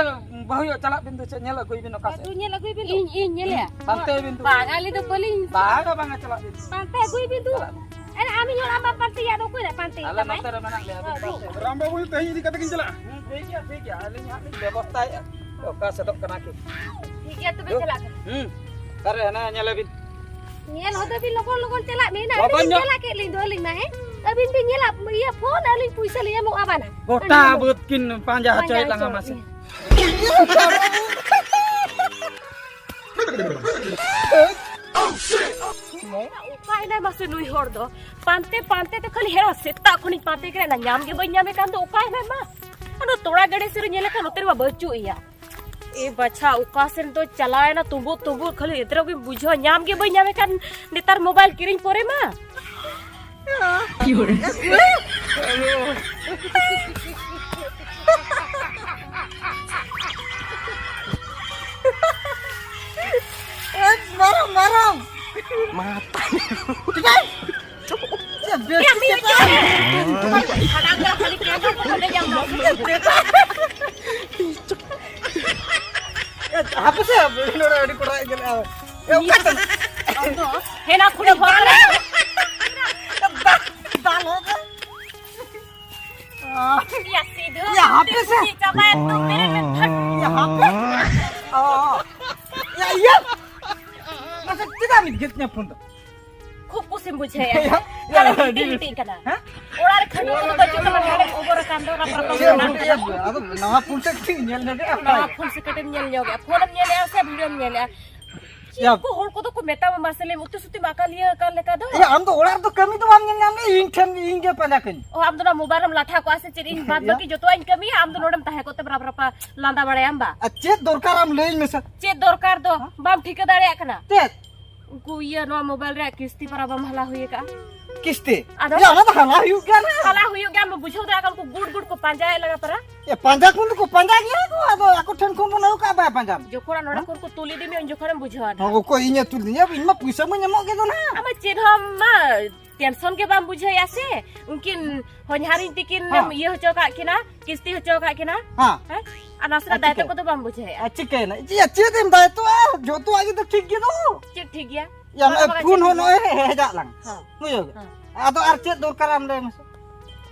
ᱵᱟᱹᱦᱩᱭᱚ, ᱪᱟᱞᱟᱜ ᱵᱤᱱ ᱫᱩᱥᱮ, ᱧᱮᱞ ᱟᱹᱜᱩᱭ ᱵᱤᱱ ᱚᱠᱟ ᱥᱮᱫ᱾ ᱟᱫᱚ ᱧᱮᱞ ᱟᱹᱜᱩᱭ ᱵᱤᱱ᱾ ᱤᱧ, ᱤᱧ ᱧᱮᱞᱮᱭᱟ? ᱯᱟᱱᱛᱮ ᱵᱤᱱ ᱫᱩ᱾ ᱵᱟᱝ, ᱟᱹᱞᱤᱧ ᱫᱚ ᱵᱟᱹᱞᱤᱧ ᱵᱟᱝᱟ, ᱵᱟᱝᱟ, ᱪᱟᱞᱟᱜ ᱵᱤᱱ᱾ ᱯᱟᱱᱛᱮ ᱟᱹᱜᱩᱭ ᱵᱤᱱ ᱫᱩ᱾ ᱪᱟᱞᱟᱜ ᱵᱤᱱ᱾ ᱟᱨ ᱟᱢ ᱤᱧ ᱚᱲᱟᱜ ᱵᱟᱢ ᱯᱟᱱᱛᱮᱭᱟ, ᱟᱫᱚ ᱚᱠᱚᱭ ᱞᱟᱜ ᱯᱟᱱᱛᱮᱭᱟ ᱟᱞᱮ ᱛᱟᱢᱟᱭ? ᱱᱚᱛᱮ ᱨᱮ ᱢᱮᱱᱟᱜ ᱞᱮᱭᱟ, ᱟᱹᱵᱤᱱ ᱦᱳᱭ᱾ ᱯᱟᱱᱛᱮ᱾ ᱨᱟᱢ ᱵᱟᱹᱵᱩ ᱛᱮᱦᱮᱧ ᱤᱫᱤ ᱠᱟᱛᱮ ᱜᱤᱧ ᱪᱟᱞᱟᱜᱼᱟ᱾ ᱦᱩᱸ, ᱴᱷᱤᱠ ᱜᱮᱭᱟ, ᱴᱷᱤᱠ ᱜᱮᱭᱟ, ᱟᱹᱞᱤᱧ ᱦᱟᱸᱜ ᱞᱤᱧ ᱵᱮᱵᱚᱥᱛᱷᱟᱭᱮᱫᱼᱟ᱾ ᱚᱠᱟ ᱥᱮᱫᱚᱜ ᱠᱟᱱᱟ ᱠᱤᱱ? ᱴᱷᱤᱠ ᱜᱮᱭᱟ, ᱛᱚᱵᱮ ᱫᱩ᱾ ᱪᱟᱞᱟᱜ ᱠᱟᱱᱟ᱾ ᱦᱩᱸ, ᱚᱠᱟᱨᱮ ᱦᱟᱱᱟ ᱧᱮᱞᱮ ᱵᱤᱱ? ᱧᱮᱞ ᱦᱚᱫᱮ ᱵᱤᱱ, ᱞᱚᱜᱚᱱ ᱞᱚᱜᱚᱱ ᱪᱟᱞᱟᱜ ᱢᱮ, ᱤᱱᱟᱹ ᱞᱚᱜᱚᱱ ᱟᱹᱞᱤᱧ ᱧᱚᱜ᱾ ᱪᱟᱞᱟᱜ ᱠᱮᱫ ᱞᱤᱧ ᱫᱚ ᱟᱹᱞᱤᱧ ᱢᱟ, ᱦᱮᱸ? ᱟᱹᱵᱤᱱ ᱵᱤᱱ ᱧᱮᱞᱟ, ᱤᱭᱟᱹ, ᱯᱷᱳᱱ ᱟᱹᱞᱤᱧ ᱯᱩᱭᱥᱟᱹ ᱞᱤᱧ ᱮᱢᱚᱜᱼᱟ ᱵᱟᱱᱟ᱾ ᱜᱚᱴᱟ ᱟᱹᱞᱤᱧ ᱵᱟᱹᱫᱽ ᱠᱤᱱ ᱯᱟᱸᱡᱟ ᱯᱟᱸᱡᱟ ᱦᱚᱪᱚᱭᱮᱫ ᱞᱟᱝᱟ ᱦᱚᱪᱚᱭᱮᱫ ᱢᱟᱥᱮ᱾ ᱞᱤᱧᱟ᱾ ᱚᱠᱟᱭᱮᱱᱟᱭ ᱢᱟᱥᱮ ᱱᱩᱭ ᱦᱚᱲ ᱫᱚ? ᱯᱟᱱᱛᱮ ᱯᱟᱱᱛᱮ ᱛᱮ ᱠᱷᱟᱹᱞᱤ ᱦᱮᱨᱟ ᱥᱮᱛᱟᱜ ᱠᱷᱚᱱᱤᱧ ᱯᱟᱱᱛᱮ ᱠᱟᱱᱟ, ᱧᱟᱢ ᱜᱮ ᱵᱟᱹᱧ ᱧᱟᱢᱮ ᱠᱟᱱ ᱫᱚ᱾ ᱚᱠᱟᱭᱮᱱᱟᱭ ᱢᱟ? ᱟᱫᱚ ᱛᱚᱲᱟ ᱜᱮᱰᱮ ᱥᱮᱫ ᱨᱮ ᱧᱮᱞ ᱞᱮᱠᱷᱟᱱ ᱱᱚᱛᱮ ᱨᱮᱢᱟ ᱵᱟᱹᱪᱩᱜ ᱮᱭᱟ᱾ ᱮ ᱵᱟᱪᱷᱟ, ᱚᱠᱟ ᱥᱮᱱ ᱫᱚ ᱪᱟᱞᱟᱣᱮᱱᱟ ᱛᱩᱢᱵᱩᱫ ᱛᱩᱢᱵᱩᱫ, ᱠᱷᱟᱹᱞᱤ ᱮᱛᱨᱚ ᱜᱮᱧ ᱵᱩᱡᱷᱟᱹᱣᱟ, ᱧᱟᱢ ᱜᱮ ᱵᱟᱹᱧ ᱧᱟᱢᱮ ᱠᱟᱱ ᱱᱮᱛᱟᱨ ᱢᱳᱵᱟᱭᱤᱞ ᱠᱤᱨᱤᱧ ᱯᱚᱨᱮ ᱢᱟ᱾ ᱮ, ᱢᱟᱨᱟᱝ, ᱢᱟᱨᱟᱝ᱾ ᱢᱟᱛᱟ᱾ ᱪᱮᱫ? ᱪᱮᱫ ᱦᱟᱯᱮ ᱥᱮ, ᱱᱚᱰᱮ ᱟᱹᱰᱤ ᱠᱚᱲᱟ ᱦᱮᱡ ᱠᱟᱱᱟ᱾ ᱮ, ᱚᱠᱟ ᱛᱮ? ᱦᱮᱱᱟ ᱠᱷᱩᱞᱤ ᱦᱚᱲ ᱨᱮ᱾ ᱫᱟᱞ ᱦᱚᱸ ᱫᱟᱞ᱾ ᱭᱟ ᱥᱤᱫᱷᱩ᱾ ᱭᱟ, ᱦᱟᱯᱮ ᱥᱮ᱾ ᱪᱟᱵᱟᱭ ᱛᱚ ᱢᱮᱨᱮ ᱢᱮ ᱯᱷᱟᱴ᱾ ᱭᱟ, ᱦᱟᱯᱮ᱾ ᱚ᱾ ᱭᱟ, ᱤᱭᱟᱹ᱾ ᱢᱟᱥᱮ ᱪᱮᱫᱟᱜ ᱢᱤᱫ ᱜᱮᱫ ᱧᱟ ᱯᱷᱳᱱ ᱫᱚ? ᱠᱷᱩᱵ ᱠᱩᱥᱤᱢ ᱵᱩᱡᱷᱟᱹᱣᱮᱫᱼᱟ᱾ ᱭᱟ, ᱭᱟ, ᱛᱟᱦᱞᱮ ᱟᱹᱰᱤ ᱦᱤᱴᱤᱡ ᱦᱤᱴᱤᱡ ᱠᱟᱱᱟ᱾ ᱦᱮᱸ? ᱚᱲᱟᱜ ᱨᱮ ᱠᱷᱟᱹᱞᱤ ᱫᱚ ᱵᱟᱹᱪᱩᱜ ᱛᱟᱢᱟ, ᱦᱟᱲᱟᱢ ᱩᱢᱮᱨ ᱟᱠᱟᱱ ᱫᱚ, ᱨᱟᱯ ᱨᱟᱯ ᱪᱮᱫ ᱮᱢ ᱢᱮᱱᱟᱜ ᱞᱟᱹᱭᱟ? ᱟᱫᱚ ᱱᱟᱣᱟ ᱯᱷᱳᱱ ᱥᱮ ᱠᱟᱹᱴᱤᱡ ᱧᱮᱞ ᱧᱚᱜᱮᱜᱼᱟ᱾ ᱱᱟᱣᱟ ᱯᱷᱳᱱ ᱥᱮ ᱠᱟᱹᱴᱤᱡ ᱧᱮᱞ ᱧᱚᱜᱮᱜᱼᱟ, ᱯᱷᱳᱱᱮᱢ ᱧᱮᱞᱮᱜᱼᱟ ᱥᱮ ᱵᱷᱤᱰᱤᱭᱳᱢ ᱧᱮᱞᱮᱜᱼᱟ? ᱭᱟ᱾ ᱪᱮᱫ ᱠᱚ ᱦᱚᱲ ᱠᱚᱫᱚ ᱠᱚ ᱢᱮᱛᱟᱢᱟ ᱢᱟᱥᱮ ᱞᱟᱹᱭ ᱢᱮ, ᱩᱛᱩ ᱥᱩᱛᱤ ᱢᱟᱠᱟ ᱞᱤᱭᱟᱹ ᱟᱠᱟᱱ ᱞᱮᱠᱟ ᱫᱚ᱾ ᱭᱟ, ᱟᱢ ᱫᱚ ᱚᱲᱟᱜ ᱨᱮᱫᱚ ᱠᱟᱹᱢᱤ ᱫᱚ ᱵᱟᱢ ᱧᱮᱞ ᱧᱟᱢ ᱞᱮ, ᱤᱧ ᱴᱷᱮᱱ ᱤᱧ ᱜᱮ ᱯᱟᱸᱡᱟ ᱠᱟᱹᱧ᱾ ᱚ, ᱟᱢ ᱫᱚ ᱚᱱᱟ ᱢᱳᱵᱟᱭᱤᱞ ᱨᱮᱢ ᱞᱟᱴᱷᱟ ᱠᱚᱜᱼᱟ ᱥᱮ ᱪᱮᱫ? ᱤᱧ ᱵᱟᱫ ᱭᱟ᱾ ᱵᱟᱹᱠᱤ ᱡᱚᱛᱚᱣᱟᱜ ᱤᱧ ᱠᱟᱹᱢᱤᱭᱟ, ᱟᱢ ᱫᱚ ᱱᱚᱰᱮᱢ ᱛᱟᱦᱮᱸ ᱠᱚᱜ ᱛᱮ ᱨᱟᱯ ᱨᱟᱯᱟ ᱞᱟᱸᱫᱟ ᱵᱟᱲᱟᱭᱟᱢ ᱵᱟ? ᱟᱨ ᱪᱮᱫ ᱫᱚᱨᱠᱟᱨ ᱟᱢ ᱞᱟᱹᱭᱟᱹᱧ ᱢᱮᱥᱮ? ᱪᱮᱫ ᱫᱚᱨᱠᱟᱨ ᱫᱚ? ᱦᱮᱸ? ᱵᱟᱢ ᱴᱷᱤᱠᱟᱹ ᱫᱟᱲᱮᱭᱟᱜ ᱠᱟᱱᱟ? ᱪᱮᱫ? ᱩᱱᱠᱩ ᱤᱭᱟᱹ ᱱᱚᱣᱟ ᱢᱳᱵᱟᱭᱤᱞ ᱨᱮᱭᱟᱜ ᱠᱤᱥᱛᱤ ᱯᱟᱨᱟ ᱵᱟᱢ ᱦᱟᱞᱟ ᱦᱩᱭ ᱟᱠᱟᱜᱼᱟ? ᱠᱤᱥᱛᱤ? ᱟᱫᱚ? ᱭᱟ, ᱚᱱᱟ ᱫᱚ ᱦᱟᱞᱟ ᱦᱩᱭᱩᱜ ᱜᱮᱭᱟ ᱱᱟ᱾ ᱦᱟᱞᱟ ᱦᱩᱭᱩᱜ ᱜᱮᱭᱟ, ᱟᱢ ᱵᱩᱡᱷᱟᱹᱣ ᱫᱟᱲᱮᱭᱟᱜ ᱠᱟᱱᱟ, ᱩᱱᱠᱩ ᱜᱩᱰ ᱜᱩᱰ ᱠᱚ ᱯᱟᱸᱡᱟᱭᱮᱫ ᱞᱟᱜᱟ ᱯᱟᱨᱟ᱾ ᱮ, ᱯᱟᱸᱡᱟ ᱠᱷᱚᱱ ᱫᱚᱠᱚ ᱯᱟᱸᱡᱟ ᱜᱮᱭᱟ ᱠᱚ, ᱟᱫᱚ ᱟᱠᱚ ᱴᱷᱮᱱ ᱠᱷᱚᱱ ᱵᱚᱱ ᱟᱹᱜᱩ ᱠᱟᱜᱼᱟ, ᱵᱟᱭ ᱯᱟᱸᱡᱟ ᱢᱮ᱾ ᱡᱚᱠᱷᱚᱱ ᱱᱚᱰᱮ ᱦᱮᱸ? ᱠᱷᱚᱱ ᱠᱚ ᱛᱩᱞ ᱤᱫᱤ ᱢᱮᱭᱟ, ᱩᱱ ᱡᱚᱠᱷᱚᱱᱮᱢ ᱵᱩᱡᱷᱟᱹᱣᱟ ᱱᱟᱦᱟᱜ᱾ ᱦᱮᱸ, ᱚᱠᱚᱭ ᱤᱧᱮ ᱛᱩᱞ ᱤᱫᱤᱧᱟ? ᱤᱧ ᱢᱟ ᱯᱩᱭᱥᱟᱹ ᱢᱟᱧ ᱮᱢᱚᱜ ᱜᱮ ᱫᱚ ᱱᱟᱦᱟᱜ᱾ ᱟᱢ ᱢᱟ ᱪᱮᱫ ᱦᱚᱸ ᱢᱟ ᱴᱮᱱᱥᱚᱱ ᱜᱮ ᱵᱟᱢ ᱵᱩᱡᱷᱟᱹᱣᱮᱫᱼᱟ ᱥᱮ᱾ ᱩᱱᱠᱤᱱ ᱦᱚᱧᱦᱟᱨᱤᱧ ᱛᱤᱠᱤᱱ ᱦᱮᱸ᱾ ᱮᱢ ᱤᱭᱟᱹ ᱦᱚᱪᱚ ᱠᱟᱜ ᱠᱤᱱᱟ, ᱠᱤᱥᱛᱤ ᱦᱚᱪᱚ ᱠᱟᱜ ᱠᱤᱱᱟ᱾ ᱦᱮᱸ᱾ ᱦᱮᱸ? ᱟᱨ ᱱᱟᱥᱮᱱᱟᱜ ᱟᱨ ᱫᱟᱭᱤᱛᱛᱚ ᱪᱤᱠᱟᱹ? ᱠᱚᱫᱚ ᱵᱟᱢ ᱵᱩᱡᱷᱟᱹᱣᱮᱫᱼᱟ᱾ ᱟᱨ ᱪᱤᱠᱟᱹᱭᱮᱱᱟ? ᱪᱮᱫ, ᱪᱮᱫ ᱮᱢ ᱫᱟᱭᱤᱛᱛᱚᱜᱼᱟ? ᱡᱚᱛᱚᱣᱟᱜ ᱜᱮ ᱛᱚ ᱴᱷᱤᱠ ᱜᱮ ᱫᱚ᱾ ᱪᱮᱫ ᱴᱷᱤᱠ ᱜᱮᱭᱟ? ᱭᱟ, ᱟᱨ ᱱᱚᱜᱼᱚᱭ ᱵᱟᱠᱷᱟᱡ ᱯᱷᱳᱱ ᱪᱮᱫ ᱦᱚᱸ ᱴᱷᱤᱠ ᱱᱚᱜᱼᱚᱭ ᱜᱮᱭᱟ? ᱦᱮᱡ ᱟᱜ ᱞᱟᱝ᱾ ᱦᱮᱸ᱾ ᱵᱩᱡᱷᱟᱹᱣ ᱠᱮᱫᱟ? ᱦᱮᱸ᱾ ᱟᱫᱚ ᱟᱨ ᱪᱮᱫ ᱫᱚᱨᱠᱟᱨ ᱟᱢ ᱞᱟᱹᱭ ᱢᱮᱥᱮ?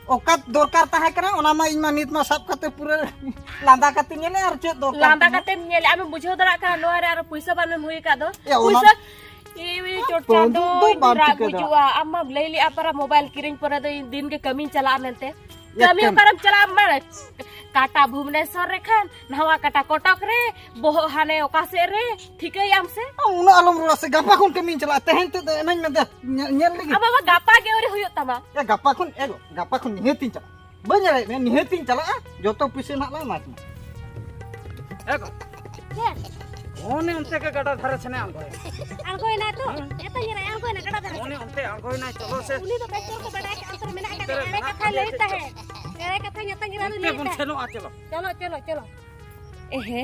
ᱚᱠᱟ ᱫᱚᱨᱠᱟᱨ ᱛᱟᱦᱮᱸ ᱠᱟᱱᱟ, ᱚᱱᱟ ᱢᱟ ᱤᱧ ᱢᱟ ᱱᱤᱛ ᱢᱟ ᱥᱟᱵ ᱠᱟᱛᱮ ᱯᱩᱨᱟᱹ ᱞᱟᱸᱫᱟ ᱠᱟᱛᱮ ᱧᱮᱞᱮ, ᱟᱨ ᱪᱮᱫ ᱫᱚᱨᱠᱟᱨ ᱞᱟᱸᱫᱟ ᱛᱟᱦᱮᱸ? ᱠᱟᱛᱮᱢ ᱧᱮᱞᱮ, ᱟᱢᱮᱢ ᱵᱩᱡᱷᱟᱹᱣ ᱫᱟᱲᱮᱭᱟᱜ ᱠᱟᱱᱟ, ᱱᱚᱣᱟ ᱨᱮ ᱟᱨᱚ ᱯᱩᱭᱥᱟᱹ ᱵᱟᱝ ᱮᱢ ᱦᱩᱭ ᱟᱠᱟᱫ ᱫᱚ᱾ ᱮ, ᱚᱱᱟ ᱯᱩᱭᱥᱟᱹ, ᱤ, ᱤ, ᱪᱚᱴ ᱵᱟᱹᱱᱩᱜ ᱪᱟᱸᱫᱚ, ᱫᱚ ᱤᱧ ᱵᱟᱢ ᱨᱟᱜ ᱴᱷᱤᱠᱟᱹ ᱫᱟᱲᱮᱭᱟᱜᱼᱟ᱾ ᱜᱩᱡᱩᱜᱼᱟ᱾ ᱟᱢ ᱢᱟᱢ ᱞᱟᱹᱭ ᱞᱮᱜᱼᱟ ᱯᱟᱨᱟ ᱢᱳᱵᱟᱭᱤᱞ ᱠᱤᱨᱤᱧ ᱯᱚᱨᱮ ᱫᱚ ᱤᱧ ᱫᱤᱱ ᱜᱮ ᱠᱟᱹᱢᱤᱧ ᱪᱟᱞᱟᱜᱼᱟ ᱢᱮᱱᱛᱮ᱾ ᱮ, ᱠᱟᱹᱢᱤ ᱠᱟᱹᱢᱤ᱾ ᱚᱠᱟᱨᱮᱢ ᱪᱟᱞᱟᱜᱼᱟ? ᱢᱟ ᱠᱟᱴᱟ ᱵᱷᱩᱵᱽᱱᱮᱥᱚᱨ ᱨᱮ ᱠᱷᱟᱱ, ᱱᱟᱣᱟ ᱠᱟᱴᱟ ᱠᱚᱴᱚᱠ ᱨᱮ, ᱵᱚᱦᱚᱜ ᱦᱟᱱᱮ ᱚᱠᱟ ᱥᱮᱫ ᱨᱮ, ᱴᱷᱤᱠᱟᱹᱭᱟᱢ ᱥᱮ? ᱟᱢ ᱩᱱᱟᱹᱜ ᱟᱞᱚᱢ ᱨᱚᱲᱟ ᱥᱮ, ᱜᱟᱯᱟ ᱠᱷᱚᱱ ᱠᱟᱹᱢᱤᱧ ᱪᱟᱞᱟᱜᱼᱟ, ᱛᱮᱦᱮᱧ ᱛᱮᱫ ᱫᱚ ᱮᱱᱟᱧ ᱢᱮ, ᱫᱮ, ᱧᱮᱞ, ᱧᱮᱞ ᱞᱮᱜᱮ᱾ ᱟᱢ ᱵᱟᱵᱟ ᱜᱟᱯᱟ ᱜᱮ ᱟᱹᱣᱨᱤ ᱦᱩᱭᱩᱜ ᱛᱟᱢᱟ᱾ ᱮ, ᱜᱟᱯᱟ ᱠᱷᱚᱱ, ᱮ ᱜᱚ, ᱜᱟᱯᱟ ᱠᱷᱚᱱ ᱱᱤᱦᱟᱹᱛᱤᱧ ᱪᱟᱞᱟᱜᱼᱟ᱾ ᱵᱟᱹᱧ ᱮᱲᱮᱭᱮᱫ ᱢᱮᱭᱟ, ᱱᱤᱦᱟᱹᱛᱤᱧ ᱪᱟᱞᱟᱜᱼᱟ, ᱡᱚᱛᱚ ᱯᱩᱭᱥᱟᱹ ᱱᱟᱦᱟᱜ ᱞᱟᱝ ᱮᱢᱟ ᱠᱤᱱᱟ᱾ ᱮ ᱜᱚ, ᱪᱮᱫ? ᱚᱱᱮ ᱚᱱᱛᱮ ᱜᱮ ᱜᱟᱰᱟ ᱫᱷᱟᱨᱮ ᱥᱮᱱᱮ ᱟᱬᱜᱚᱭᱮᱱᱟ᱾ ᱟᱬᱜᱚᱭᱮᱱᱟ ᱛᱚ? ᱦᱮᱸ? ᱮᱛᱚ ᱧᱮᱞᱟᱭ, ᱟᱬᱜᱚᱭᱮᱱᱟ ᱜᱟᱰᱟ ᱫᱷᱟᱨᱮ ᱚᱱᱮ ᱥᱮᱱ᱾ ᱚᱱᱛᱮ ᱟᱬᱜᱚᱭᱮᱱᱟᱭ, ᱪᱚᱞᱚ ᱥᱮ᱾ ᱩᱱᱤ ᱫᱚ ᱵᱮᱥ ᱡᱳᱨ ᱠᱚ ᱵᱟᱰᱟᱭ ᱠᱟᱜᱼᱟ, ᱚᱱᱛᱮ ᱨᱮ ᱢᱮᱱᱟᱜ ᱚᱱᱛᱮ ᱟᱠᱟᱫᱟ᱾ ᱨᱮ ᱮᱲᱮ ᱢᱮᱱᱟᱜ ᱠᱟᱛᱷᱟᱭ ᱞᱟᱹᱭ ᱟᱠᱟᱫᱮᱭᱟ ᱛᱟᱦᱮᱸᱫ᱾ ᱪᱮᱫ? ᱮᱲᱮ ᱠᱟᱛᱷᱟ ᱧᱟᱛᱟᱧ ᱨᱟᱱ ᱚᱱᱛᱮ ᱞᱟᱹᱭ ᱵᱚᱱ ᱛᱟᱦᱮᱸᱫ᱾ ᱥᱮᱱᱚᱜᱼᱟ, ᱪᱚᱞᱚ᱾ ᱪᱚᱞᱚ, ᱪᱚᱞᱚ, ᱪᱚᱞᱚ᱾ ᱮᱦᱮ,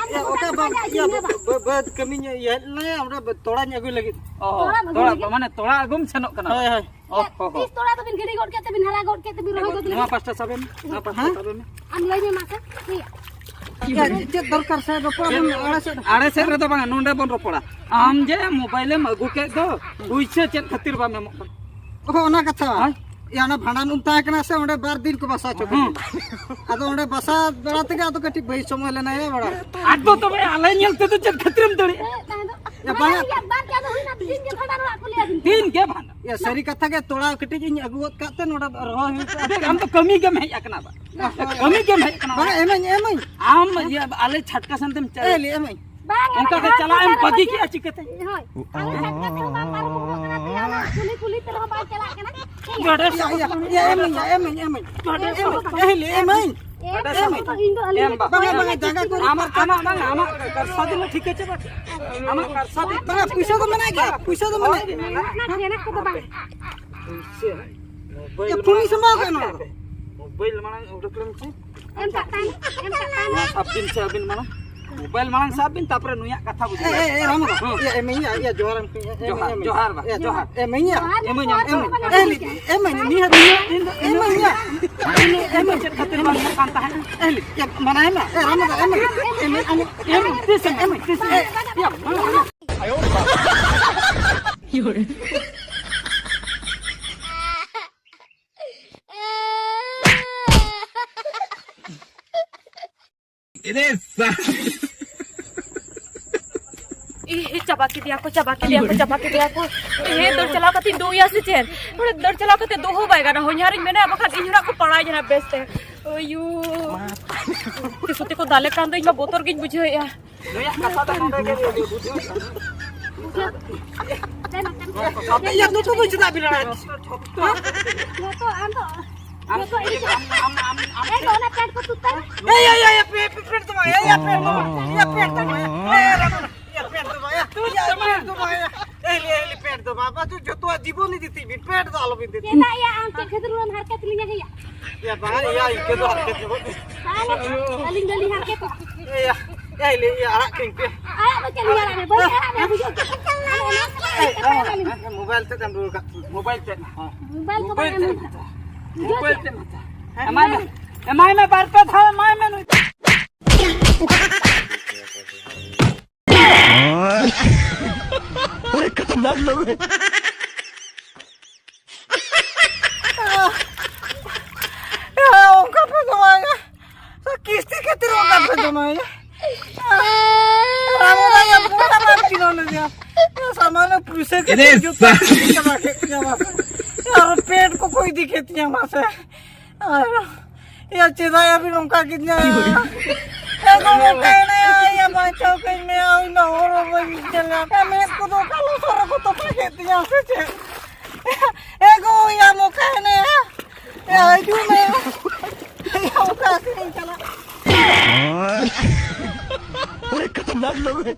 ᱟᱢ ᱫᱚ ᱚᱠᱟ ᱜᱚᱴᱟ ᱵᱟᱝ ᱜᱚᱴᱟ ᱤᱭᱟᱹ ᱡᱤᱞ ᱵᱟᱹᱫᱽ ᱵᱟᱹᱫᱽ ᱠᱟᱹᱢᱤ ᱧᱮᱞ ᱞᱮ ᱚᱸᱰᱮ ᱛᱚᱲᱟᱧ ᱟᱹᱜᱩᱭ ᱞᱟᱹᱜᱤᱫ᱾ ᱚ, ᱛᱚᱲᱟᱢ ᱟᱹᱜᱩ ᱛᱚᱲᱟ ᱞᱟᱹᱜᱤᱫ? ᱢᱟᱱᱮ ᱛᱚᱲᱟ ᱟᱹᱜᱩᱢ ᱥᱮᱱᱚᱜ ᱠᱟᱱᱟ? ᱦᱳᱭ, ᱦᱳᱭ᱾ ᱚ, ᱦᱚ, ᱦᱚ᱾ ᱛᱤᱥ ᱛᱚᱲᱟ ᱫᱚᱵᱤᱱ ᱜᱤᱰᱤ ᱜᱚᱫ ᱠᱮᱫ ᱛᱮᱵᱤᱱ ᱦᱟᱨᱟ ᱜᱚᱫ ᱠᱮᱫ ᱛᱮᱵᱤᱱ ᱨᱚᱦᱚᱭ ᱜᱚᱫ ᱞᱮᱫᱟ? ᱱᱚᱣᱟ ᱯᱟᱥᱴᱟ ᱥᱟᱵᱮᱱ, ᱱᱚᱣᱟ ᱯᱟᱥᱴᱟ ᱦᱮᱸ? ᱥᱟᱵᱮᱱ᱾ ᱟᱢ ᱞᱟᱹᱭ ᱢᱮ ᱢᱟᱥᱮ, ᱞᱟᱹᱭᱟ᱾ ᱪᱮᱫ, ᱪᱮᱫ ᱫᱚᱨᱠᱟᱨ ᱥᱮ ᱨᱚᱯᱚᱲ ᱟᱵᱚᱱ ᱟᱲᱮ ᱥᱮᱫ? ᱟᱲᱮ ᱥᱮᱫ ᱨᱮᱫᱚ ᱵᱟᱝᱟ, ᱱᱚᱰᱮ ᱵᱚᱱ ᱨᱚᱯᱚᱲᱟ᱾ ᱟᱢ ᱡᱮ ᱢᱳᱵᱟᱭᱤᱞᱮᱢ ᱟᱹᱜᱩ ᱠᱮᱫ ᱫᱚ, ᱯᱩᱭᱥᱟᱹ ᱪᱮᱫ ᱠᱷᱟᱹᱛᱤᱨ ᱵᱟᱢ ᱮᱢᱚᱜ ᱠᱟᱱᱟ? ᱚ, ᱚᱱᱟ ᱠᱟᱛᱷᱟ᱾ ᱦᱮᱸ? ᱭᱟ, ᱚᱱᱟ ᱵᱷᱟᱸᱰᱟᱱ ᱩᱢ ᱛᱟᱦᱮᱸ ᱠᱟᱱᱟ ᱥᱮ, ᱚᱸᱰᱮ ᱵᱟᱨ ᱫᱤᱱ ᱠᱚ ᱵᱟᱥᱟ ᱦᱚᱪᱚ ᱦᱮᱸ᱾ ᱠᱮᱫᱤᱧᱟ᱾ ᱟᱫᱚ ᱚᱸᱰᱮ ᱵᱟᱥᱟ ᱵᱮᱲᱟ ᱛᱮᱜᱮ ᱟᱫᱚ ᱠᱟᱹᱴᱤᱡ ᱵᱟᱹᱧ ᱥᱚᱢᱚᱭ ᱞᱮᱱᱟ, ᱭᱟ ᱵᱟᱲᱟ᱾ ᱟᱫᱚ ᱛᱚᱵᱮ ᱟᱞᱮ ᱧᱮᱞ ᱛᱮᱫᱚ ᱪᱮᱫ ᱠᱷᱟᱹᱛᱤᱨᱮᱢ ᱫᱟᱹᱲᱮᱜᱼᱟ? ᱮ, ᱛᱟᱦᱮᱸ ᱫᱚ᱾ ᱭᱟ, ᱵᱟᱝᱟ᱾ ᱵᱟᱨ ᱪᱟᱸᱫᱚ ᱦᱩᱭᱱᱟ, ᱫᱤᱱ ᱜᱮ ᱵᱷᱟᱸᱰᱟᱱ ᱚᱲᱟᱜ ᱠᱚ ᱞᱟᱹᱭᱟ ᱵᱤᱱ᱾ ᱫᱤᱱ ᱜᱮ ᱵᱷᱟᱸᱰᱟᱱ᱾ ᱭᱟ, ᱥᱟᱹᱨᱤ ᱠᱟᱛᱷᱟ ᱜᱮ, ᱛᱚᱲᱟ ᱠᱟᱹᱴᱤᱡ ᱤᱧ ᱟᱹᱜᱩ ᱜᱚᱫ ᱠᱟᱜ ᱛᱮ ᱱᱚᱰᱮ ᱨᱚᱦᱚᱭ ᱦᱩᱭ ᱠᱚᱜᱼᱟ᱾ ᱟᱢ ᱫᱚ ᱠᱟᱹᱢᱤ ᱜᱮᱢ ᱦᱮᱡ ᱟᱠᱟᱱᱟ ᱵᱟ᱾ ᱠᱟᱹᱢᱤ ᱜᱮᱢ ᱦᱮᱡ ᱟᱠᱟᱱᱟ᱾ ᱵᱟᱝ, ᱮᱢᱟᱹᱧ, ᱮᱢᱟᱹᱧ᱾ ᱟᱢ ᱤᱭᱟᱹ ᱟᱞᱮ ᱪᱷᱟᱴᱠᱟ ᱥᱮᱱ ᱛᱮᱢ ᱪᱟᱞᱟᱜ᱾ ᱮ, ᱞᱟᱹᱭ ᱮᱢᱟᱹᱧ᱾ ᱵᱟᱝ, ᱚᱱᱠᱟ ᱜᱮ ᱟᱞᱮ ᱪᱟᱞᱟᱜ ᱮᱢ ᱪᱷᱟᱴᱠᱟ ᱵᱟᱹᱜᱤ ᱨᱮᱦᱚᱸ ᱠᱮᱜᱼᱟ ᱪᱤᱠᱟᱹᱛᱮ? ᱦᱳᱭ᱾ ᱟᱞᱮ ᱪᱷᱟᱴᱠᱟ ᱨᱮᱦᱚᱸ ᱵᱟᱝ ᱯᱟᱨᱚᱢᱚᱜ ᱠᱟᱱᱟ, ᱟᱞᱮ ᱠᱩᱞᱦᱤ ᱠᱩᱞᱦᱤ ᱛᱮ ᱨᱮᱦᱚᱸ ᱵᱟᱝ ᱪᱟᱞᱟᱜ ᱠᱟᱱᱟ᱾ ᱴᱷᱤᱠ ᱜᱮᱭᱟ᱾ ᱰᱚᱰᱮ ᱭᱟ, ᱭᱟ, ᱭᱟ, ᱮᱢᱟᱹᱧ, ᱭᱟ, ᱮᱢᱟᱹᱧ, ᱮᱢᱟᱹᱧ᱾ ᱰᱚᱰᱮ ᱮᱢᱟᱹᱧ᱾ ᱮ, ᱞᱟᱹᱭ ᱮᱢᱟᱹᱧ᱾ ᱮᱢ ᱰᱚᱰᱮ ᱠᱟᱛᱮ ᱮᱢᱟᱹᱧ᱾ ᱫᱚ ᱤᱧ ᱫᱚ ᱟᱹᱞᱤᱧ ᱮᱢ ᱫᱚ ᱵᱟ᱾ ᱵᱟᱝᱟ, ᱵᱟᱝᱟ, ᱡᱟᱸᱜᱟ ᱠᱚᱨᱮ ᱟᱢᱟᱜ, ᱟᱢᱟᱜ, ᱵᱟᱝᱟ, ᱟᱢᱟᱜ ᱠᱟᱨᱥᱟ ᱫᱚ ᱴᱷᱤᱠ ᱟᱪᱷᱮ ᱵᱟ? ᱟᱢᱟᱜ ᱠᱟᱨᱥᱟ ᱫᱚ ᱵᱟᱝᱟ, ᱯᱩᱭᱥᱟᱹ ᱫᱚ ᱢᱮᱱᱟᱜ ᱜᱮᱭᱟ, ᱯᱩᱭᱥᱟᱹ ᱫᱚ ᱢᱮᱱᱟᱜ ᱜᱮᱭᱟ᱾ ᱚᱱᱟ ᱡᱷᱮᱱᱮᱫ ᱠᱚᱫᱚ ᱵᱟᱝ᱾ ᱯᱩᱭᱥᱟᱹ? ᱢᱳᱵᱟᱭᱤᱞ ᱭᱟ, ᱯᱷᱳᱱ ᱢᱟᱲᱟᱝ ᱥᱟᱢᱵᱟᱣ ᱠᱟᱜ ᱱᱚᱣᱟ ᱫᱚ᱾ ᱢᱳᱵᱟᱭᱤᱞ ᱢᱟᱲᱟᱝ ᱩᱰᱩᱠ ᱞᱮᱢ ᱥᱮ᱾ ᱮᱢ ᱠᱟᱜ ᱛᱟᱢ, ᱮᱢ ᱠᱟᱜ ᱛᱟᱢ᱾ ᱱᱚᱣᱟ ᱥᱟᱵ ᱵᱤᱱ ᱥᱮ ᱟᱹᱵᱤᱱ ᱢᱟᱲᱟᱝ᱾ ᱢᱳᱵᱟᱭᱤᱞ ᱢᱟᱲᱟᱝ ᱥᱟᱵ ᱵᱤᱱ, ᱛᱟᱯᱚᱨᱮ ᱱᱩᱭᱟᱜ ᱠᱟᱛᱷᱟ ᱵᱩᱡᱷᱟᱹᱣ᱾ ᱮ, ᱮ, ᱮ, ᱨᱟᱢ ᱫᱟ᱾ ᱦᱮᱸ᱾ ᱭᱟ, ᱮᱢᱟᱹᱧ ᱭᱟ, ᱭᱟ, ᱡᱚᱦᱟᱨ ᱮᱢ ᱯᱮ, ᱭᱟ, ᱮᱢᱟᱹᱧ, ᱡᱚᱦᱟᱨ, ᱮᱢᱟᱹᱧ᱾ ᱡᱚᱦᱟᱨ ᱵᱟ, ᱭᱟ, ᱡᱚᱦᱟᱨ᱾ ᱮᱢᱟᱹᱧ ᱭᱟ᱾ ᱡᱚᱦᱟᱨ, ᱮᱢᱟᱹᱧ, ᱡᱚᱦᱟᱨ, ᱮᱢᱟᱹᱧ, ᱡᱚᱦᱟᱨ᱾ ᱮᱢᱟᱹᱧ, ᱮᱢᱟᱹᱧ, ᱱᱤᱦᱟᱹᱛ, ᱱᱤᱦᱟᱹᱛ, ᱤᱧ ᱫᱚ, ᱮᱢᱟᱹᱧ ᱭᱟ᱾ ᱤᱧ ᱫᱚ, ᱮᱢᱟᱹᱧ, ᱪᱮᱫ ᱠᱷᱟᱹᱛᱤᱨ ᱵᱟᱝ ᱦᱩᱭᱩᱜ ᱠᱟᱱ ᱛᱟᱦᱮᱸᱫ? ᱮ, ᱞᱮ, ᱭᱟ, ᱢᱟᱱᱟᱭ ᱢᱮ᱾ ᱮ, ᱨᱟᱢ ᱫᱟ, ᱮᱢᱟᱹᱧ᱾ ᱮᱢᱟᱹᱧ, ᱮᱢᱟᱹᱧ, ᱛᱤᱥ ᱮᱢ ᱮᱢᱟᱹᱧ, ᱛᱤᱥ ᱮᱢ ᱮᱢᱟᱹᱧ? ᱭᱟ, ᱢᱟ᱾ ᱤ, ᱪᱟᱵᱟ ᱠᱮᱫᱮᱭᱟ ᱠᱚ, ᱪᱟᱵᱟ ᱠᱮᱫᱮᱭᱟ ᱠᱚ, ᱪᱟᱵᱟ ᱠᱮᱫᱮᱭᱟ ᱠᱚ᱾ ᱤ, ᱫᱟᱹᱲ ᱪᱟᱞᱟᱣ ᱠᱟᱛᱮ ᱫᱩᱜ ᱭᱟ ᱥᱮ ᱪᱮᱫ? ᱱᱚᱰᱮ ᱫᱟᱹᱲ ᱪᱟᱞᱟᱣ ᱠᱟᱛᱮ ᱫᱩᱜ ᱦᱚᱸ ᱵᱟᱭ ᱜᱟᱱᱚᱜᱼᱟ᱾ ᱦᱚᱧᱦᱟᱨᱤᱧ ᱢᱮᱱᱟ, ᱵᱟᱠᱷᱟᱱ ᱤᱧ ᱦᱚᱸ ᱱᱟᱜ ᱠᱚ ᱯᱟᱲᱟᱭ ᱡᱟᱦᱟᱸ ᱵᱮᱥ ᱛᱮ᱾ ᱟᱭᱩ᱾ ᱛᱤᱥ ᱠᱚᱛᱮ ᱠᱚ ᱫᱟᱞᱮ ᱠᱟᱱ ᱫᱚ, ᱤᱧ ᱢᱟ ᱵᱚᱛᱚᱨ ᱜᱤᱧ ᱵᱩᱡᱷᱟᱹᱣᱮᱫᱼᱟ᱾ ᱱᱩᱭᱟᱜ ᱠᱟᱛᱷᱟ ᱫᱚ ᱱᱚᱰᱮ ᱜᱮ ᱵᱩᱡᱷᱟᱹᱣ ᱠᱟᱱᱟ᱾ ᱤᱭᱟ, ᱱᱩᱠᱩ ᱫᱚ ᱪᱮᱫᱟᱜ ᱵᱤᱱ ᱨᱟᱲᱟᱭᱮᱫ ᱠᱚᱣᱟ? ᱡᱚᱛᱚ ᱟᱢ ᱫᱚ, ᱟᱢ ᱡᱚᱛᱚ ᱤᱧ ᱫᱚ᱾ ᱟᱢ, ᱟᱢ, ᱟᱢ, ᱟᱢ, ᱮ, ᱫᱚ ᱚᱱᱟ ᱯᱮᱱᱴ ᱠᱚ ᱛᱩᱫ ᱛᱟᱭ᱾ ᱮ, ᱭᱟ, ᱭᱟ, ᱭᱟ, ᱯᱮ, ᱯᱮ, ᱯᱮᱱᱴ ᱫᱚ ᱵᱟᱝ, ᱭᱟ, ᱭᱟ, ᱯᱮᱱᱴ ᱫᱚ ᱵᱟᱝ, ᱭᱟ, ᱯᱮᱱᱴ ᱫᱚ ᱵᱟᱝ, ᱭᱟ᱾ ᱮ, ᱨᱟᱢ, ᱭᱟ, ᱯᱮᱱᱴ ᱫᱚ ᱵᱟᱝ, ᱭᱟ, ᱭᱟ, ᱯᱮᱱᱴ ᱫᱚ ᱵᱟᱝ, ᱭᱟ᱾ ᱮ, ᱞᱮ, ᱮ, ᱞᱮ, ᱯᱮᱱᱴ ᱫᱚ ᱵᱟᱝ, ᱵᱟᱥ, ᱡᱚᱛᱚᱣᱟᱜ ᱡᱤᱵᱚᱱ ᱤᱫᱤ ᱛᱤᱧ ᱵᱤᱱ, ᱯᱮᱱᱴ ᱫᱚ ᱟᱞᱚ ᱵᱤᱱ ᱤᱫᱤ ᱛᱤᱧ᱾ ᱪᱮᱫᱟᱜ ᱭᱟ, ᱟᱢ ᱪᱮᱫ ᱠᱷᱟᱹᱛᱤᱨ ᱩᱱᱟᱹᱜ ᱮᱢ ᱦᱟᱨᱠᱮᱛ ᱞᱤᱧᱟ ᱭᱟ? ᱭᱟ, ᱵᱟᱝ, ᱭᱟ, ᱤᱱᱠᱟᱹ ᱫᱚ ᱦᱟᱨᱠᱮᱛ ᱫᱚ ᱵᱟᱝ᱾ ᱛᱟᱦᱚᱞᱮ ᱟᱹᱞᱤᱧ ᱫᱚᱞᱤᱧ ᱦᱟᱨᱠᱮᱛ᱾ ᱮᱭᱟ, ᱮᱭ, ᱞᱟᱹᱭ, ᱮᱭᱟ, ᱟᱲᱟᱜ ᱠᱟᱹᱧ ᱯᱮ᱾ ᱟᱲᱟᱜ ᱫᱚ ᱪᱮᱫ ᱞᱤᱧ ᱟᱲᱟᱜ ᱢᱮ? ᱵᱟᱹᱧ ᱟᱲᱟᱜ ᱢᱮᱭᱟ, ᱵᱩᱡᱷᱟᱹᱣ ᱠᱮᱫᱟ? ᱮᱭ, ᱟᱲᱟᱜ ᱢᱮ, ᱢᱳᱵᱟᱭᱤᱞ ᱛᱮᱫ ᱮᱢ ᱨᱩᱣᱟᱹᱲ ᱠᱟᱜ ᱛᱤᱧᱟ᱾ ᱢᱳᱵᱟᱤᱞ ᱛᱮᱫ ᱦᱟᱛᱟᱣ᱾ ᱢᱳᱵᱟᱭᱤᱞ ᱠᱚ ᱵᱟᱭ ᱮᱢ ᱢᱮ᱾ ᱵᱩᱡᱷᱟᱹᱣ ᱢᱳᱵᱟᱭᱤᱞ ᱠᱮᱫᱟ? ᱛᱮᱫ ᱦᱟᱛᱟᱣ᱾ ᱦᱮᱸ, ᱮᱢᱟᱭ ᱢᱮ᱾ ᱮᱢᱟᱭ ᱢᱮ, ᱵᱟᱨ ᱯᱮ ᱫᱷᱟᱣ ᱮᱢᱟᱭ ᱢᱮ ᱱᱩᱭ᱾ ᱚᱱᱠᱟ ᱯᱮ ᱮᱢᱟᱭᱟ? ᱮ, ᱚᱱᱠᱟ ᱯᱮ ᱮᱢᱟᱭᱟ? ᱥᱟ ᱠᱤᱥᱛᱤ ᱠᱷᱟᱹᱛᱤᱨ ᱚᱱᱠᱟ ᱯᱮ ᱮᱢᱟᱭᱟ? ᱨᱟᱢᱩᱫᱟ ᱭᱟ, ᱯᱩᱨᱟ ᱵᱟᱢ ᱪᱤᱱᱦᱟᱹᱣ ᱞᱮᱫᱮᱭᱟ᱾ ᱥᱟᱢᱟᱱ ᱯᱩᱭᱥᱟᱹ ᱠᱚ ᱮᱨᱮ ᱡᱚᱛᱚ ᱥᱟ- ᱪᱟᱵᱟ ᱠᱮᱫ ᱛᱤᱧᱟ ᱢᱟᱥᱮ᱾ ᱟᱨ ᱯᱮᱱᱴ ᱠᱚᱠᱚ ᱤᱫᱤ ᱠᱮᱫ ᱛᱤᱧᱟ ᱢᱟᱥᱮ᱾ ᱟᱨ ᱭᱟ, ᱪᱮᱫᱟᱜ ᱭᱟ ᱵᱤᱱ ᱱᱚᱝᱠᱟ ᱠᱤᱫᱤᱧᱟ? ᱮ ᱜᱚ, ᱢᱚᱠᱟᱭᱮᱱᱟ ᱭᱟ, ᱵᱟᱧᱪᱟᱣ ᱠᱟᱹᱧ ᱢᱮ, ᱤᱧ ᱫᱚ ᱦᱚᱲ ᱦᱚᱸ ᱵᱟᱹᱧ ᱧᱮᱞ ᱧᱟᱢ᱾ ᱮ, ᱢᱮᱫ ᱠᱚᱫᱚ ᱚᱠᱟ ᱞᱚᱥᱚᱫ ᱨᱮᱠᱚ ᱛᱚᱯᱟ ᱠᱮᱫ ᱛᱤᱧᱟ ᱥᱮ ᱪᱮᱫ? ᱮ ᱜᱚ, ᱭᱟ, ᱢᱚᱠᱟᱭᱮᱱᱟ ᱭᱟ᱾ ᱮ, ᱦᱤᱡᱩᱜ ᱢᱮ᱾ ᱭᱟ, ᱚᱠᱟ ᱥᱮᱫ ᱤᱧ ᱪᱟᱞᱟᱜ? ᱵᱚᱲᱮ ᱠᱷᱟᱛᱟᱨᱱᱟᱠ ᱞᱳᱜ ᱦᱮ᱾